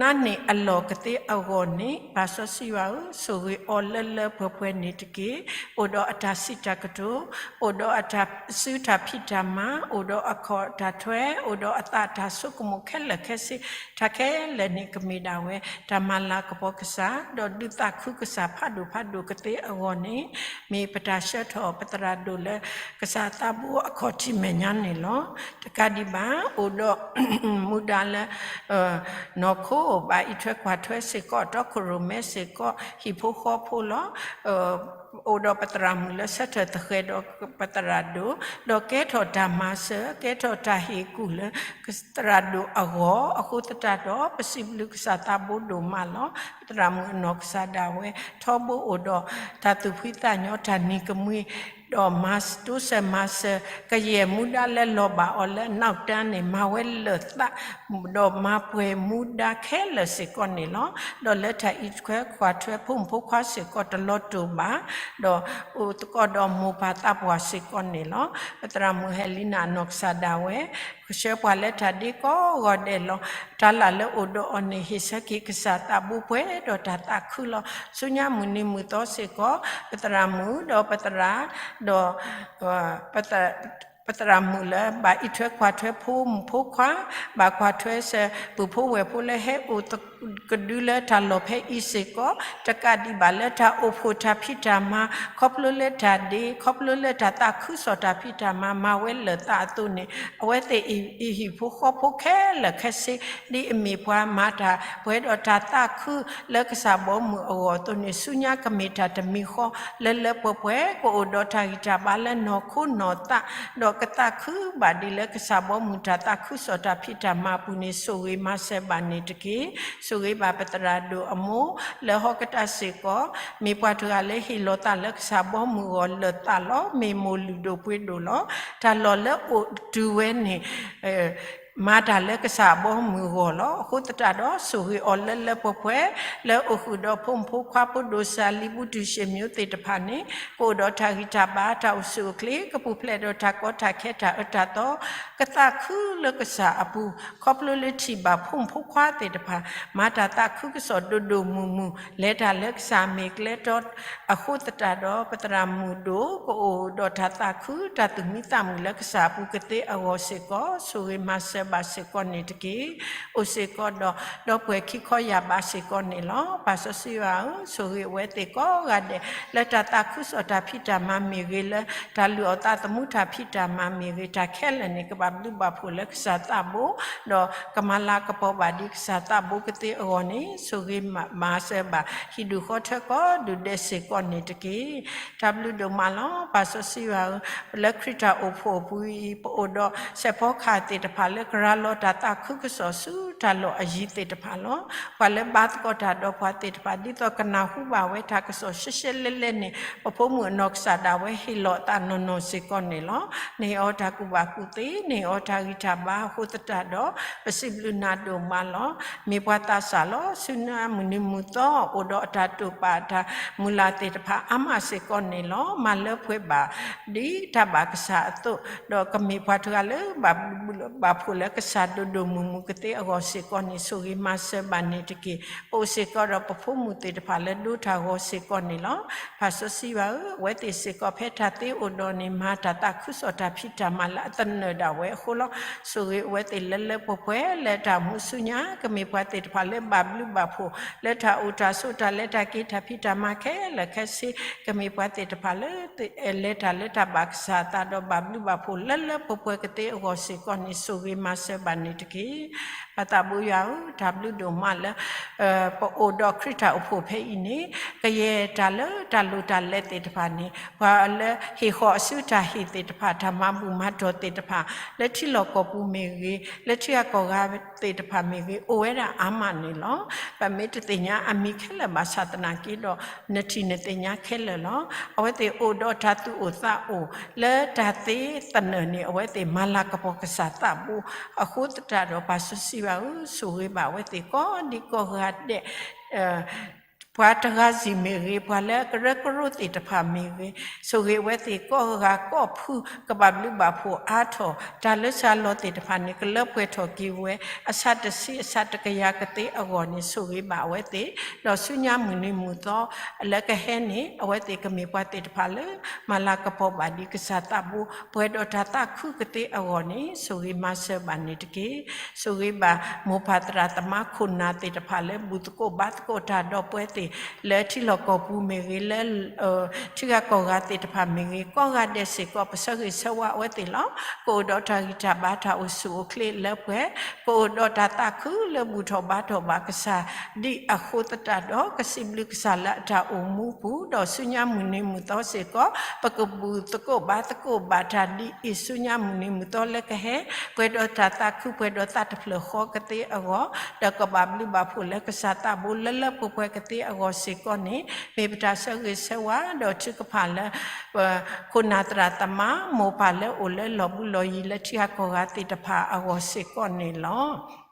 နၤန့ၣ်အလီၢ်ကသ့အဂီၢ်န့ၣ်, ပၢ်စီဆှံယွၤဧၢ, ဆိၣ်ဂ့ၤအီၤလၢလၢပှဲၤပှဲၤန့ၣ်တက့ၢ်. အိၣ်ဒီးအတၢ်စံးတၢ်ကတိၤ, အိၣ်ဒီးအတၢ်စုတၢ်ဖံးတၢ်မၤ, အိၣ်ဒီးအခီၣ်တၢ်ထွဲ, အိၣ်ဒီးအသးတၢ်ဆိကမိၣ်ခဲလၢာ်ခဲဆ့, တၢ်ခဲလၢာ်န့ၣ်ကမ့ၢ်ဒၣ်ဝဲ တၢ်မၤလၤကပီၤကစၢ်, ဒီးဒုးသးခုကစၢ်ဖးဒိၣ်ဖးဒိၣ်ကသ့အဂီၢ်န့ၣ်, မ့ၢ်ပတၢ်ဆှၢထီၣ်ပသရၣ်ဒိၣ်လၢ ကစၢ်သးဘိအခီၣ်ထံးမဲာ်ညါန့ၣ်လီၤ. တကးဒံးဘၣ်, အိၣ်ဒီး မူဒါလၢ နီၢ်ခိ ဘၣ်အံးထွဲကွၢ်ထွဲစ့ၢ်ကီး တီခိၣ်ရိၣ်မဲစ့ၢ်ကီး ဟံၣ်ဖိဃီဖိလီၤ. အိၣ်ဒီးပသရၣ်မုၣ်လၢဆၢထၢၣ်သဃဲးဒီးပသရၣ်ဒိၣ်, ဒီးကဲထီၣ်တၢ်မၤစၢၤ, ကဲထီၣ်တၢ်ဟ့ၣ်ကူၣ်လၢ သရၣ်ဒိၣ်အဂီၢ်, အဃိသတးဒီး ပစံးဘျုးကစၢ်သးဘိဒိၣ်မးလီၤ. ပသရၣ်မုၣ်အနီၢ်ကစၢ်ဒၣ်ဝဲ ထီဘိအိၣ်ဒီး တၢ်သူၣ်ဖှံသးညီ တၢ်နံၤကမှံ ဒီးမၤတိစၢၤမၤစၢၤ ကယဲၢ်မူဒါလၢလီၤဘၣ်အီၤလၢ နောက်တန်း န့ၣ် မၤဝဲလၢာ်သး ဒီးမၤပှဲၤမူဒါခဲလၢာ်စ့ၢ်ကီးန့ၣ်လီၤ. ဒီးလၢတၢ်အံးထွဲကွၢ်ထွဲဖိမုၣ်ဖိခွါစ့ၢ်ကီးတလီၤတိာ်ဘၣ်, ဒီးအိၣ်သကိးဒီးမိၢ်ပၢ်သးပှၢ်စ့ၢ်ကီးန့ၣ်လီၤ. ပသရၣ်မုၣ်ဟဲလံနၤအနီၢ်ကစၢ်ဒၣ်ဝဲ ကဆှၢပှၤလၢတၢ်ဒ့ကိးဂီၤဒဲးလီၤ. တၢ်လၢ်လၢအိၣ်ဒီးအီၤန့ၣ် ဟ့ၣ်ဆၢက့ၤကစၢ်သးဘိပှဲၤဒီးတၢ်သးခုလီၤ. ဆူညါမုၢ်နံၤမုၢ်သီစ့ၢ်ကီး ပသရၣ်မုၣ် ဒီးပသရၣ် ဒီး ပသရၣ်မုၣ်လၢ ဘၣ်အံးထွဲကွၢ်ထွဲဖိမုၣ်ဖိခွါ, ဘၣ်ကွၢ်ထွဲစၢၤ ပုၢ်ဖိဝဲၢ်ဖိလၢဟဲအိၣ်သ ကဒုလၢတၢ်လီၢ်ဖဲအံၤစ့ၢ်ကီး တကးဒံးဘၣ်လၢတၢ်အိၣ်ဖှိၣ်တၢ်ဖံးတၢ်မၤ ခီဖျိလၢတၢ်ဒ့ ခီဖျိလၢတၢ်သးခုကစီၣ်တၢ်ဖံးတၢ်မၤ မၤဝဲလၢာ်သးအသိးန့ၣ် အဝဲသ့ၣ်အံၤ ဟံၣ်ဖိဃီဖိခဲလၢာ်ခဲဆ့ ဒ်အမ့ၢ်ပှၤမၤတၢ် ပှဲၤဒီးတၢ်သးခုလၢကစၢ်ဘီမုၢ်အဂီၢ်အသိးန့ၣ် ဆူညါကမ့ၢ်တၢ်တမံၤဃီ လၢလၢပှဲၤပှဲၤ ကအိၣ်ဒီးတၢ်ဂံၢ်တၢ်ဘါလၢနီၢ်ခိနီၢ်သး ဒီးကသးခုဘၣ်ဒ်လၢကစၢ်ဘီမုၢ်တၢ်သးခုကစီၣ်တၢ်ဖံးတၢ်မၤအပူၤန့ၣ် ဆိၣ်ဂ့ၤမၤစၢၤဘၣ်န့ၣ်တက့ၢ်. ဆိၣ်ဂ့ၤဘၣ်ပသရၣ်ဒိၣ်အမိၢ် လၢဟီၣ်ကတၢၢ်စ့ၢ်ကီး မ့ၢ်ပှၤတဂၤလၢဟ့ၣ်လီၤသးလၢကစၢ်ဘီမုၢ်အဂီၢ်လၢာ်သးလီၤ. မ့ၢ်မိၢ်လုၢ်ဒိၣ်ပှ့ၤဒိၣ်လီၤ. တၢ်လီၢ်လၢအိၣ်တုၤဝဲန့ၣ် မၤတၢ်လၢကစၢ်အဘီအမုၢ်အဂီၢ်လီၤ. အဃိသတးဒီး ဆိၣ်ဂ့ၤအီၤလၢလၢပှဲၤပှဲၤ လၢအိၣ်ဃုာ်ဒီးဖိမုၣ်ဖိခွါ ဖိဒိၣ်စၢ်လံၤ ဘူးတုၤဆ့ၣ်မံသ့ၣ်တဖၣ်န့ၣ် ကအိၣ်ဒီးတၢ်ဂံၢ်တၢ်ဘါ တၢ်အိၣ်ဆူၣ်အိၣ်ချ့ ကပူၤဖျဲးဒီးတၢ်ကီတၢ်ခဲ တၢ်အၢတၢ်သီ ကသးခုလၢကစၢ်အပူၤ ခီဖျိလၢထံၣ်ဘၣ်ဖိမုၣ်ဖိခွါသ့ၣ်တဖၣ် မၤတၢ်သးခုကစီၣ်ဒိၣ်ဒိၣ်မုၢ်မုၢ် လဲၤတၢ်လၢကစၢ်အမ့ၢ်ကျဲတီ အဃိသတးဒီး ပသရၣ်မုၣ်ဒိၣ် ကအိၣ်ဒီးတၢ်သးခု တၢ်သူၣ်မံသးမုာ်လၢကစၢ်အပူၤကသ့အဂီၢ်စ့ၢ်ကီး ဆိၣ်ဂ့ၤမၤစၢၤဘၣ်စ့ၢ်ကီးန့ၣ်တက့ၢ်. အိၣ်စ့ၢ်ကီးဒီး ဒီပုၢ်ဝဲၢ်ခံခီယာ်ဘးစ့ၢ်ကီးန့ၣ်လီၤ. ပၢ်စီဆှံယွၤဧၢ, ဆိၣ်ဂ့ၤအဝဲသ့ၣ်ကိးဂၤဒဲး လၢတၢ်သးခုကစီၣ်တၢ်ဖံးတၢ်မၤမ့ၢ်ဂ့ၤ, လၢတၢ်လုၢ်အီၣ်သးသမူတၢ်ဖံးတၢ်မၤမ့ၢ်ဂ့ၤ, တၢ်ခဲလၢာ်န့ၣ် ကဘၣ်ဘျုးဘၣ်ဖှိၣ်လၢကစၢ်သးဘိ, ဒီးကမၤလၤကပီၤဘၣ်ဒံးကစၢ်သးဘိကသ့အဂီၢ်န့ၣ် ဆိၣ်ဂ့ၤမၤစၢၤဘၣ် ဟံၣ်ဒူၣ်ဃီထၢကိးဒူၣ်ဒဲးစ့ၢ်ကီးန့ၣ်တက့ၢ်. တၢ်ဘျုးဒိၣ်မးလီၤ. ပၢ်စီဆှံယွၤဧၢ, လၢခရံာ်တၢ်အိၣ်ဖှိၣ်အပူၤအံၤ ပအိၣ်ဒီးစဲးဖီကဟၣ်သ့ၣ်တဖၣ်လၢကရၤလီၤတၢ်သးခုကစီၣ်ဆူတၢ်လီၢ်အယံၤသ့ၣ်တဖၣ်လီၤ. ပှၤလၢဘါသကိးတၢ်ဒီးပှၤသ့ၣ်တဖၣ် ဒ်သိးကနၢ်ဟူဘၣ်ဝဲတၢ်ကစီၣ်ရှဲရှဲလဲလဲန့ၣ် ပဖိမုၣ်အနီၢ်ကစၢ်ဒၣ်ဝဲဟ့ၣ်လီၤအသးနီၢ်နီၢ်စ့ၢ်ကီးန့ၣ်လီၤ. နဟ့ၣ်အီၤတၢ်ကူၣ်ဘၣ်ကူၣ်သ့, နဟ့ၣ်အီၤတၢ်ဂံၢ်တၢ်ဘါအဃိသတးဒီး ပစံးဘျုးနၤဒိၣ်မးလီၤ. မ့ၢ်ပှၤသးစၢ်လီၤ. ဆူညါမုၢ်နံၤမုၢ်သီ အိၣ်ဒီးအတၢ်တိာ်ပာ်အတၢ်မုၢ်လၢ်သ့ၣ်တဖၣ်အါမးစ့ၢ်ကီးန့ၣ်လီၤ. မၤလၢပှဲၤဘၣ်ဒ်တၢ်ဘၣ်ကစၢ်အသိး, ဒီးကမ့ၢ်ပှၤတဂၤလၢဘၣ်ဘျုးဘၣ်ဖှိၣ်လၢကစၢ်ဒိၣ်ဒိၣ်မုၢ်မုၢ်ကသ့အဂီၢ်စ့ၢ်ကီးန့ၣ် ဆိၣ်ဂ့ၤမၤစၢၤဘၣ်န့ၣ်တက့ၢ်. ပအိၣ်စ့ၢ်ကီးဒီးပဖိမုၣ်သ့ၣ်တဖၣ်လၢဒိတၢ်ဂီၤစ့ၢ်ကီးန့ၣ်လီၤ. ပၢ်စီဆှံယွၤဧၢ, အဝဲသ့ၣ်စ့ၢ်ကီးဖဲတၢ်သ့အိၣ်ဒီးန့ၣ် မၤတၢ်သးခုကစီၣ်တၢ်ဖံးတၢ်မၤလၢအသနၢၣ်ဒၣ်ဝဲအဃိလီၤ. ဆိၣ်ဂ့ၤအဝဲသ့ၣ်လၢလၢပှဲၤပှဲၤ လၢတၢ်အိၣ်မူဆူညါ ကမ့ၢ်ပှၤသ့ၣ်တဖၣ်လၢဘၣ်ဘျုးဘၣ်ဖှိၣ် လၢတၢ်အိၣ်တၢ်ဆိးတၢ်လဲၤတၢ်က့ၤတၢ်ဖံးတၢ်မၤခဲလၢာ်ခဲဆ့, ကမ့ၢ်ပှၤသ့ၣ်တဖၣ်လၢ လဲၤတၢ်လၢတၢ်ဘၣ်ကစၢ်အသးဒီး ဘၣ်ဘျုးဘၣ်ဖှိၣ်လၢလၢပှဲၤပှဲၤကသ့အဂီၢ်စ့ၢ်ကီးန့ၣ် ဆိၣ်ဂ့ၤမၤစၢၤဘၣ်န့ၣ်တက့ၢ်. ပၢ်သးဘိယွၤဧၢ, တၢ်ဘျုးဒိၣ်မးလၢ ပအိၣ်ဒီးခရံာ်တၢ်အိၣ်ဖှိၣ်ဖဲအံၤန့ၣ် ကယဲၢ်တၢ်လၢတၢ်လိၣ်တၢ်လဲသ့ၣ်တဖၣ်န့ၣ် ပှၤလၢဟ့ၣ်ဃီၤအစုတၢ်ဟ့ၣ်သ့ၣ်တဖၣ် တၢ်မၤဘူၣ်မၤတီၢ်သ့ၣ်တဖၣ် လၢထံလီၢ်ကီၢ်ပူၤမ့ၢ်ဂ့ၤ, လၢထံဂၤကီၢ်ဂၤသ့ၣ်တဖၣ်မ့ၢ်ဂ့ၤ, အိၣ်ဝဲဒၣ်အါမးန့ၣ်လီၤ. ပမ့ၢ်တသ့ၣ်ညါအမံၤခဲလၢာ်ဘၣ်ဆၣ်သနာ်က့ဒီး နထံၣ်နသ့ၣ်ညါခဲလၢာ်လီၤ. အဝဲသ့ၣ်အိၣ်ဒီးတၢ်သူၣ်အိၣ်သးအိၣ် လၢတၢ်သ့သနၢၣ်န့ၣ် အဝဲသ့ၣ်မၤလၤကပီၤကစၢ်သးဘိ အဃိသတးဒီး ပၢ်စီဆှံယွၤဧၢ, ဆိၣ်ဂ့ၤဘၣ်အဝဲသ့ၣ်ကိးဒံကိးဂၤဒဲး ပှၤတဂၤစံၣ်မ့ၢ်ဂ့ၤ, ပှၤလၢကရၢကရိသ့ၣ်တဖၣ်မ့ၢ်ဂ့ၤ, ဆိၣ်ဂ့ၤအဝဲသ့ၣ်ကိးဂၤကိးဖု ကဘၣ်ဘျုးဘၣ်ဖှိၣ်အါထီၣ် တၢ်လၢစှၤလီၤသ့ၣ်တဖၣ်န့ၣ် ကလၢပှဲၤထီၣ်က့ၤဝဲ အဆၢတဆံအဆၢတကယၤကသ့အဂီၢ်န့ၣ် ဆိၣ်ဂ့ၤဘၣ်အဝဲသ့ၣ်, ဒီးဆူညါမုၢ်နံၤမုၢ်သီ လၢကဟဲန့ၣ် အဝဲသ့ၣ်ကမ့ၢ်ပှၤသ့ၣ်တဖၣ်လၢ မၤလၤကပီၤဘၣ်ဒံးကစၢ်သးဘိ ပှဲၤဒီးတၢ်သးခုကသ့အဂီၢ်န့ၣ် ဆိၣ်ဂ့ၤမၤစၢၤဘၣ်န့ၣ်တက့ၢ်. ဆိၣ်ဂ့ၤဘၣ်မိၢ်ပၢ်သရၣ်သမါခိၣ်နၢ်သ့ၣ်တဖၣ်လၢ ဘူၣ်သကိးဘါသကိးတၢ်ဒီးပှၤသ့ၣ် လၢထံလီၢ်ကီၢ်ပူၤမ့ၢ်ဂ့ၤ, လၢ ထံဂၤကီၢ်ဂၤသ့ၣ်တဖၣ်မ့ၢ်ဂ့ၤ, ကိးဂၤဒဲးစ့ၢ်ကီး ပဆၢဂ့ၤဆၢဝါအဝဲသ့ၣ်လီၤ. ကအိၣ်ဒီးတၢ်ဂံၢ်တၢ်ဘါ တၢ်အိၣ်ဆူၣ်အိၣ်ချ့လၢပှဲၤ, ကအိၣ်ဒီးတၢ်သးခုလၢဘူၣ်ထီၣ်ဘါထီၣ်ဘၣ်ကစၢ် ဒ်အဃိသတးဒီး ကစံးဘျုးကစၢ်လၢအတၢ်အိၣ်မူပူၤ, ဒီးဆူညါမုၢ်နံၤမုၢ်သီစ့ၢ်ကီး ပကဘူၣ်သကိးဘါသကိးဘၣ်တၢ်ဒ်အံၤဆူညါမုၢ်နံၤမုၢ်သီလၢကဟဲ, ပှဲၤဒီးတၢ်သးခု ပှဲၤဒီးသးတဖျၢၣ်ဃီကသ့အဂီၢ်, ဒီးကဘၣ်ဘျုးဘၣ်ဖှိၣ်လၢကစၢ်သးဘိလၢလၢပှဲၤပှဲၤကသ့အဂီၢ်စ့ၢ်ကီးန့ၣ် မ့ၢ်ပတၢ်ဆၢဂ့ၤဆၢဝါ ဒီးထုကဖၣ်လၢ ပခိၣ်နၢ်သရၣ်သမါ မိၢ်ပၢ်လၢအိၣ်လၢလီၢ်ဘူးလီၢ်ယံၤလၢထံဂၤကီၢ်ဂၤသ့ၣ်တဖၣ်အဂီၢ်စ့ၢ်ကီးန့ၣ်လီၤ.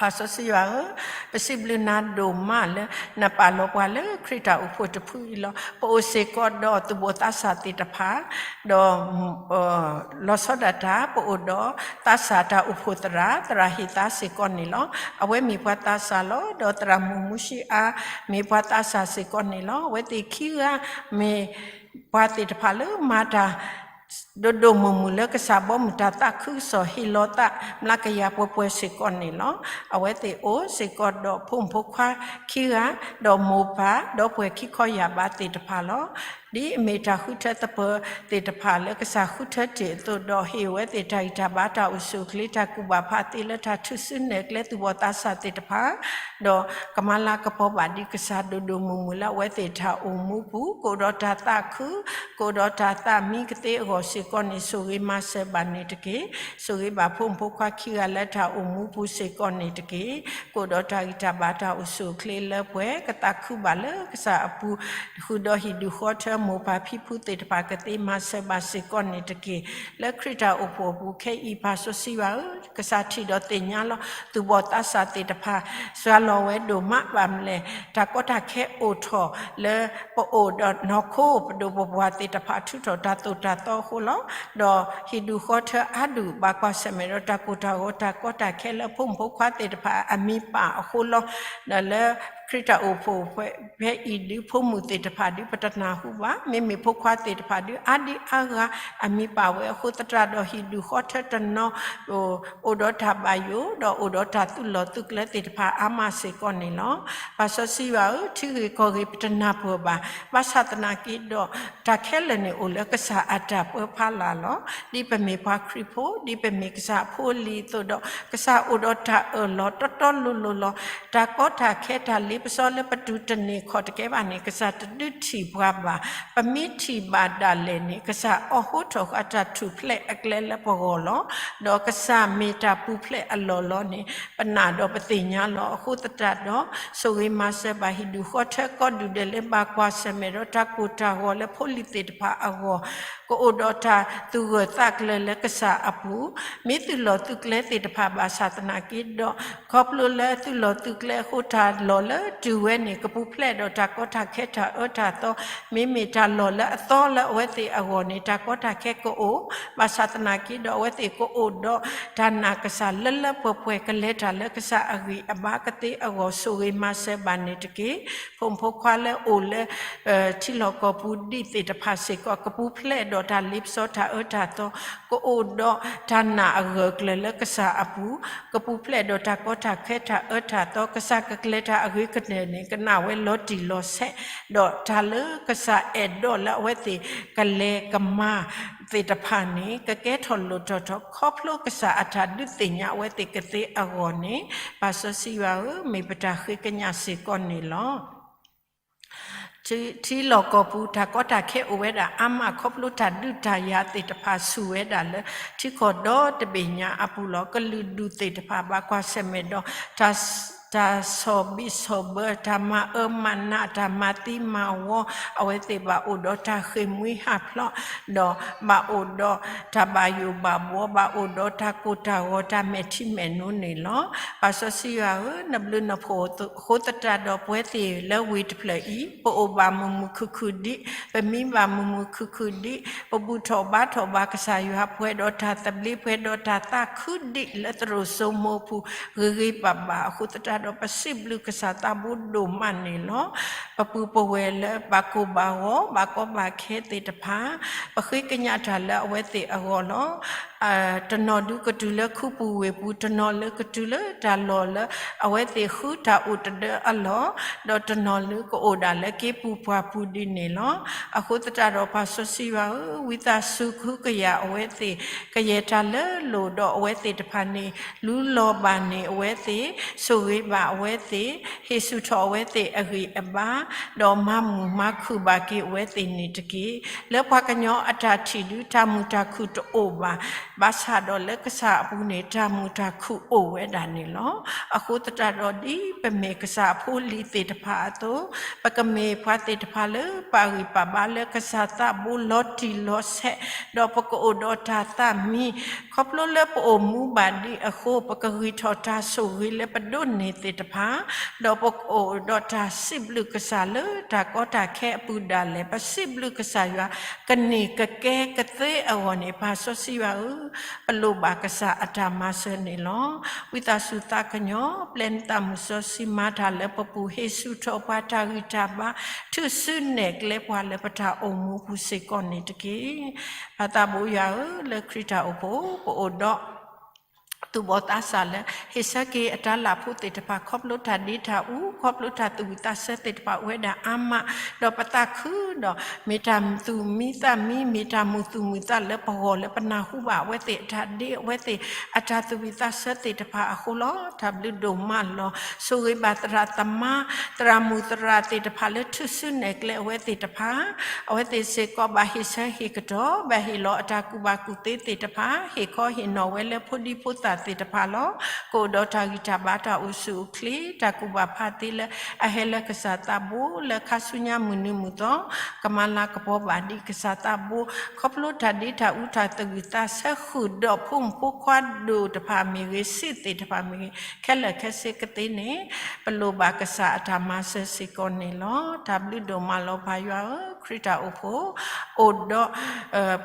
ပၢ်စီဆှံယွၤဧၢ, ပစံးဘျုးနၤဒိၣ်မးလၢ နပာ်လီၤပှၤလၢခရံာ်တၢ်အိၣ်ဖှိၣ်တဖုအံၤလီၤ. ပအိၣ်စ့ၢ်ကီးဒီးသူၣ်ဘီၣ်သးစၢ်သ့ၣ်တဖၣ်, ဒီး လီၤဆီဒၣ်တၢ် ပအိၣ်ဒီးသးစၢ်တၢ်အိၣ်ဖှိၣ်သရၣ်, သရၣ်ဟ့ၣ်သါစ့ၢ်ကီးန့ၣ်လီၤ. အဝဲမ့ၢ်ပှၤသးစၢ်လီၤ. ဒီးသရၣ်မုၣ်မူၡံအါ မ့ၢ်ပှၤသးစၢ်စ့ၢ်ကီးန့ၣ်လီၤ. အဝဲသ့ၣ်ခံဂၤမ့ၢ်ပှၤသ့ၣ်တဖၣ်လၢမၤတၢ် ဒိၣ်ဒိၣ်မုၢ်မုၢ်လၢကစၢ်ဘီမုၢ်တၢ်သးခုကစီၣ်ဟ့ၣ်လီၤသး မျးကယၤပှဲၤပှဲၤစ့ၢ်ကီးန့ၣ်လီၤ. အဝဲသ့ၣ်အိၣ်စ့ၢ်ကီးဒီးဖိမုၣ်ဖိခွါခံဂၤ, ဒီးမိၢ်ပၢ် ဒီပုၢ်ဝဲၢ်ခံခီယာ်ဘးသ့ၣ်တဖၣ်လီၤ. ဒ်အမ့ၢ်တၢ်ဃုထၢသပၢၤသ့ၣ်တဖၣ်လၢကစၢ်ဃုထၢတ့ၢ်အသိးဒီး ဟ့ၣ်အဝဲသ့ၣ်တၢ်ဂံၢ်တၢ်ဘါတၢ်အိၣ်ဆူၣ်အိၣ်ချ့ တၢ်ကူၣ်ဘၣ်ဖးသ့လၢတၢ်ထုးစုနဲၣ်ကျဲသူၣ်ဘီၣ်သးစၢ်သ့ၣ်တဖၣ် ဒီးကမၤလၤကပီၤဘၣ်ဒံးကစၢ်ဒိၣ်ဒိၣ်မုၢ်မုၢ်လၢအဝဲသ့ၣ်တၢ်အိၣ်မူပူၤ ကအိၣ်ဒီးတၢ်သးခု, ကအိၣ်ဒီးတၢ်သးမံကသ့အဂီၢ်စ့ၢ်ကီးန့ၣ် ဆိၣ်ဂ့ၤမၤစၢၤဘၣ်န့ၣ်တက့ၢ်. ဆိၣ်ဂ့ၤဘၣ်ဖိမုၣ်ဖိခွါခံဂၤလၢတၢ်အိၣ်မူပူၤစ့ၢ်ကီးန့ၣ်တက့ၢ်. ကအိၣ်ဒီးတၢ်ဂံၢ်တၢ်ဘါတၢ်အိၣ်ဆူၣ်အိၣ်ချ့လၢပှဲၤ ကသးခုဘၣ်လၢကစၢ်အပူၤ ဃုာ်ဒီးဟံၣ်ဒူၣ်ဃီထၢမိၢ်ပၢ်ဖံဖုသ့ၣ်တဖၣ်ကသ့မၤစၢၤဘၣ်စ့ၢ်ကီးန့ၣ်တက့ၢ်. လၢခရံာ်တၢ်အိၣ်ဖှိၣ်အပူၤခဲအံၤ ပၢ်စီဆှံယွၤဧၢ, ကစၢ်ထံၣ်ဒီးသ့ၣ်ညါလီၤ သူၣ်ဘီၣ်သးစၢ်သ့ၣ်တဖၣ် စှၤလီၤဝဲဒိၣ်မး ဘၣ်မနုၤလဲၣ် တၢ်ကီတၢ်ခဲအိၣ်ထီၣ်လၢပအိၣ်ဒီးနီၢ်ခိ ပဒိၣ်ပပှၢ်သ့ၣ်တဖၣ် ထုးထီၣ်တၢ်သိၣ်တၢ်သီအဃိလီၤ. ဒီးဟံၣ်ဒူၣ်ဃီထၢအါဒူၣ် ဘၣ်ကွၢ်ဆၢၣ်မဲာ်ဒီးတၢ်ကိၢ်တၢ်ဂီၤ တၢ်ကီတၢ်ခဲလၢဖိမုၣ်ဖိခွါသ့ၣ်တဖၣ်အမံၤပာ်အဃိလီၤ. ဒီးလၢခရံာ်တၢ်အိၣ်ဖှိၣ် ဖဲအံၤဒုး ဖိမုၣ်သ့ၣ်တဖၣ်ဒုး ပတနၢ်ဟူဘၣ်, မ့မ့ၢ်ဖိခွါသ့ၣ်တဖၣ်ဒုး အါဒံအါဂၤ အမံၤပာ်ဝဲအဃိသတးဒီး ဟံၣ်ဒူၣ်ဃီထၢတနီၤ အိၣ်ဒီးတၢ်ဘၣ်ယိၣ် ဒီးအိၣ်ဒီးတၢ်သုးလီၢ်သုးကျဲသ့ၣ်တဖၣ်အါမးစ့ၢ်ကီးန့ၣ်လီၤ. ပၢ်စီဆှံယွၤဧၢ, ထံဂ့ၢ်ကီၢ်ဂ့ၢ်ပတနၢ်ပၢၢ်ဘၣ်, ဘၣ်ဆၣ်သနာ်က့ဒီး တၢ်ခဲလၢာ်န့ၣ် အိၣ်လၢကစၢ်အတၢ်ပၢဖးလၢ်လီၤ. ဒ်ပမ့ၢ်ပှၤခရံာ်ဖိ, ဒ်ပမ့ၢ်ကစၢ်အဖိအလံၤအသိးဒီး ကစၢ်အိၣ်ဒီးတၢ်အၢၣ်လီၤတီတီလိၤလိၤလီၤ. တၢ်ကီတၢ်ခဲတၢ်လ့ပစီလၢပတူၢ်တန့ၢ်ခီၣ်တကဲဘၣ်န့ၣ် ကစၢ်တဒုးထံၣ်ပှၤဘၣ်. ပမ့ၢ်ထံၣ်ဘၣ်ဒၣ်လဲာ်န့ၣ် ကစၢ်အိးထီၣ်ဃာ်တၢ်ထူၣ်ဖျဲးအကျဲလၢပဂီၢ်လီၤ. ဒီးကစၢ်မ့ၢ်တၢ်ပူၤဖျဲးအလီၢ်လီၤန့ၣ် ပနာ်ဒီးပသ့ၣ်ညါလီၤ. အဃိသတးဒီး ဆိၣ်ဂ့ၤမၤစၢၤဘၣ်ဟံၣ်ဒူၣ်ဃီထၢကိးဒူၣ်ဒဲးလၢ ဘၣ်ကွၢ်ဆၢၣ်မဲာ်ဒီးတၢ်ကိၢ်တၢ်ဂီၤလၢဖိလံၤသ့ၣ်တဖၣ်အဂီၢ်, ကအိၣ်ဒီးတၢ်သူၣ်ဂၢၢ်သးကျၢၤလၢကစၢ်အပူၤ, မ့ၢ်သုးလီၢ်သုးကျဲသ့ၣ်တဖၣ်ဘၣ်ဆၣ်သနာ်က့ဒီး ခီဖျိလၢသုးလီၢ်သုးကျဲအဃိ တၢ်လီၢ်လၢတုၤဝဲန့ၣ် ကပူၤဖျဲးဒီးတၢ်ကီတၢ်ခဲတၢ်အၢတၢ်သီ, မ့မ့ၢ်တၢ်လီၢ်လၢအသီလၢအဝဲသ့ၣ်အဂီၢ်န့ၣ် တၢ်ကီတၢ်ခဲကအိၣ်, ဘၣ်ဆၣ်သနာ်က့ဒီး အဝဲသ့ၣ်ကအိၣ်ဒီးတၢ်နာ်ကစၢ်လၢလၢပှဲၤပှဲၤ ကလဲၤတၢ်လၢကစၢ်အဂံၢ်အဘါကသ့အဂီၢ် ဆိၣ်ဂ့ၤမၤစၢၤဘၣ်န့ၣ်တက့ၢ်. ဖိမုၣ်ဖိခွါလၢအိၣ်လၢ ထံလီၢ်ကီၢ်ပူၤဒံးသ့ၣ်တဖၣ်စ့ၢ်ကီး ကပူၤဖျဲးဒီးတၢ်လ့ပစီတၢ်အၢတၢ်သီ, ကအိၣ်ဒီးတၢ်နာ်အဂၢၢ်အကျၢၤလၢကစၢ်အပူၤ, ကပူၤဖျဲးဒီးတၢ်ကီတၢ်ခဲတၢ်အၢတၢ်သီ, ကစၢ်ကကျဲၤတၢ်အဂ့ၤကတၢၢ်န့ၣ် ကနၣ်ဝဲလီၤတံၢ်လီၤဆဲး, ဒီးတၢ်လၢကစၢ်အဲၣ်ဒိးလၢအဝဲသ့ၣ်ကလဲၤကမၤသ့ၣ်တဖၣ်န့ၣ် ကကဲထီၣ်လိၣ်ထီၣ်ထီၣ် ခီဖျိကစၢ်အတၢ်ဒုးသ့ၣ်ညါအဝဲသ့ၣ်ကသ့အဂီၢ်န့ၣ် ပၢ်စီဆှံယွၤဧၢ, မ့ၢ်ပတၢ်ဃ့ကညးစ့ၢ်ကီးန့ၣ်လီၤ. ထံလီၢ်ကီၢ်ပူၤ တၢ်ကီတၢ်ခဲအိၣ်ဝဲဒၣ်အါမး ခီဖျိတၢ်ဒုးတၢ်ယၤသ့ၣ်တဖၣ်ဆူၣ်ဝဲဒၣ်လၢ ထံကီၢ်ဒီတဘ့ၣ်ညါအပူၤလီၤ. ကလုာ်ဒူၣ်သ့ၣ်တဖၣ်ဘၣ်ကွၢ်ဆၢၣ်မဲာ်ဒီး တၢ်ဆီၣ်ဘံၣ်ဆီၣ်ဘၢ တၢ်မၤအၢမၤနး တၢ်မၤသံမၤဝီ, အဝဲသ့ၣ်ဘၣ်အိၣ်ဒီးတၢ်ဃ့ၢ်မှံဟးဖျိး ဒီးဘၣ်အိၣ်ဒီးတၢ်ဘၣ်ယိၣ်ဘၣ်ဘှီ ဘၣ်အိၣ်ဒီးတၢ်ကိၢ်တၢ်ဂီၤ တၢ်မဲာ်ထံမဲာ်နိန့ၣ်လီၤ. ပၢ်စီဆှံယွၤဧၢ, နဘျုးနဖှိၣ်အဃိသတးဒီး ပဝဲသ့ၣ်လၢဝ့ၢ်တဖျၢၣ်အံၤ ပအိၣ်ဘၣ်မုာ်မုာ်ခုၣ်ခုၣ်ဒံး, ပမံဘၣ်မုာ်မုာ်ခုၣ်ခုၣ်ဒံး, ပဘူၣ်ထီၣ်ဘါထီၣ်ဘၣ်ကစၢ်ယွၤ ပှဲၤဒီးတၢ်သဘျ့ ပှဲၤဒီးတၢ်သးခုဒံးလၢသရိာ်စိမိၤပူၤ ဂ့ၤဂ့ၤဘၣ်ဘၣ်အဃိသတးဒီး ပစံးဘျုးကစၢ်သးဘိဒိၣ်မးန့ၣ်လီၤ. ပပုၢ်ပဝဲၢ်လၢဘၣ်ကိၢ်ဘၣ်ဂီၤ ဘၣ်ကီဘၣ်ခဲသ့ၣ်တဖၣ် ပဃ့ကညးတၢ်လၢအဝဲသ့ၣ်အဂီၢ်လီၤ. တနီၤဒုးကတုၤလၢခူပူၤဝ့ၢ်ပူၤ, တနီၤလၢကတုၤလၢတၢ်လီၢ်လၢအဝဲသ့ၣ်ဃုတၢ်အိၣ်တဒၢအလီၢ်, ဒီးတနီၤလၢကအိၣ်ဒၣ်လၢက့ပူၤပှၢ်ပူၤဒ်န့ၣ်လီၤ. အဃိသတးဒီးပၢ်စီဆှံယွၤဧၢ, ဝံသးစူၤကဟုကယာ်အဝဲသ့ၣ်, ကယဲၢ်တၢ်လၢလိၣ်ဒီးအဝဲသ့ၣ်တဖၣ်န့ၣ် လူလီၤဘၣ်န့ၢ်အဝဲသ့ၣ်, ဆိၣ်ဂ့ၤဘၣ်အဝဲသ့ၣ်, ဟ့ၣ်ဆူၣ်ထီၣ်အဝဲသ့ၣ်အဂံၢ်အဘါ, ဒီးမၤမုာ်မၤခုၣ်ဘၣ်က့ၤအဝဲသ့ၣ်န့ၣ်တက့ၢ်. လၢပှၤကညီအတၢ်ထံၣ်ဒုး တၢ်မုာ်တၢ်ခုၣ်တအိၣ်ဘၣ်, ဘၣ်ဆၣ်ဒီးလၢကစၢ်အပူၤန့ၣ် တၢ်မုာ်တၢ်ခုၣ်အိၣ်ဝဲဒၣ်န့ၣ်လီၤ. အဃိသတးဒီးဒ်ပမ့ၢ်ကစၢ်အဖိအလံၤသ့ၣ်တဖၣ်အသိး, ပကမ့ၢ်ပှၤသ့ၣ်တဖၣ်လၢပာ်ဂံၢ်ပာ်ဘါလၢကစၢ်သးဘိလီၤတံၢ်လီၤဆဲး, ဒီးပကအိၣ်ဒီးတၢ်သးမံ, ခီဖျိလၢပအိၣ်မူဘၣ်ဒံးအဃိ, ပကဂံၢ်ထီၣ်တၢ်ဆိၣ်ဂ့ၤလၢပဒိးန့ၢ် သ့ၣ်တဖၣ်, ဒီးပကအိၣ်ဒီးတၢ်စံးဘျုးကစၢ်လၢတၢ်ကီတၢ်ခဲအပူၤဒၣ်လဲာ်, ပစံးဘျုးကစၢ်ယွၤ ကန့ၢ်ကကဲကသ့အဂီၢ်န့ၣ်, ပၢ်စီဆှံယွၤဧၢ, ပလိၣ်ဘၣ်ကစၢ်အတၢ်မၤစၢၤန့ၣ်လီၤ. ဝံသးစူၤသးကညီၤ ပျဲနသးမုၢ်စီဆှံမၤတၢ်လၢပပူၤ, ဟ့ၣ်ဆူၣ်ထီၣ်ပှၤတၢ်ဂံၢ်တၢ်ဘါ, ထုးစုနဲၣ်ကျဲပှၤလၢပတၢ်အိၣ်မူပူၤစ့ၢ်ကီးန့ၣ်တက့ၢ်. ပၢ်သးဘိယွၤဧၢ, လၢခရံာ်တၢ်အိၣ်ဖှိၣ် ပအိၣ်ဒီး သူၣ်ဘီၣ်သးစၢ်လၢ ဟ့ၣ်ဆၢက့ၤအတၢ်လၢ်ဖိသ့ၣ်တဖၣ် ခီဖျိတၢ်ဒ့တၢ်အူ, ခီဖျိတၢ်သူၣ်ဝံၣ်သးဆၢသ့ၣ်တဖၣ် အိၣ်ဝဲဒၣ်အါမး, ဒီးပသးခုဒီး မ့ၢ်တၢ်သူၣ်မံသးမံ, မ့ၢ်တၢ်မုာ်သူၣ်မုာ်သးလၢပဂီၢ်လၢပနၢ်ဟူဘၣ်အဝဲသ့ၣ်အတၢ်ဒ့, အဝဲသ့ၣ်အတၢ်သူၣ်ဝံၣ်သးဆၢသ့ၣ်တဖၣ်အဃိလီၤ. တၢ်ဘျုးဒိၣ်မးလီၤ. ဆိၣ်ဂ့ၤဘၣ်သရၣ်သမါ သရၣ်မုၣ်သရၣ်သ့ၣ်တဖၣ်လၢထုးစုနဲၣ်ကျဲအဝဲသ့ၣ်တဖၣ်, အဝဲသ့ၣ်စ့ၢ်ကီးဘၣ်ဟ့ၣ်ဆၢဟ့ၣ်ကတီၢ်, ဘၣ်ဟ့ၣ်လီၤအတၢ်ကူၣ်ဘၣ်ကူၣ်သ့သ့ၣ်တဖၣ်, ဟ့ၣ်ခီဟ့ၣ်နီၤဝဲလၢဖိဒံဖိသၣ်သ့ၣ်တဖၣ်လီၤ. ကအိၣ်ဒီးတၢ်ဂံၢ်တၢ်ဘါတၢ်အိၣ်ဆူၣ်အိၣ်ချ့, တၢ်ကူၣ်ဘၣ်ဖးသ့လၢအဟဲလၢကစၢ်သးဘိ, လၢခါဆူညါမုၢ်နံၤမုၢ်သီ ကမၤလၤကပီၤဘၣ်ဒံးကစၢ်သးဘိ, ခီဖျိတၢ်ဒ့တၢ်အူတၢ်သူၣ်ဝံၣ်သးဆၢဃုာ်ဒီးဖိမုၣ်ဖိခွါဒိၣ်တဖၣ်မ့ၢ်ဂ့ၤ, စံးသ့ၣ်တဖၣ်မ့ၢ်ဂ့ၤ, ခဲလၢာ်ခဲဆ့ကသ့န့ၣ် ပလိၣ်ဘၣ်ကစၢ်အတၢ်မၤစၢၤစ့ၢ်ကီးန့ၣ်လီၤ. တၢ်ဘျုးဒိၣ်မးလီၤပၢ်ယွၤဧၢ, ခရံာ်တၢ်အိၣ်ဖှိၣ် အိၣ်ဒီး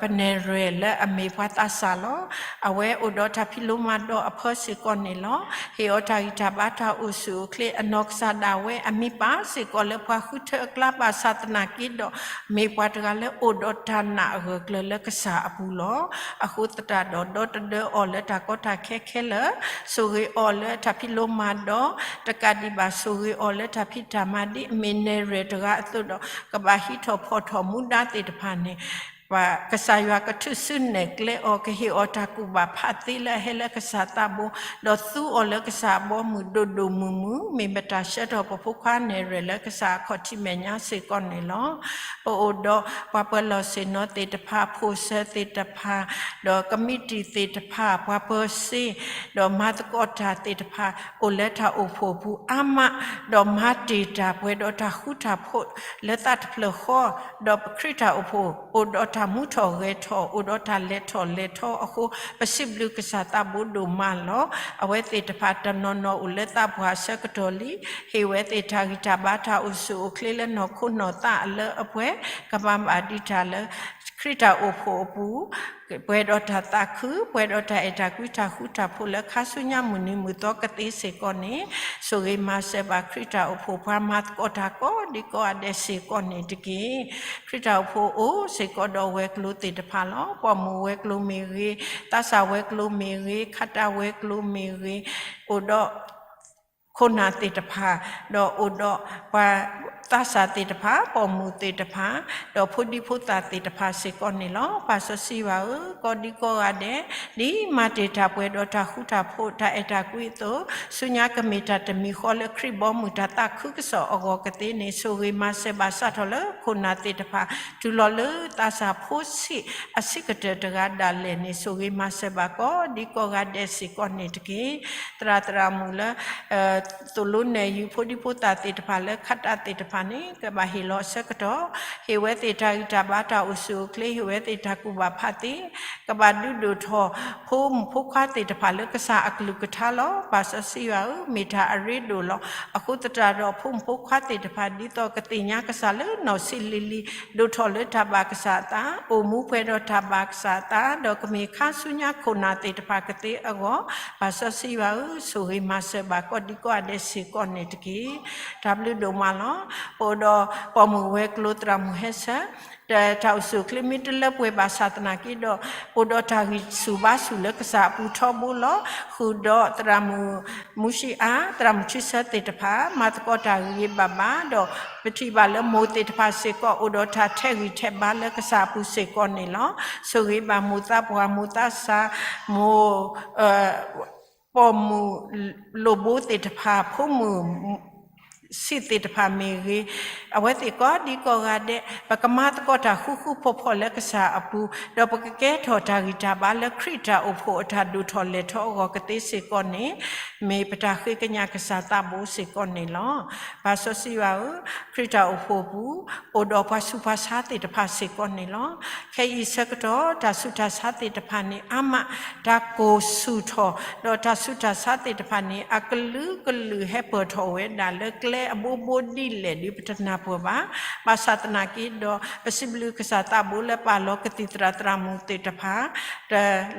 ပနဲၣ်ရွဲၣ်လၢအမ့ၢ်ပှၤသးစၢ်လီၤ. အဝဲအိၣ်ဒီးတၢ်ဖံးလိမၤဒိးအဖၢစ့ၢ်ကီးန့ၣ်လီၤ. ဟ့ၣ်အီၤတၢ်ဂံၢ်တၢ်ဘါတၢ်အိၣ်ဆူၣ်အိၣ်ချ့, အနီၢ်ကစၢ်ဒၣ်ဝဲအမံၤပၢ်စ့ၢ်ကီးလၢပှၤဃုထၢအကျါဘၣ်ဆၣ်သနာ်က့ဒီး မ့ၢ်ပှၤတဂၤလၢအိၣ်ဒီးတၢ်နာ်အဂၢၢ်ကျၢၤလၢကစၢ်အပူၤလီၤ. အဃိသတးဒီး ဒီတဒၢအီၤလၢတၢ်ကီတၢ်ခဲခဲလၢာ်, ဆိၣ်ဂ့ၤအီၤလၢတၢ်ဖံးလိမၤဒိး, တကးဒံးဘၣ်ဆိၣ်ဂ့ၤအီၤလၢတၢ်ဖံးတၢ်မၤဒ်အမ့ၢ်နဲၣ်ရွဲၣ်တဂၤအသိးဒီး ကဘၣ်ဟံးထီၣ်ဖီၣ်ထီၣ်မူဒါသ့ၣ်တဖၣ်န့ၣ် ပှၤကစၢ်ယွၤကထုးစုနဲၣ်ကျဲအီၤ, ကဟ့ၣ်အီၤတၢ်ကူၣ်ဘၣ်ဖးသ့လၢအဟဲလၢကစၢ်သးဘိ, ဒီးသူအီၤလၢကစၢ်အဘီအမုၢ်ဒိၣ်ဒိၣ်မုၢ်မုၢ်, မ့ၢ်မတၤဆှၢထီၣ်ပဖိခွါနဲၣ်ရွဲၣ်လၢကစၢ်အခီၣ်ထံးမဲာ်ညါစ့ၢ်ကီးန့ၣ်လီၤ. ပအိၣ်ဒီးပှၤပၢၤလီၢ်ဆ့ၣ်နီၤသ့ၣ်တဖၣ်, ဖိၣ်စၢၤသ့ၣ်တဖၣ်, ဒီးကမံးတံာ်သ့ၣ်တဖၣ်, ပှၤပၢၤစ့, ဒီးမၤသကိးတၢ်သ့ၣ်တဖၣ် အိၣ်လၢတၢ်အိၣ်ဖှိၣ်အပူၤအါမး, ဒီးမၤတ့ၢ်တၢ်ပှဲၤဒီးတၢ်ဃူတၢ်ဖိးလၢသးတဖျၢၣ်ဃီ, ဒီးပခရံာ်တၢ်အိၣ်ဖှိၣ် အိၣ်ဒီးတၢ်မူထီၣ်ဂဲၤထီၣ်, အိၣ်ဒီးတၢ်လဲၤထီၣ်လဲၤထီအဃိ, ပစံးဘျုးကစၢ်သးဘိဒိၣ်မးလီၤ. အဝဲသ့ၣ်တဖၣ်တနီၤနီၤအိၣ်လၢသးပှၢ်အဆၢကတီၢ်လံ, ဟ့ၣ်ဝဲသ့ၣ်တၢ်ဂံၢ်တၢ်ဘါတၢ်အိၣ်ဆူၣ်အိၣ်ချ့လၢနီၢ်ခိနီၢ်သးအလၢအပှဲၤ, ကမၤဘၣ်ဒံးတၢ်လၢ ခရံာ်တၢ်အိၣ်ဖှိၣ်အပူၤ, ပှဲၤဒီးတၢ်သးခု, ပှဲၤဒီးတၢ်အဲၣ်တၢ်ကွံတၢ်ဃူတၢ်ဖိးလၢခါဆူညါမုၢ်နံၤမုၢ်သီကသ့စ့ၢ်ကီးန့ၣ်, ဆိၣ်ဂ့ၤမၤစၢၤဘၣ်ခရံာ်တၢ်အိၣ်ဖှိၣ်ပှၤမၤသကိးတၢ်ကိးဒံကိးဂၤဒဲးစ့ၢ်ကီးန့ၣ်တက့ၢ်. ခရံာ်တၢ်အိၣ်ဖှိၣ်အိၣ်စ့ၢ်ကီးဒီးဝဲၤကျိၤသ့ၣ်တဖၣ်လီၤ. ပိာ်မုၣ်ဝဲၤကျိၤမ့ၢ်ဂ့ၤ, သးစၢ်ဝဲၤကျိၤမ့ၢ်ဂ့ၤ, ခါတၢ်ဝဲၤကျိၤမ့ၢ်ဂ့ၤ, အိၣ်ဒီး ခိၣ်နၢ်သ့ၣ်တဖၣ်, ဒီးအိၣ်ဒီးပှၤသးစၢ်သ့ၣ်တဖၣ်, ပိာ်မုၣ်သ့ၣ်တဖၣ်, ဒီးဖိဒံဖိသၣ်သ့ၣ်တဖၣ်စ့ၢ်ကီးန့ၣ်လီၤ. ပၢ်စီဆှံယွၤဧၢ, ကိးဒံကိးဂၤဒဲး, ဒ်မၤတ့ၢ်တၢ်ပှဲၤဒီးတၢ်ဃူတၢ်ဖိးတၢ်အဲၣ်တၢ်ကွံအသိး, ဆူညါကမ့ၢ်တၢ်တမံၤဃီလၢခရံာ်ဘီမုၢ်တၢ်သးခုကစီၣ်အဂီၢ်ကသ့န့ၣ်, ဆိၣ်ဂ့ၤမၤစၢၤဘၣ်စးထီၣ်လၢခိၣ်နၢ်သ့ၣ်တဖၣ်, တုၤလီၤလၢသးစၢ်ဖိဆံးအဆံးကတၢၢ်တဂၤဒၣ်လဲာ်န့ၣ်, ဆိၣ်ဂ့ၤမၤစၢၤဘၣ်ကိးဒံကိးဂၤဒဲးစ့ၢ်ကီးန့ၣ်တက့ၢ်. သရၣ်သရၣ်မုၣ်လၢ သိၣ်လိနဲၣ်ယုၤဖိဒံဖိသၣ်သ့ၣ်တဖၣ်လၢခးတၢ်သ့ၣ်တဖၣ်န့ၣ် ကဘၣ်ဟ့ၣ်လီၤအဆၢကတီၢ်, ဟ့ၣ်ဝဲသ့ၣ်တၢ်ဂံၢ်တၢ်ဘါတၢ်အိၣ်ဆူၣ်အိၣ်ချ့, ဟ့ၣ်ဝဲသ့ၣ်တၢ်ကူၣ်ဘၣ်ဖးသ့, ကဘၣ်ဒုးဒိၣ်ထီၣ်ဖိမုၣ်ဖိခွါသ့ၣ်တဖၣ်လၢကစၢ်အကလုၢ်ကထါလီၤ. ပၢ်စီဆှံယွၤဧၢ, မ့ၢ်တၢ်အရ့ဒိၣ်လီၤ. အဃိသတးဒီးဖိမုၣ်ဖိခွါသ့ၣ်တဖၣ် ဒ်သိးကသ့ၣ်ညါကစၢ်လၢနီၢ်ဆံးလံၤလံၤ, ဒိၣ်ထီၣ်လၢတၢ်ဘၣ်ကစၢ်အသး, အိၣ်မူပှဲၤဒီးတၢ်ဘၣ်ကစၢ်အသး, ဒီးကမ့ၢ်ခါဆူညါခိၣ်နၢ်သ့ၣ်တဖၣ်ကသ့အဂီၢ်, ပၢ်စီဆှံယွၤဧၢ, ဆိၣ်ဂ့ၤမၤစၢၤဘၣ်ကိးဒံကိးဂၤဒဲးစ့ၢ်ကီးန့ၣ်တက့ၢ်. တၢ်ဘျုးဒိၣ်မးလီၤ. ပအိၣ်ဒီးပိာ်မုၣ်ဝဲၤကျိၤသရၣ်မုၣ်ဟဲဆၢ, တၢ်အိၣ်ဆူၣ်အိၣ်ချ့မ့ၢ်တလၢပှဲၤဘၣ်ဆၣ်သနာ်က့ဒီး, အိၣ်ဒီးတၢ်ဂံၢ်ဆူၣ်ဘါဆူၣ်လၢကစၢ်အပူၤထီဘိလီၤ. ဃုာ်ဒီးသရၣ်မုၣ်မူၡံအါ, သရၣ်မုၣ်ထံဆၢသ့ၣ်တဖၣ်, မၤသကိးတၢ်ဂ့ၤဂ့ၤဘၣ်ဘၣ်ဒီး, ပထံၣ်ဘၣ်လၢမိၢ်သ့ၣ်တဖၣ်စ့ၢ်ကီး အိၣ်ဒီးတၢ်ထဲးဂံၢ်ထဲးဘါလၢကစၢ်အပူၤစ့ၢ်ကီးန့ၣ်လီၤ. ဆိၣ်ဂ့ၤဘၣ်မိၢ်သးပှၢ်, မိၢ်သးစၢ်, မိၢ် ပိာ်မုၣ်လိၣ်ဘိသ့ၣ်တဖၣ်, ဖိမုၣ် ဆံးသ့ၣ်တဖၣ်မ့ၢ်ဂ့ၤ, အဝဲသ့ၣ်ကိးဒံကိးဂၤဒဲး ပကမၤသကိးတၢ်ဃူဃူဖိးဖိးလၢကစၢ်အပူၤ, ဒီးပကကဲထီၣ်တၢ်ဂံၢ်တၢ်ဘါလၢခရံာ်တၢ်အိၣ်ဖှိၣ်အတၢ်ဒိၣ်ထီၣ်လဲၢ်ထီၣ်အဂီၢ်ကသ့စ့ၢ်ကီးန့ၣ် မ့ၢ်ပတၢ်ဃ့ကညးကစၢ်သးဘိစ့ၢ်ကီးန့ၣ်လီၤ. ပၢ်စီဆှံယွၤဧၢ, ခရံာ်တၢ်အိၣ်ဖှိၣ်ပူၤ အိၣ်ဒီးပှၤဆူးပှၤဆါသ့ၣ်တဖၣ်စ့ၢ်ကီးန့ၣ်လီၤ. ခဲအံၤဆၢကတီၢ် တၢ်ဆူးတၢ်ဆါသ့ၣ်တဖၣ်န့ၣ် အါမး တၢ်ကိၢ်ဆူၣ်ထီၣ်, ဒီးတၢ်ဆူးတၢ်ဆါသ့ၣ်တဖၣ်န့ၣ် အကလုာ်ကလုာ်ဟဲပၢၢ်ထီၣ်ဝဲဒၣ်လၢကျဲအဘိဘိဒ်လဲၣ်ဒ်ပတနၢ်ပၢၢ်ဘၣ်. ဘၣ်ဆၣ်သနာ်က့ဒီး ပစံးဘျုးကစၢ်သးဘိလၢပာ်လီၤကသံၣ်သရၣ်သရၣ်မုၣ်သ့ၣ်တဖၣ်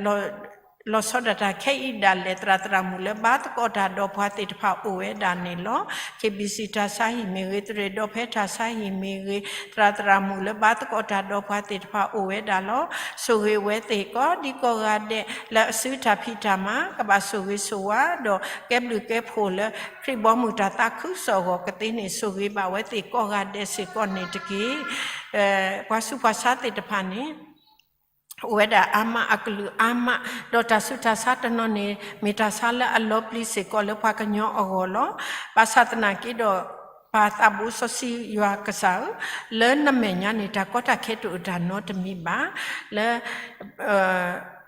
လီၤဆီဒၣ်တၢ်ခဲအံၤဒၣ်လဲာ် သရၣ်သရၣ်မုၣ်လၢဘါသကိးတၢ်ဒီးပှၤသ့ၣ်တဖၣ်အိၣ်ဝဲဒၣ်န့ၣ်လီၤ. ခ့ဘံၣ်စံၣ်တၢ်ဆါဟံၣ်မ့ၢ်ဂ့ၤ, သရ့ၣ်ဒီဖဲတၢ်ဆါဟံၣ်မ့ၢ်ဂ့ၤ, သရၣ်သရၣ်မုၣ်လၢဘါသကိးတၢ်ဒီးပှၤသ့ၣ်တဖၣ်အိၣ်ဝဲဒၣ်လီၤ. ဆိၣ်ဂ့ၤဝဲသ့ၣ်ကိးဒံကိးဂၤဒဲး လၢအစုတၢ်ဖံးတၢ်မၤ ကဘၣ်ဆိၣ်ဂ့ၤဆိၣ်ဝါ ဒီးကဲဘျုးကဲဖှိၣ်လၢ ခရံာ်ဘီမုၢ်တၢ်သးခုကစီၣ်အဂီၢ်ကသ့န့ၣ် ဆိၣ်ဂ့ၤဘၣ်ဝဲသ့ၣ်ကိးဂၤဒဲးစ့ၢ်ကီးန့ၣ်တက့ၢ်. ပှၤဆူးပှၤဆါသ့ၣ်တဖၣ်န့ၣ် အိၣ်ဝဲဒၣ်အါမး အကလုာ်အါမး, ဒီးတၢ်ဆူးတၢ်ဆါတနီၤန့ၣ် မ့ၢ်တၢ်ဆါလၢအလီၤပျံၤစ့ၢ်ကီးလၢပှၤကညီအဂီၢ်လီၤ. ဘၣ်ဆၣ်သနာ်က့ဒီး ပၢ်သးဘိစီဆှံယွၤကစၢ်ဧၢ, လၢနမဲာ်ညါန့ၣ် တၢ်ကီတၢ်ခဲတအိၣ်တၢ်နီတမံၤဘၣ်. လၢ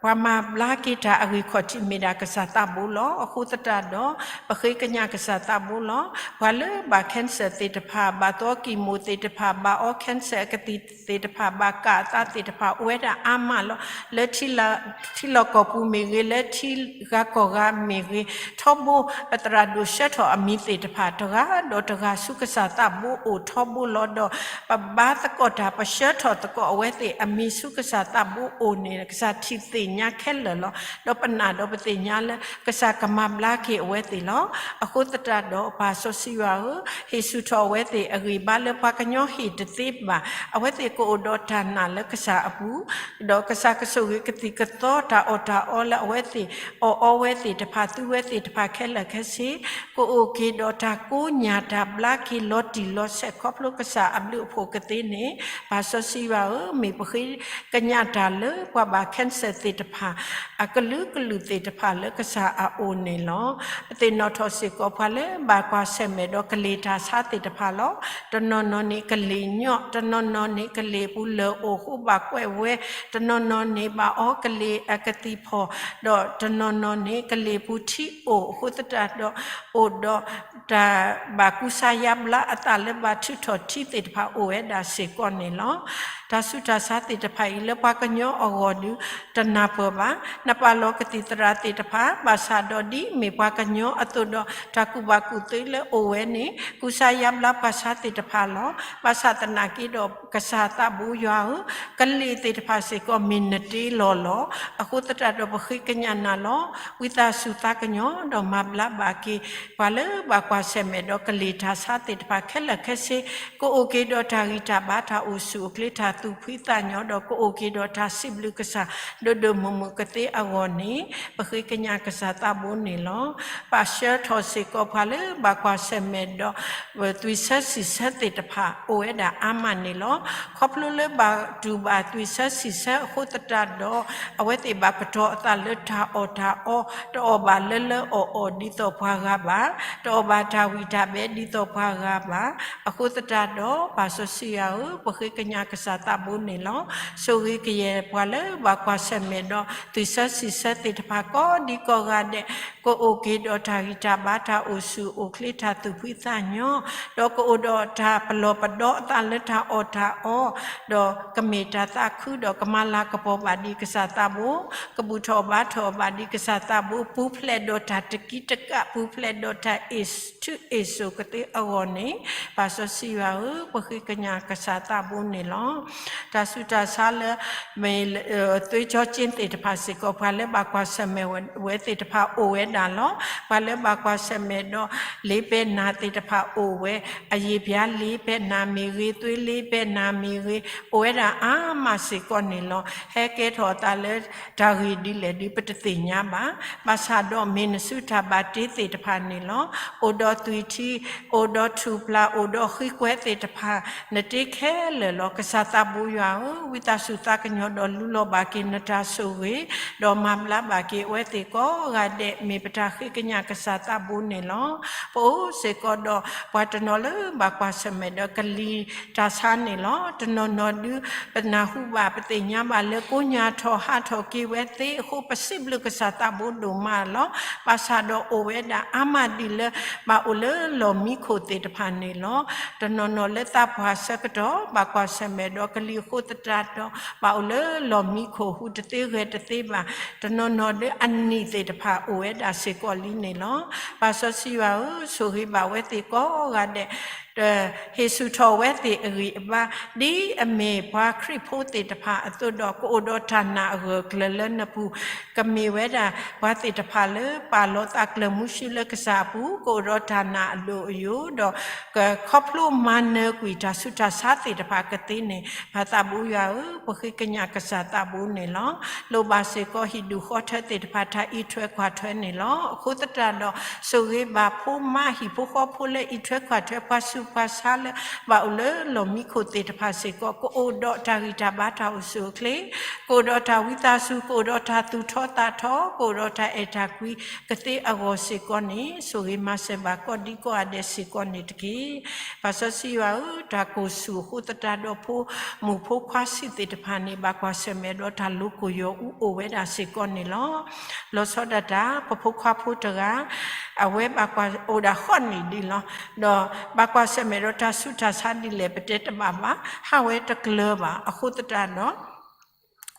ပှၤမၤဘျါက့ၤတၢ်အဂ့ၢ်ခီၣ်ထံးမ့ၢ်ဒၣ်ကစၢ်သးဘိလီၤ. အဃိသတးဒီး ပဃ့ကညးကစၢ်သးဘိလီၤ. ပှၤလၢဘၣ် cancer သ့ၣ်တဖၣ်, ဘၣ်သီကံၢ်မိၣ်သ့ၣ်တဖၣ်, ဘၣ်အီ cancer အကသံၣ်သ့ၣ်တဖၣ်, ဘၣ်ကၢ်အသးသ့ၣ်တဖၣ် အိၣ်ဝဲဒၣ်အါမးလီၤ. လၢ ထံလီၢ်ကီၢ်ပူၤမ့ၢ်ဂ့ၤ, လၢထံဂၤကီၢ်ဂၤမ့ၢ်ဂ့ၤ, ထီဘိ ပသရၣ်ဒိၣ်ဆှၢထီၣ်အမံၤသ့ၣ်တဖၣ် တဂၤဒီးတဂၤဆူကစၢ်သးဘိအိၣ်ထီဘိလီၤ. ဒီးပဘါသကိးတၢ် ပဆှၢထီၣ်သကိးအဝဲသ့ၣ်အမံၤဆူကစၢ်သးဘိအိၣ်န့ၣ် ကစၢ်ထံၣ်သ့ၣ်ညါခဲလၢာ်လီၤ. ဒီးပနာ်ဒီးပသ့ၣ်ညါလၢ ကစၢ်ကမၤဘျါက့ၤအဝဲသ့ၣ်လီၤ. အဃိသတးဒီး ပၢ်စီဆှံယွၤဧၢ, ဟ့ၣ်ဆူၣ်ထီၣ်အဝဲသ့ၣ်အဂံၢ်ဘါလၢပှၤကညီဟ့ၣ်တသ့ဘၣ်. အဝဲသ့ၣ်ကအိၣ်ဒီးတၢ်နာ်လၢကစၢ်အပူၤ, ဒီးကစၢ်ကဆိၣ်ဂ့ၤကသံၣ်ကသီတၢ်အီၣ်တၢ်အီလၢအဝဲသ့ၣ်အီၣ်အီဝဲသ့ၣ်တဖၣ် သူဝဲသ့ၣ်တဖၣ်ခဲလၢာ်ခဲဆ့, ကအိၣ်က့ၤဒီးတၢ်ကိးညၣ်တၢ်ဘျါက့ၤလီၤတံၢ်လီၤဆဲးခီဖျိကစၢ်အဘျုးအဖှိၣ်ကသ့န့ၣ်, ပၢ်စီဆှံယွၤဧၢ, မ့ၢ်ပဃ့ကညးတၢ်လၢပှၤဘၣ် cancer သ့ၣ်တဖၣ် အကလုာ်ကလုာ်သ့ၣ်တဖၣ်လၢကစၢ်အအိၣ်န့ၣ်လီၤ. ပသ့ၣ်နီၣ်ထီၣ်စ့ၢ်ကီးပှၤလၢဘၣ်ကွၢ်ဆၢၣ်မဲာ်ဒီးကလ့ၢ်တၢ်ဆါသ့ၣ်တဖၣ်လီၤ. တနီၤနီၤန့ၣ်ကလ့ၢ်ညီၣ်, တနီၤနီၤန့ၣ်ကလ့ၢ်ပူၤလၢၢ်အိၣ်ဃိဘၣ်ကွဲးဝဲ, တနီၤနီၤန့ၣ်ဘၣ်အီကလ့ၢ်အကသံၣ်ဖီၣ်, ဒီးတနီၤနီၤန့ၣ်ကလ့ၢ်ပူၤထံအိၣ်အဃိသတးဒီး အိၣ်ဒီးတၢ်ဘၣ်ကူစါယါဘျါအသးလၢဘၣ်ထုးထီၣ်ထံသ့ၣ်တဖၣ်အိၣ်ဝဲဒၣ်စ့ၢ်ကီးန့ၣ်လီၤ. တၢ်ဆူးတၢ်ဆါသ့ၣ်တဖၣ်အံၤလၢပှၤကညီအဂီၢ်ဒုး တနၢ်ပၢၢ်ဘၣ်. နပာ်လီၤကသံၣ်သရၣ်သ့ၣ်တဖၣ် ဘၣ်ဆၣ်ဒီးဒ်မ့ၢ်ပှၤကညီအသိးဒီး တၢ်ကူၣ်ဘၣ်ကူၣ်သ့လၢအိၣ်ဝဲန့ၣ် ကူစါယါဘျါပှၤဆါသ့ၣ်တဖၣ်လီၤ. ဘၣ်ဆၣ်သနာ်က့ဒီး ကစၢ်သးဘိယွၤဧၢ, ကလ့ၢ်သ့ၣ်တဖၣ်စ့ၢ်ကီးမ့ၢ်နတ့လီၢ်လီၤ. အဃိသတးဒီးပဃ့ကညးနၤလီၤ. ဝံသးစူၤသးကညီၤဒီးမၤဘျါဘၣ်က့ၤ ပှၤလၢဘၣ်ကွၢ်ဆၢၣ်မဲာ်ဒီးကလ့ၢ်တၢ်ဆါသ့ၣ်တဖၣ်ခဲလၢာ်ခဲဆ့, ကအိၣ်က့ၤဒီးတၢ်ဂံၢ်တၢ်ဘါတၢ်အိၣ်ဆူၣ်အိၣ်ချ့တၢ်သူၣ်ဖှံသးညီဒီး ကအိၣ်က့ၤဒီးတၢ်စံးဘျုးကစၢ်ဒိၣ်ဒိၣ်မုၢ်မုၢ်ကသ့အဂီၢ်န့ၣ် ပဃ့ကညးကစၢ်သးဘိန့ၣ်လီၤ. ပာ်ဆှၢထီၣ်စ့ၢ်ကီးပှၤလၢဘၣ်ကွၢ်ဆၢၣ်မဲာ်ဒီး သွံၣ်ဆၢစံၣ်ဆၢသ့ၣ်တဖၣ် အိၣ်ဝဲဒၣ်အါမးန့ၣ်လီၤ. ခီဖျိလၢဘၣ်တူၢ်ဘၣ်သွံၣ်ဆၢစံၣ်ဆၢအဃိသတးဒီး အဝဲသ့ၣ်ဘၣ်ကတီၤအသးလၢတၢ်အီၣ်တၢ်အီ, တအီၣ်ဘၣ်လၢလၢအီၣ်အီၣ်ဒ်သိးပှၤဂၤဘၣ်, တအီၣ်ဘၣ်တၢ်ဝံၣ်တၢ်ဘဲဒ်သိးပှၤဂၤဘၣ်. အဃိသတးဒီး ပၢ်စီဆှံယွၤဧၢ, ပဃ့ကညးကစၢ်သးဘိန့ၣ်လီၤ. ဆိၣ်ဂ့ၤကယဲၢ်ပှၤလၢဘၣ်ကွၢ်ဆၢၣ်မဲာ်ဒီး သွံၣ်ဆၢစံၣ်ဆၢသ့ၣ်တဖၣ်ကိးဒံကိးဂၤဒဲး ကအိၣ်က့ၤဒီးတၢ်ဂံၢ်တၢ်ဘါတၢ်အိၣ်ဆူၣ်အိၣ်ချ့တၢ်သူၣ်ဖှံသးညီ, ဒီးကအိၣ်ဒီးတၢ်ပလီၢ်ပဒီအသးလၢတၢ်အီၣ်တၢ်အီ, ဒီးကမ့ၢ်တၢ်သးခုဒီးကမၤလၤကပီၤဘၣ်ဒံးကစၢ်သးဘိ, ကဘူၣ်ထီၣ်ဘါထီၣ်ဘၣ်ဒံးကစၢ်သးဘိ, ပူၤဖျဲးဒီးတၢ်တကံတကး, ပူၤဖျဲးဒီးတၢ်အ့ၣ်ဆူၣ်အ့ၣ်စိၤကသ့အဂီၢ်န့ၣ်, ပၢ်စီဆှံယွၤဧၢ, ပဃ့ကညးကစၢ်သးဘိန့ၣ်လီၤ. တၢ်ဆူးတၢ်ဆါလၢ မ့ၢ် သွေးကြောကျိန်း သ့ၣ်တဖၣ်စ့ၢ်ကီး ပှၤလၢဘၣ်ကွၢ်ဆၢၣ်မဲာ်ဝဲသ့ၣ်တဖၣ်အိၣ်ဝဲဒၣ်လီၤ. ပှၤလၢဘၣ်ကွၢ်ဆၢၣ်မဲာ်ဒီး လေးဘက်နာ သ့ၣ်တဖၣ်အိၣ်ဝဲ, အရေပြားလေးဘက်နာ မ့ၢ်ဂ့ၤ, သွေးလေးဘက်နာ မ့ၢ်ဂ့ၤ, အိၣ်ဝဲဒၣ်အါမးစ့ၢ်ကီးန့ၣ်လီၤ. ဟဲကဲထီၣ်အသးလၢတၢ်ဂ့ၢ်ဒ်လဲၣ်ဒုး ပတသ့ၣ်ညါဘၣ်. ဘၣ်ဆၣ်ဒီးမ့ၢ်နစုတၢ်ဘၣ်တ့သ့ၣ်တဖၣ်န့ၣ်လီၤ. အိၣ်ဒီးသွံၣ်ထံ, အိၣ်ဒီးထူၣ်ပျၢ်, အိၣ်ဒီးဃံကွဲးသ့ၣ်တဖၣ် နတ့ခဲလၢာ်လီၤ. ကစၢ်သးဘိယွၤဧၢ, ဝံသးစူၤသးကညီၤဒီးလူလီၤဘၣ်က့ၤနတၢ်ဆိၣ် ဆိၣ်ဂ့ၤ, ဒီးမၤဘျါဘၣ်က့ၤအဝဲသ့ၣ်ကိးဂၤဒဲး မ့ၢ်ပတၢ်ဃ့ကညးကစၢ်သးဘိန့ၣ်လီၤ. ပအိၣ်စ့ၢ်ကီးဒီးပှၤတနီၤလၢဘၣ်ကွၢ်ဆၢၣ်မဲာ်ဒီးကလံၤတၢ်ဆါန့ၣ်လီၤ. တနီၤနီၤဒု ပနၢ်ဟူဘၣ်ပသ့ၣ်ညါဘၣ်လၢကိညါထီၣ်ဟးထီၣ်က့ၤဝဲသ့အဃိ ပစံးဘျုးကစၢ်သးဘိဒိၣ်မးလီၤ. ဘၣ်ဆၣ်ဒီးအိၣ်ဝဲဒၣ်အါမးဒ်လၢ ဘၣ်အိၣ်လၢလီၢ်မံခိၣ်သ့ၣ်တဖၣ်န့ၣ်လီၤ. တနီၤနီၤလၢသးပှၢ်ဆၢကတီၢ် ဘၣ်ကွၢ်ဆၢၣ်မဲာ်ဒီးကလံၤအဃိသတးဒီး ဘၣ်အိၣ်လၢလီၢ်မံခိၣ်ဟူးတသ့ဂဲၤတသ့ဘၣ်. တနီၤနီၤလၢအနံၣ်သ့ၣ်တဖၣ်အိၣ်ဝဲဒၣ်စ့ၢ်ကီးလံန့ၣ်လီၤ. ပၢ်စီဆှံယွၤဧၢ, ဆိၣ်ဂ့ၤဘၣ်ဝဲသ့ၣ်ကိးဂၤဒဲး ဟ့ၣ်ဆူၣ်ထီၣ်ဝဲသ့ၣ်အဂံၢ်အဘါ ဒ်အမ့ၢ်ပှၤခရံာ်ဖိသ့ၣ်တဖၣ်အသိးဒီး ကအိၣ်ဒီးတၢ်နာ်အဂၢၢ်အကျၢၤလၢနပူၤ, ကမ့ၢ်ဝဲဒၣ်ပှၤသ့ၣ်တဖၣ်လၢပာ်လီၤသးကျၢၤမူဆူလၢကစၢ်အပူၤ, ကအိၣ်ဒီးတၢ်နာ်အဒိၣ်အယိာ်, ဒီးကခီဖျိမၤနၢၤကွံာ်တၢ်ဆူးတၢ်ဆါသ့ၣ်တဖၣ်ကသ့န့ၣ်, ပၢ်သးဘိယွၤဧၢ, ပဃ့ကညးကစၢ်သးဘိန့ၣ်လီၤ. လိၣ်ဘၣ်စ့ၢ်ကီးဟံၣ်ဒူၣ်ဃီထၢသ့ၣ်တဖၣ် တၢ်အံးထွဲကွၢ်ထွဲန့ၣ်လီၤ. အဃိသတးဒီး ဆိၣ်ဂ့ၤဘၣ်ဖိမါဟံၣ်ဖိဃီဖိလၢအံးထွဲကွၢ်ထွဲ ပှၤဆူးပှၤဆါလၢ ဘၣ်အိၣ်လၢလီၢ်မံခိၣ်သ့ၣ်တဖၣ်စ့ၢ်ကီး ကအိၣ်ဒီးတၢ်ဂံၢ်တၢ်ဘါတၢ်အိၣ်ဆူၣ်အိၣ်ချ့, ကအိၣ်ဒီးတၢ်ဝံသးစူၤ, ကအိၣ်ဒီးတၢ်သူၣ်ထီသးထီ, ကအိၣ်ဒီးတၢ်အဲၣ်တၢ်ကွံကသ့အဂီၢ်စ့ၢ်ကီးန့ၣ်, ဆိၣ်ဂ့ၤမၤစၢၤဘၣ်ကိးဒံကိးဂၤဒဲးစ့ၢ်ကီးန့ၣ်တက့ၢ်. ပၢ်စီဆှံယွၤဧၢ, တၢ်ကိၢ်ဆူၣ်အဃိသတးဒီး ဖိမုၣ်ဖိခွါဆံးသ့ၣ်တဖၣ်န့ၣ် ဘၣ်ကွၢ်ဆၢၣ်မဲာ်ဒီးတၢ်လိၤကိၢ်ယီၤအူအိၣ်ဝဲဒၣ်စ့ၢ်ကီးန့ၣ်လီၤ. လီၤဆီဒၣ်တၢ် ပဖိခွါဖိတဂၤ အဝဲဘၣ်ကွၢ်အိၣ်ဒၣ်ဃိးနံၣ်ဒံးလီၤ. ဒီးဘၣ်ကွၢ်ဆၢၣ်မဲာ်ဒီးတၢ်ဆူးတၢ်ဆါဒ်လဲၣ် ပတဲတဘၣ်ဘၣ်, ဟးဝဲတကျၢၤဘၣ်. အဃိသတးဒီး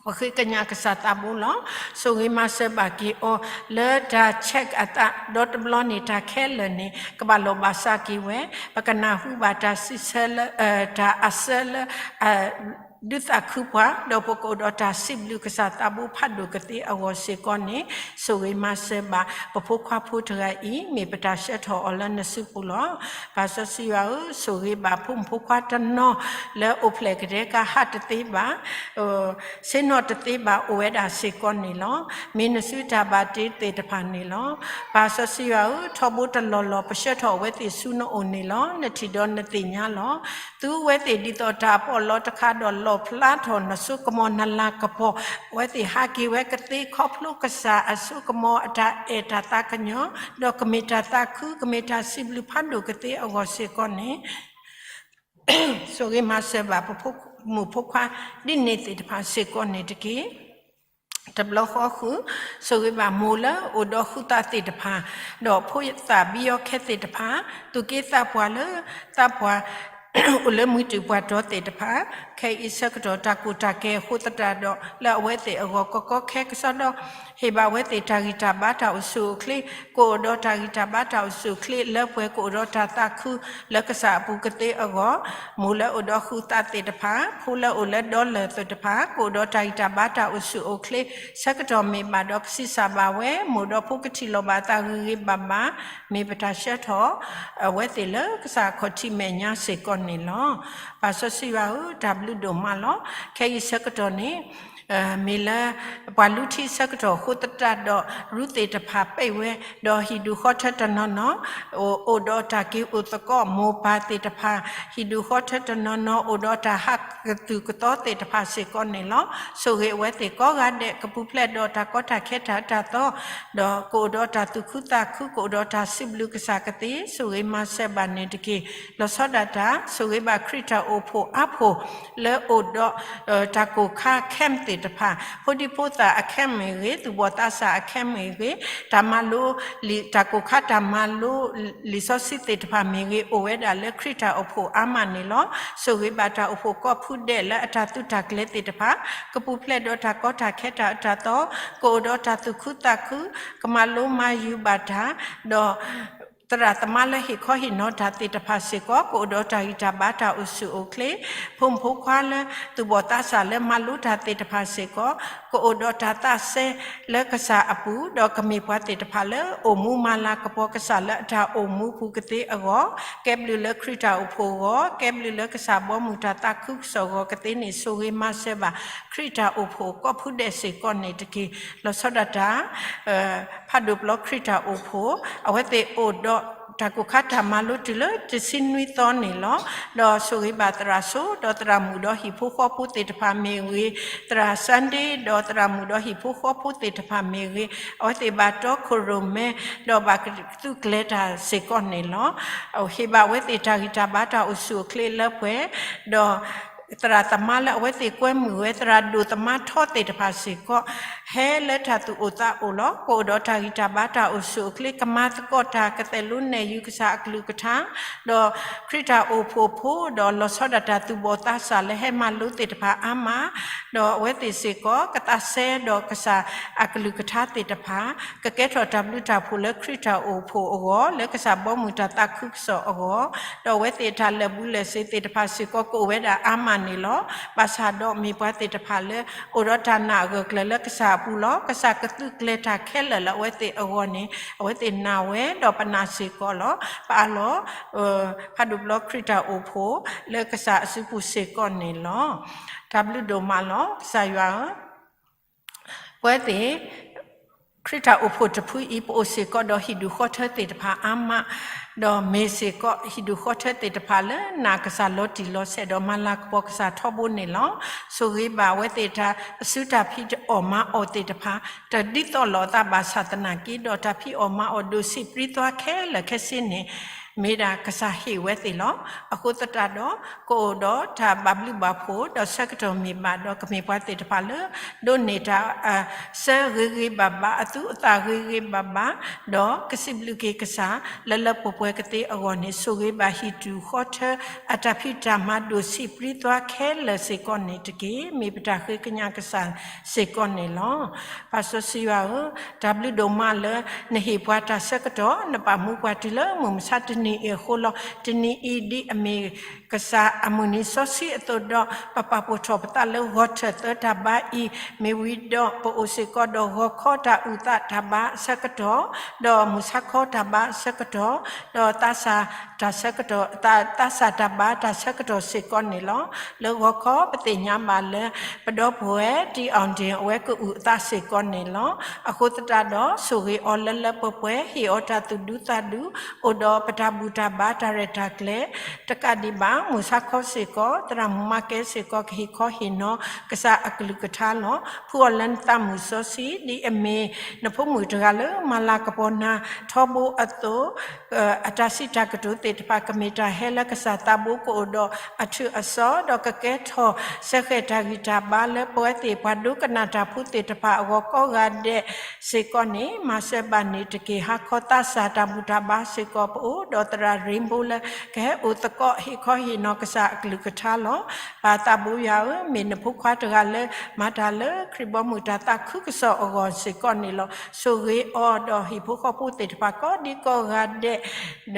ပဃ့ကညးကစၢ်သးဘိလီၤ. ဆိၣ်ဂ့ၤမၤစၢၤဘၣ်က့ၤအီၤ လၢတၢ် check အသး ဒီတဘျီန့ၣ် တၢ်ခဲလၢာ်န့ၣ် ကဘၣ်လီၢ်ဘၣ်စးက့ၤဝဲ, ပကနၢ်ဟူဘၣ်တၢ်စံးဆၢလၢ တၢ်အဆၢလၢ ဒုးသးခုပှၤ, ဒီးပကအိၣ်ဒီးတၢ်စံးဘျုးကစၢ်သးဘိဖးဒိၣ်ကသ့အဂီၢ်စ့ၢ်ကီးန့ၣ်, ဆိၣ်ဂ့ၤမၤစၢၤဘၣ် ပဖိခွါဖိတဂၤအံၤ မ့ၢ်ပတၢ်ဆှၢထီၣ်အီၤလၢနစုပူၤလီၤ. ပၢ်စီဆှံယွၤဧၢ, ဆိၣ်ဂ့ၤဘၣ်ဖိမုၣ်ဖိခွါတနီၤ လၢအိၣ်ဖျဲၣ်ကဒဲကဟးတသ့ဘၣ် ဆ့ၣ်နီၤတသ့ဘၣ်အိၣ်ဝဲဒၣ်စ့ၢ်ကီးန့ၣ်လီၤ. မ့ၢ်နစုတၢ်ဘၣ်တ့သ့ၣ်တဖၣ်န့ၣ်လီၤ. ပၢ်စီဆှံယွၤဧၢ, ထီဘိတလီၢ်လီၢ် ပဆှၢထီၣ်အဝဲသ့ၣ်ဆူနအိၣ်န့ၣ်လီၤ. နထံၣ်ဒီးနသ့ၣ်ညါလီၤ. သူဝဲသ့ၣ်ဒ်သိးတၢ်အပီးအလီတခါဒီး လီၣ်ဖျါထီၣ်နစိကမီၤနလၤကပီၤ, အဝဲသ့ၣ်ဟးက့ၤဝဲကသ့ခီဖျိကစၢ်အစိကမီၤအတၢ်အဲၣ်တၢ်သးကညီၤ, ဒီးကမ့ၢ်တၢ်သးခု, ကမ့ၢ်တၢ်စံးဘျုးဖးဒိၣ်ကသ့အဂီၢ်စ့ၢ်ကီးန့ၣ် ဆိၣ်ဂ့ၤမၤစၢၤဘၣ်ပဖိမုၣ်ဖိခွါ ဒ်န့ၣ်သ့ၣ်တဖၣ်စ့ၢ်ကီးန့ၣ်တက့ၢ်. တဘျီဃီဃုာ်, ဆိၣ်ဂ့ၤဘၣ်မိၢ်လၢအိၣ်ဒီးဃုသးသ့ၣ်တဖၣ်, ဒီးဖိသၣ်ဘံယီခဲသ့ၣ်တဖၣ်, သူၣ်က့သးပှၢ်လၢသးပှၢ် အိၣ်လၢမုၢ်တူာ်ပှၢ်တီၤသ့ၣ်တဖၣ်, ခဲအံၤဆၢကတီၢ်တၢ်ကိၢ်တၢ်ဂီၤအဃိသတးဒီး လၢအဝဲသ့ၣ်အဂီၢ်ကကီခဲကစီဒီ ဟ့ၣ်ဘၣ်ဝဲသ့ၣ်တၢ်ဂံၢ်တၢ်ဘါတၢ်အိၣ်ဆူၣ်အိၣ်ချ့, ကအိၣ်ဒီးတၢ်ဂံၢ်တၢ်ဘါတၢ်အိၣ်ဆူၣ်အိၣ်ချ့ လၢပှဲၤကအိၣ်ဒီးတၢ်သးခုလၢကစၢ်အပူၤကသ့အဂီၢ်, မိၢ်လၢအိၣ်ဒီးဃုသးသ့ၣ်တဖၣ်, ဖိလၢအိၣ်လၢဒီလၢၢ်သ့ၣ်တဖၣ် ကအိၣ်ဒီးတၢ်ဂံၢ်တၢ်ဘါတၢ်အိၣ်ဆူၣ်အိၣ်ချ့, ဆၢကတီၢ်မ့ၢ်ဘၣ်ဒီးကဆံးစၢ်ဘၣ်ဝဲ, မိၢ်ဒီးဖိကထံၣ်လိာ်ဘၣ်သးဂ့ၤဂ့ၤဘၣ်ဘၣ်, မ့ၢ်ပတၢ်ဆှၢထီၣ် အဝဲသ့ၣ်လၢကစၢ်အခီၣ်ထံးမဲာ်ညါစ့ၢ်ကီးန့ၣ်လီၤ. ပၢ်စီဆှံယွၤဧၢ, တၢ်ဘျုးဒိၣ်မးလီၤ. ခဲအံၤဆၢကတီၢ်န့ၣ် မ့ၢ်လၢ ပှၤလူထံဆၢကတီၢ်အဃိသတးဒီး ရူသ့ၣ်တဖၣ်ပ့ၢ်ဝဲ, ဒီးဟံၣ်ဒူၣ်ဃီထၢတနီၤနီၤ အိၣ်ဒီးတၢ်က့ၤအိၣ်သကိးမိၢ်ပၢ်သ့ၣ်တဖၣ်, ဟံၣ်ဒူၣ်ဃီထၢတနီၤနီၤ အိၣ်ဒီးတၢ်ဟးကသုၣ်ကသီသ့ၣ်တဖၣ်စ့ၢ်ကီးန့ၣ်လီၤ. ဆိၣ်ဂ့ၤအဝဲသ့ၣ်ကိးဂၤဒဲး ကပူၤဖျဲးဒီးတၢ်ကီတၢ်ခဲတၢ်အၢတၢ်သီ ဒီးကအိၣ်ဒီးတၢ်သူၣ်ခုသးခု ကအိၣ်ဒီးတၢ်စံးဘျုးကစၢ်ကသ့ ဆိၣ်ဂ့ၤမၤစၢၤဘၣ်န့ၣ်တက့ၢ်. လီၤဆီဒၣ်တၢ် ဆိၣ်ဂ့ၤဘၣ်ခရံာ်တၢ်အိၣ်ဖှိၣ်အါဖှိၣ် လၢအိၣ်ဒီး တၢ်ကိၢ်ခါ camp သ့ၣ်တဖၣ်, ဖိဒံဖိသၣ်အ camp မ့ၢ်ဂ့ၤ, သူၣ်ဘီၣ်သးစၢ်အ camp မ့ၢ်ဂ့ၤ, တၢ်မၤလိလံာ် တၢ်ကိၢ်ခါတၢ်မၤလိလံာ်စီဆှံသ့ၣ်တဖၣ်မ့ၢ်ဂ့ၤ အိၣ်ဝဲဒၣ်လၢခရံာ်တၢ်အိၣ်ဖှိၣ်အါမးန့ၣ်လီၤ. ဆိၣ်ဂ့ၤဘၣ်တၢ်အိၣ်ဖှိၣ်ကိးဖုဒဲးလၢအတၢ်သုးတၢ်ကျဲၤသ့ၣ်တဖၣ် ကပူၤဖျဲးဒီးတၢ်ကီတၢ်ခဲတၢ်အၢတၢ်သီ, ကအိၣ်ဒီးတၢ်သူၣ်ခုသးခု, ကမၤလိမၤယုၤဘၣ်တၢ်, ဒီး သရၣ်သမါလၢဟ့ၣ်ခီဟ့ၣ်နီၤတၢ်သ့ၣ်တဖၣ်စ့ၢ်ကီး ကအိၣ်ဒီးတၢ်ဂံၢ်တၢ်ဘါတၢ်အိၣ်ဆူၣ်အိၣ်ချ့, ဖိမုၣ်ဖိခွါလၢသူၣ်ဘီၣ်သးစၢ်လၢမၤလိတၢ်သ့ၣ်တဖၣ်စ့ၢ်ကီး ကအိၣ်ဒီးတၢ်သးစဲလၢကစၢ်အပူၤ, ဒီးကမ့ၢ်ပှၤသ့ၣ်တဖၣ်လၢအိၣ်မူမၤလၤကပီၤကစၢ်လၢအတၢ်အိၣ်မူပူၤကသ့အဂီၢ်, ကဲဘျုးလၢခရံာ်တၢ်အိၣ်ဖှိၣ်အဂီၢ်, ကဲဘျုးလၢကစၢ်ဘီမုၢ်တၢ်သးခုကစီၣ်အဂီၢ်ကသ့န့ၣ် ဆိၣ်ဂ့ၤမၤစၢၤဘၣ် ခရံာ်တၢ်အိၣ်ဖှိၣ်ကိးဖုဒဲးစ့ၢ်ကီးန့ၣ်တက့ၢ်. လီၤဆီဒၣ်တၢ် ဖးဒိၣ်ပျီခရံာ်တၢ်အိၣ်ဖှိၣ် အဝဲသ့ၣ်အိၣ်ဒီး တၢ်ကိၢ်ခါတၢ်မၤလိတုၤလၢတဆံနွံသီန့ၣ်လီၤ. ဒီးဆိၣ်ဂ့ၤဘၣ်သရၣ်စိ ဒီးသရၣ်မုၣ်ဒီးဟံၣ်ဖိဃီဖိသ့ၣ်တဖၣ်မ့ၢ်ဂ့ၤ, သရၣ် Sunday ဒီးသရၣ်မုၣ်ဒီးဟံၣ်ဖိဃီဖိသ့ၣ်တဖၣ်မ့ၢ်ဂ့ၤ, အဝဲသ့ၣ်ဘၣ်တီခိၣ်ရိၣ်မဲ ဒီးဘၣ်ကသူၣ်ကျဲၤတၢ်စ့ၢ်ကီးန့ၣ်လီၤ. ဟ့ၣ်ဘၣ်အဝဲသ့ၣ်တၢ်ဂံၢ်တၢ်ဘါတၢ်အိၣ်ဆူၣ်အိၣ်ချ့လၢပှဲၤ, ဒီး သရၣ်သမါလၢအဝဲသ့ၣ်ကွဲမုာ်ဝဲ သရၣ်ဒိၣ်သမါထီသ့ၣ်တဖၣ်စ့ၢ်ကီး ဟဲလၢတၢ်သူၣ်အိၣ်သးအိၣ်လီၤ. ကအိၣ်ဒီးတၢ်ဂံၢ်တၢ်ဘါတၢ်အိၣ်ဆူၣ်အိၣ်ချ့ ကမၤသကိးတၢ် ကသဲးလိနဲၣ်ယုၤကစၢ်အကလုၢ်ကထါ, ဒီးခရံာ်တၢ်အိၣ်ဖှိၣ်ဖိ ဒီးလီၤဆီဒၣ်တၢ်သူၣ်ဘီၣ်သးစၢ်လၢဟဲမၤလိသ့ၣ်တဖၣ်အါမး, ဒီးအဝဲသ့ၣ်စ့ၢ်ကီး ကသးစဲဒီးကစၢ်အကလုၢ်ကထါသ့ၣ်တဖၣ် ကကဲထီၣ်တၢ်ဘျုးတၢ်ဖှိၣ်လၢခရံာ်တၢ်အိၣ်ဖှိၣ်အဂီၢ် လၢကစၢ်ဘီမုၢ်တၢ်သးခုကစီၣ်အဂီၢ်, ဒီးအဝဲသ့ၣ်တၢ်လၢာ်ဘူၣ်လၢာ်စ့ၤသ့ၣ်တဖၣ်စ့ၢ်ကီး ကအိၣ်ဝဲဒၣ်အါမးန့ၣ်လီၤ. ဘၣ်ဆၣ်ဒီးမ့ၢ်ပှၤသ့ၣ်တဖၣ်လၢ အိၣ်ဒီးတၢ်နာ်အဂၢၢ်ကျၢၤလၢကစၢ်အပူၤလီၤ. ကစၢ်ကသုးကျဲၤတၢ်ခဲလၢာ်လၢအဝဲသ့ၣ်အဂီၢ်န့ၣ် အဝဲသ့ၣ်နာ်ဝဲဒီးပနာ်စ့ၢ်ကီးလီၤ. ပအးလီၤ ဖးဒိၣ်ဘျီခရံာ်တၢ်အိၣ်ဖှိၣ် လၢကစၢ်အစုပူၤစ့ၢ်ကီးန့ၣ်လီၤ. တၢ်ဘျုးဒိၣ်မးလီၤ ကစၢ်ယွၤဧၢ ပဝဲသ့ၣ် ခရံာ်တၢ်အိၣ်ဖှိၣ်တဖုအံၤ ပအိၣ်စ့ၢ်ကီးဒီးဟံၣ်ဒူၣ်ဃီထၢသ့ၣ်တဖၣ်အါမး, ဒီးမ့ၢ်စ့ၢ်ကီးဟံၣ်ဒူၣ်ဃီထၢသ့ၣ်တဖၣ်လၢနာ်ကစၢ်လီၤတံၢ်လီၤဆဲး ဒီးမၤလၤကပီၤကစၢ်ထီဘိန့ၣ်လီၤ. ဆိၣ်ဂ့ၤဘၣ်အဝဲသ့ၣ်တၢ်အစုတၢ်ဖံးအီၣ်မၤအီၣ်သ့ၣ်တဖၣ် တဒ်သိးလိာ်အသးဘၣ်ဆၣ်သနာ်က့ ဒီးတၢ်ဖံးအီၣ်မၤအီၣ်ဒိၣ်ဆံးပြံသွါခဲလၢာ်ခဲဆ့န့ၣ် မ့ၢ်ဒၣ်ကစၢ်ဟ့ၣ်ဝဲသ့ၣ်လီၤ. အဃိသတးဒီး ကအိၣ်ဒီးတၢ်ဘၣ်ဘျုးဘၣ်ဖှိၣ် ဒီးဆၢကတီၢ်မ့ၢ်ဘၣ်ဒီး ကမ့ၢ်ပှၤသ့ၣ်တဖၣ်လၢ ဒိးန့ၢ်တၢ် ဆၢဂ့ၤဂ့ၤဘၣ်ဘၣ် အသူအသၣ်ဂ့ၤဂ့ၤဘၣ်ဘၣ်, ဒီးကစံးဘျုးက့ၤကစၢ် လၢလၢပှဲၤပှဲၤကသ့အဂီၢ်န့ၣ် ဆိၣ်ဂ့ၤဘၣ်ဟံၣ်ဒူၣ်ဃီထၢ အတၢ်ဖံးတၢ်မၤဒိၣ်ဆံးပြံသွါခဲလၢာ်စ့ၢ်ကီးန့ၣ်တက့ၢ်. မ့ၢ်ပတၢ်ဃ့ကညးကစၢ်စ့ၢ်ကီးန့ၣ်လီၤ. ပၢ်စီဆှံယွၤဧၢ, တၢ်ဘျုးဒိၣ်မးလၢ နဟ့ၣ်ပှၤတၢ်ဆၢကတီၢ် နပာ်မူပှၤတုၤလၢမုၢ်မဆါတနံၤအံၤအဃိလီၤ. တနံၤအံၤဒ်အမ့ၢ် ကစၢ်အမုၢ်နံၤစီဆှံအသိးဒီး ပပာ်ဖှိၣ်ထီၣ်ပသးလၢဂီၤထၢၣ်သၢတၢ်ဘါအံၤ, မ့ၢ်ဝံၤဒီး ပအိၣ်စ့ၢ်ကီးဒီးဂီၤခီတၢ်အုၣ်သးတၢ်ဘါအဆၢကတီၢ်, ဒီးမုၢ်ဆါခီတၢ်ဘါအဆၢကတီၢ်, ဒီးသးစၢ်တၢ်ဆၢကတီၢ်, သး- သးစၢ်တၢ်ဘါတၢ်ဆၢကတီၢ်စ့ၢ်ကီးန့ၣ်လီၤ. လၢဂီၤခီပသ့ၣ်ညါဘၣ်လၢ ပဒီပုၢ်ဝဲၢ် တံၢ်အီၣ်ဒ့ၣ် အဝဲကအုၣ်အသးစ့ၢ်ကီးန့ၣ်လီၤ. အဃိသတးဒီး ဆိၣ်ဂ့ၤအီၤလၢလၢပှဲၤပှဲၤ, ဟ့ၣ်အီၤတၢ်သူၣ်ဒူသးဒူ, အိၣ်ဒီးပတၢ်ဘူၣ်တၢ်ဘါတၢ်ရဲၣ်တၢ်ကျဲၤ တကးဒံးဘၣ် မုၢ်ဆါခီစ့ၢ်ကီး သရၣ်မုၣ်မၤကဲစ့ၢ်ကီး ကဟ့ၣ်ခီဟ့ၣ်နီၤကစၢ်အကလုၢ်ကထါလီၤ. ဖှူအီၤလၢနသးမုၢ်စီဆှံ ဒ်အမ့ၢ်နဖိမုၣ်တဂၤလၢမၤလၤကပီၤနၤထီဘိအသိး, အတၢ်စံးတၢ်ကတိၤသ့ၣ်တဖၣ် ကမ့ၢ်တၢ်ဟဲလၢကစၢ်သးဘိ ကအိၣ်ဒီးအထုးအစီၤ ဒီးကကဲထီၣ်စဲဃဲၤတၢ်ဂံၢ်တၢ်ဘါလၢပဝဲသ့ၣ်ပှၤဒိကနၣ်တၢ်ဖိသ့ၣ်တဖၣ်အဂီၢ်ကိးဂၤဒဲးစ့ၢ်ကီးန့ၣ် မၤစၢၤဘၣ်န့ၣ်တက့ၢ်. ဟါခီသးစၢ်တၢ်ဘူၣ်တၢ်ဘါစ့ၢ်ကီး ပအိၣ်ဒီးသရၣ်ရ့ဘိလၢ ကဟဲအိၣ်သကိးဟ့ၣ်ခီဟ့ၣ်နီၤကစၢ်အကလုၢ်ကထါလီၤ. ပၢ်သးဘိယွၤဧၢ, မ့ၢ်နဖိခွါတဂၤလၢမၤတၢ်လၢခရံာ်ဘီမုၢ်တၢ်သးခုကစီၣ်အဂီၢ်စ့ၢ်ကီးန့ၣ်လီၤ. ဆိၣ်ဂ့ၤအီၤဒီးဟံၣ်ဖိဃီဖိသ့ၣ်တဖၣ်ကိးဒံကိးဂၤဒဲး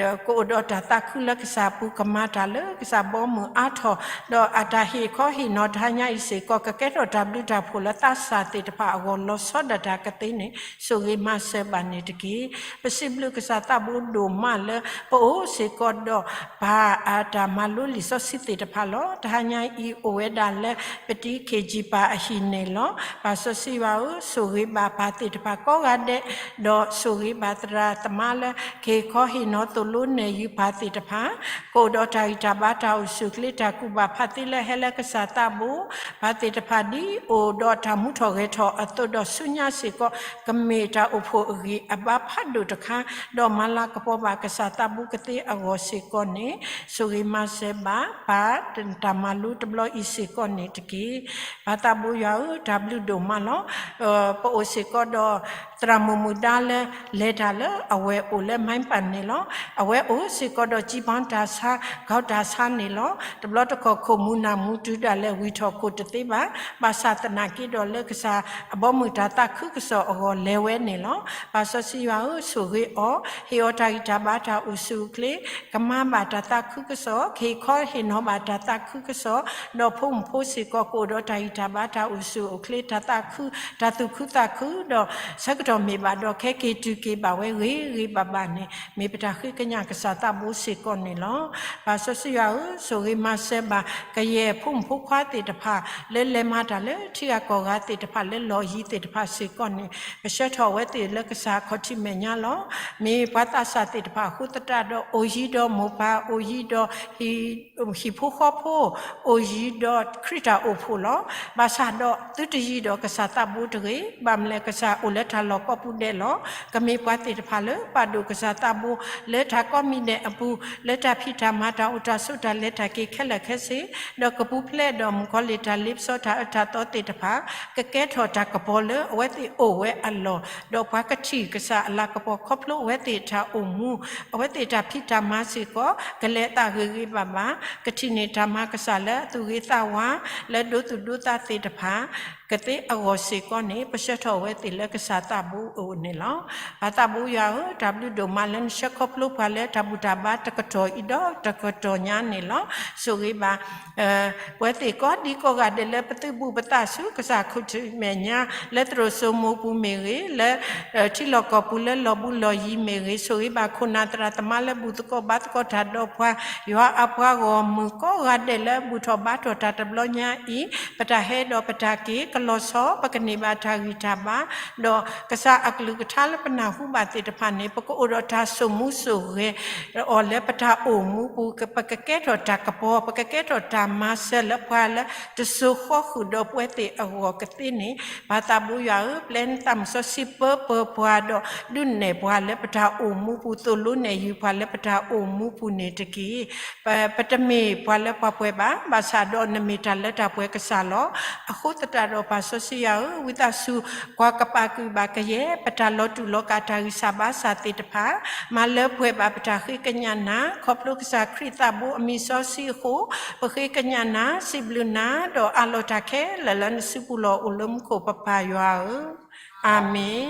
ဒီးကအိၣ်ဒီးတၢ်သးခုလၢကစၢ်အပူၤ ကမၤတၢ်လၢကစၢ်ဘီမုၢ်အါထီၣ်, ဒီးအတၢ်ဟ့ၣ်ခီဟ့ၣ်နီၤတဟါညါအံၤစ့ၢ်ကီး ကကဲထီၣ်တၢ်ဘျုးတၢ်ဖှိၣ်လၢသးစၢ်သ့ၣ်တဖၣ်အဂီၢ် လီၤဆီဒၣ်တၢ်ကသ့န့ၣ် ဆိၣ်ဂ့ၤမၤစၢၤဘၣ်န့ၣ်တက့ၢ်. ပစံးဘျုးကစၢ်သးဘိဒိၣ်မးလၢ ပအိၣ်စ့ၢ်ကီးဒီး ပၢ်အတၢ်မၤလိလံာ်စီဆှံသ့ၣ်တဖၣ်လီၤ. တဟါညါအံၤအိၣ်ဝဲဒၣ်လၢ ပတံၤခ့ၣ်ကၠံၣ်ပၢ်အဟံၣ်န့ၣ်လီၤ. ပၢ်စီဆှံယွၤဧၢ, ဆိၣ်ဂ့ၤဘၣ်ပၢ်သ့ၣ်တဖၣ်ကိးဂၤဒဲး, ဒီးဆိၣ်ဂ့ၤဘၣ်သရၣ်သမါလၢ ကဟ့ၣ်ခီဟ့ၣ်နီၤသိၣ်လိနဲၣ်ယုၤပၢ်သ့ၣ်တဖၣ်, ကအိၣ်ဒီးတၢ်ဂံၢ်တၢ်ဘါတၢ်အိၣ်ဆူၣ်အိၣ်ချ့ တၢ်ကူၣ်ဘၣ်ဖးသ့လၢဟဲလၢကစၢ်သးဘိ, ပၢ်သ့ၣ်တဖၣ်ဒ်အိၣ်ဒီးတၢ်မူထီၣ်ဂဲၤထီၣ်အသိးဒီးဆူညါစ့ၢ်ကီး ကမ့ၢ်တၢ်အိၣ်ဖှိၣ်အဂံၢ်အဘါဖးဒိၣ်တခါ, ဒီးမၤလၤကပီၤဘၣ်ကစၢ်သးဘိကသ့အဂီၢ်စ့ၢ်ကီးန့ၣ်, ဆိၣ်ဂ့ၤမၤစၢၤဘၣ် ပၢ်တၢ်မၤလိတဘျီအံၤစ့ၢ်ကီးန့ၣ်တက့ၢ်. ပၢ်သးဘိယွၤဧၢ, တၢ်ဘျုးဒိၣ်မးလီၤ. ပအိၣ်စ့ၢ်ကီးဒီး သရၣ်မုၣ်မုၣ်ဒါလၢ လဲၤတၢ်လၢအဝဲၢ်အိၣ်လၢ မဲပၣ်န့ၣ်လီၤ. အဝဲအိၣ်စ့ၢ်ကီးဒီး ကၠံပီတၢ်ဆါ ကီတၢ်ဆါန့ၣ်လီၤ. တဘျီတခီၣ်ခိၣ်မူၤနၢ်မူၤတုၤဒၣ်လဲာ် ဝံၢ်ထီၣ်ခိၣ်တသ့ဘၣ်. ဘၣ်ဆၣ်သနာ်က့ဒီးလၢကစၢ်အဘီမုၢ်တၢ်သးခုကစီၣ်အဂီၢ်လဲၤဝဲန့ၣ်လီၤ. ပၢ်စီဆှံယွၤဧၢ, ဆိၣ်ဂ့ၤအီၤ, ဟ့ၣ်အီၤတၢ်ဂံၢ်တၢ်ဘါတၢ်အိၣ်ဆူၣ်အိၣ်ချ့, ကမၤဘၣ်တၢ်သးခုကစီၣ်, ကဟ့ၣ်ခီဟ့ၣ်နီၤဘၣ်တၢ်သးခုကစီၣ်, ဒီးဖိမုၣ်ဖိစ့ၢ်ကီးကအိၣ်ဒီးတၢ်ဂံၢ်တၢ်ဘါတၢ်အိၣ်ဆူၣ်အိၣ်ချ့ တၢ်သးခု, တၢ်သူၣ်ခုသးခု, ဒီးဆၢကတီၢ် ဒီးမ့ၢ်ဘၣ်ဒီးခဲက့ၤတုၤက့ၤဘၣ်ဝဲဂ့ၤဂ့ၤဘၣ်ဘၣ်န့ၣ် မ့ၢ်ပတၢ်ဃ့ကညးကစၢ်သးဘိစ့ၢ်ကီးန့ၣ်လီၤ. ပၢ်စီဆှံယွၤဧၢ, ဆိၣ်ဂ့ၤမၤစၢၤဘၣ်ကယဲၢ်ဖိမုၣ်ဖိခွါသ့ၣ်တဖၣ် လၢလဲၤမၤတၢ်လၢထံဂၤကီၢ်ဂၤသ့ၣ်တဖၣ် လၢလီၢ်ယံၤသ့ၣ်တဖၣ်စ့ၢ်ကီးန့ၣ် ပဆှၢထီၣ်ဝဲသ့ၣ်လၢကစၢ်အခီၣ်ထံးမဲာ်ညါလီၤ. မ့ၢ်ပှၤသးစၢ်သ့ၣ်တဖၣ်အဃိသတးဒီး အိၣ်ယံၤဒီးမိၢ်ပၢ်, အိၣ်ယံၤဒီး ဟံၣ်ဖိဃီဖိ, အိၣ်ယံၤဒီးခရံာ်တၢ်အိၣ်ဖှိၣ်လီၤ. ဘၣ်ဆၣ်ဒီးသုတယံၤဒီးကစၢ်သးဘိတဂ့ၤ, ဘၣ်မနုၤလဲၣ်ကစၢ်အိၣ်လၢတၢ်လီၢ်ကိးပူၤဒဲးလီၤ. ကမ့ၢ်ပှၤသ့ၣ်တဖၣ်လၢပာ်ဒိၣ်ကစၢ်သးဘိ လၢတၢ်ကိးမံၤဒဲးအပူၤ, လၢတၢ်ဖံးတၢ်မၤတၢ်အိၣ်တၢ်ဆိးတၢ်လဲၤတၢ်က့ၤခဲလၢာ်ခဲဆ့, ဒီးကပူၤဖျဲးဒီးမုၣ်ကီၤလံၢ်တၢ်လ့ပစီတၢ်အၢတၢ်သီသ့ၣ်တဖၣ်, ကကဲထီၣ်တၢ်ကပီၤလၢအဝဲသ့ၣ်အိၣ်ဝဲအလီၢ်, ဒီးပှၤကထံၣ်ကစၢ်အလၤကပီၤခီဖျိအဝဲသ့ၣ်တၢ်အိၣ်မူ အဝဲသ့ၣ်တၢ်ဖံးတၢ်မၤစ့ၢ်ကီး ကလဲၤအသးဂ့ၤဂ့ၤဘၣ်ဘၣ်, ကထံၣ်န့ၢ်တၢ်မၤကစၢ်လၢအသူၣ်ဂ့ၤသးဝါ လၢဒိသူၣ်ဒိသးသ့ၣ်တဖၣ် ကသ့အဂီၢ်စ့ၢ်ကီးန့ၣ် ပဆှၢထီၣ်ဝဲသ့ၣ်လၢကစၢ်သးဘိအအိၣ်န့ၣ်လီၤ. ပၢ်သးဘိယွၤဧၢ, တၢ်ဘျုးဒိၣ်မးလၢနဆှၢခီဖျိပှၤလၢတၢ်ဘူၣ်တၢ်ဘါတကတီၢ်အံၤဒီးတကတီၢ်ညါန့ၣ်လီၤ. ဆိၣ်ဂ့ၤဘၣ် ပဝဲသ့ၣ်ကိးဒံကိးဂၤဒဲးလၢပသုးဘူးပသးဆူကစၢ်ခီၣ်ထံးမဲာ်ညါ လၢသရိာ်စိမိပူၤမ့ၢ်ဂ့ၤ, လၢ ထံလီၢ်ကီၢ်ပူၤလၢလီၢ်ဘူးလီၢ်ယံၤမ့ၢ်ဂ့ၤ, ဆိၣ်ဂ့ၤဘၣ်ခိၣ်နၢ်သရၣ်သမါလၢဘူၣ်သကိးဘါသကိးတၢ်ဒီးပှၤ ယွၤအပှၤဂီၢ်မုၢ်ကိးဂၤဒဲးလၢဘူၣ်ထီၣ်ဘါထီၣ်တၢ်တဘျီညါအံၤ, ပတၢ်ဟဲဒီးပတၢ်က့ၤကလီၤဆီ ပကန့ၢ်ဘၣ်တၢ်ဂံၢ်တၢ်ဘါ, ဒီးကစၢ်အကလုၢ်ကထါလၢပနၢ်ဟူဘၣ်သ့ၣ်တဖၣ်န့ၣ် ပကအိၣ်ဒီးတၢ်ဆိၣ်မူဆိၣ်ဂဲၤ အီၤလၢပတၢ်အိၣ်မူပူၤ, ပကကဲထီၣ်တၢ်ကပီၤ, ပကကဲထီၣ်တၢ်မၤစၢၤလၢပှၤလၢတစိၤဃီဃုာ်ဒီးပဝဲသ့ၣ်အဂီၢ်ကသ့န့ၣ်, ပၢ်သးဘိယွၤဧၢ, ပျဲနသးမုၣ်စီဆှံပၢပၢၤပှၤဒီး ဒုးနဲၣ်ပှၤလၢပတၢ်အိၣ်မူပူၤ, သိၣ်လိနဲၣ်ယုာ်ပှၤလၢပတၢ်အိၣ်မူပူၤန့ၣ်တက့ၢ်. ပ, ပတမ့ၢ်ပှၤလၢပှၤပှဲၤဘၣ်, ဘၣ်ဆၣ်ဒီးနမ့ၢ်တၢ်လၢတၢ်ပှဲၤကစၢ်လီၤ. အဃိသတးဒီးပၢ်စီဆှံယွၤဧၢ, ဝံသးစူၤကွၢ်ကပာ်ကွံာ်ဘၣ်ကယဲၢ် ပတၢ်လီၤတူာ်လီၤကာ်တၢ်ဂံၢ်စၢ်ဘါစၢ်သ့ၣ်တဖၣ်, မၤလၢပှဲၤဘၣ်ပတၢ်ဃ့ကညးနၤ, ခီဖျိကစၢ်ခရံာ်သးဘိအမံၤစီဆှံအဃိ, ပဃ့ကညးနၤ, စံးဘျုးနၤ, ဒီးအးလီၤတၢ်ခဲလၢာ်လၢနစုပူၤလီၤ. အိၣ်လၢမူခိၣ်ပပၢ်ယွၤဧၢ, အၤမ့ၣ်.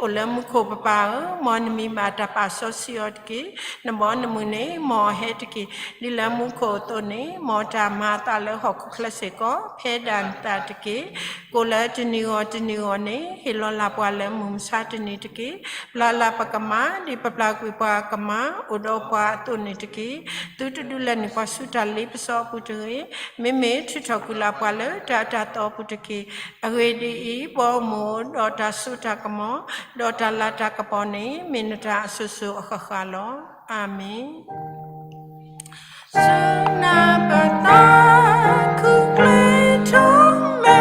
အိၣ်လၢမူခိၣ်ပပၢ်ဧၢ, မ်နမံၤဘၣ်တၢ်ပာ်စီဆှံအီၤတက့ၢ်. နဘီနမုၢ်န့ၣ် မ်အဟဲတက့ၢ်. ဒ်လၢမူခိၣ်အသိးန့ၣ်, မ်တၢ်မၤအသးလၢဟီၣ်ခိၣ်ချၢစ့ၢ်ကီး ဖဲဒၣ်နသးတက့ၢ်. ကိးလၢတနံၤဂီၤတနံၤဂီၤန့ၣ်, ဟ့ၣ်လီၤလၢ်ပှၤလၢမုၢ်မဆါတနံၤတက့ၢ်. ပျၢ်လၢ်ပကမၣ်, ဒ်ပပျၢ်ကွံာ်ပှၤကမၣ်အိၣ်ဒီးပှၤအသိးန့ၣ်တက့ၢ်. သုတဒုးလဲၤနုာ်ပှၤဆူတၢ်လ့ပစီအပူၤတဂ့ၤ. မ့မ့ၢ်ထုးထီၣ်ကွံာ်လၢ်ပှၤလၢတၢ်အၢတၢ်သီအပူၤတက့ၢ်. အဂ့ၢ်ဒ်အံၤ, ပအိၣ်မူဒီးတၢ်စိတၢ်ကမီၤ, ဒီးတၢ်လၤတၢ်ကပီၤန့ၣ် မ့ၢ်နတၢ်အစိၤစိၤအဃၣ်ဃၣ်လီၤ. အၤမ့ၣ်. ဆူနပသးခုကျ့ထိမဲ,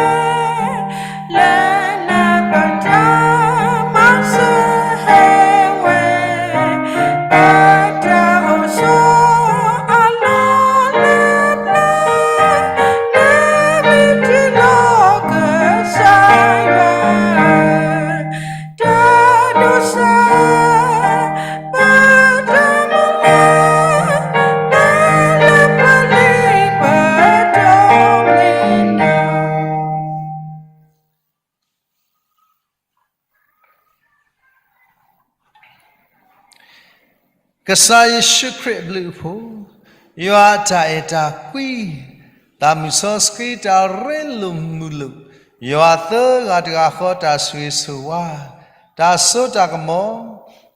လၢနပတၢ်မၤစၢၤဟဲဝဲ, ပတၢ်အိၣ်ဆိးအလီၢ်လၢပျၢၤ, လၢမ့ၢ်တုၤလီၤကစၢ်ယွၤ တၢ်ဒိးစၢ် ပတၢ်မၤလၢ ပလၢပှၤလံၤပဒီမုၢ်နၤ ကစၢ်ယ့ၣ်ၡူးခရံာ်အဘျုးအဖှိၣ်, ယွၤအတၢ်အဲၣ်တၢ်ကွံ, သးမုၢ်စီဆှံတၢ်ရ့လိာ်မုာ်လိာ်, ယွၤသၢဂၤတဂၤဃီတၢ်ဆိၣ်ဂ့ၤဆိၣ်ဝါ, တၢ်စိတၢ်ကမီၤ,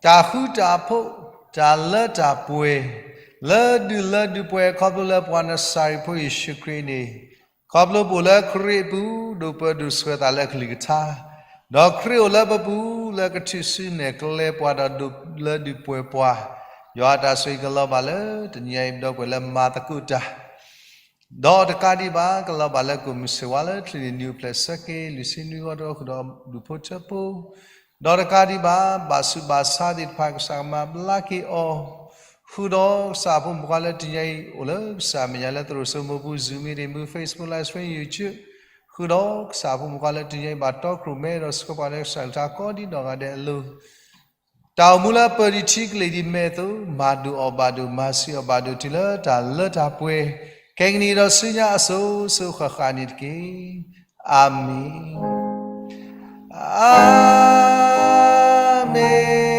တၢ်ဃူတၢ်ဖိး, တၢ်လၢတၢ်ပှဲၤ, လၢဒုးလၢဒုးပှဲၤ ခီဖျိလၢပှၤနစၤရ့းဖိယ့ၣ်ၡူးခရံာ်န့ၣ် ခီဖျိပအိၣ်လၢခရံာ်အပူၤ ဒိးပၢဒိးဆှၢသးလၢအကလုၢ်ကထါ, ဒီးခရံာ်အိၣ်လၢပပူၤလၢကထုးစုနဲၣ်ကျဲပှၤဒီးဒုးလၢဒုးပှဲၤပှၤ, ယွၤအတၢ်ဆိၣ်ဂ့ၤကလီၤဘၣ်လၢတနံၤအံၤ ပဒီပုၢ်ဝဲၢ်လၢမၤသကိးတၢ် ဒီးတကးဒံးဘၣ် ကလီၤဘၣ်လၢကိၣ်မုၢ်ဆ့ၣ်ဝါလၢချံးန့ၣ် နံၣ်အိၣ်ဖျဲၣ်ဆၢက့ၤ လွံၢ်ဆံနွံဂီၢ်တဂီၢ်ဃုာ်ဒီးဒူၣ်ဖိထၢဖိ, ဒီးတကးဒံးဘၣ် ဘၣ်ဆူးဘၣ်ဆါသ့ၣ်တဖၣ် ကစၢ်ကမၤဘျါက့ၤအီၤ, ဃုာ်ဒီးကစၢ်ဖိမုၣ်ဖိခွါလၢတနံၤအံၤ အိၣ်လၢကစၢ်မဲာ်ညါလၢသရိာ်စိမိၤပူၤ Zoom meeting မူ Facebook Live Stream YouTube, ဃုာ်ဒီးကစၢ်ဖိမုၣ်ဖိခွါလၢတနံၤအံၤ ဘၣ်တီခိၣ်ရိၣ်မဲဒီးဆှၢပှၤလၢကစၢ်ကလုၢ်ကထါ ကိးဒံးနီၢ်ဂၤဒဲးအလိၤ တၢ်အိၣ်မူလၢပၢၤဒံးထံကလ့ၤဒံးမဲအသိး မၤဒိၣ်အီၤဘၣ်ဒိၣ် မၤဆံးအီၤဘၣ်ဒိၣ် တုၤလၢတၢ်လၢတၢ်ပှဲၤ ခဲကနံၣ်ဒီးဆူညါအစိၤစိၤဃၣ်ဃၣ်န့ၣ်တက့ၢ်. အၤမ့ၣ်, အၤမ့ၣ်.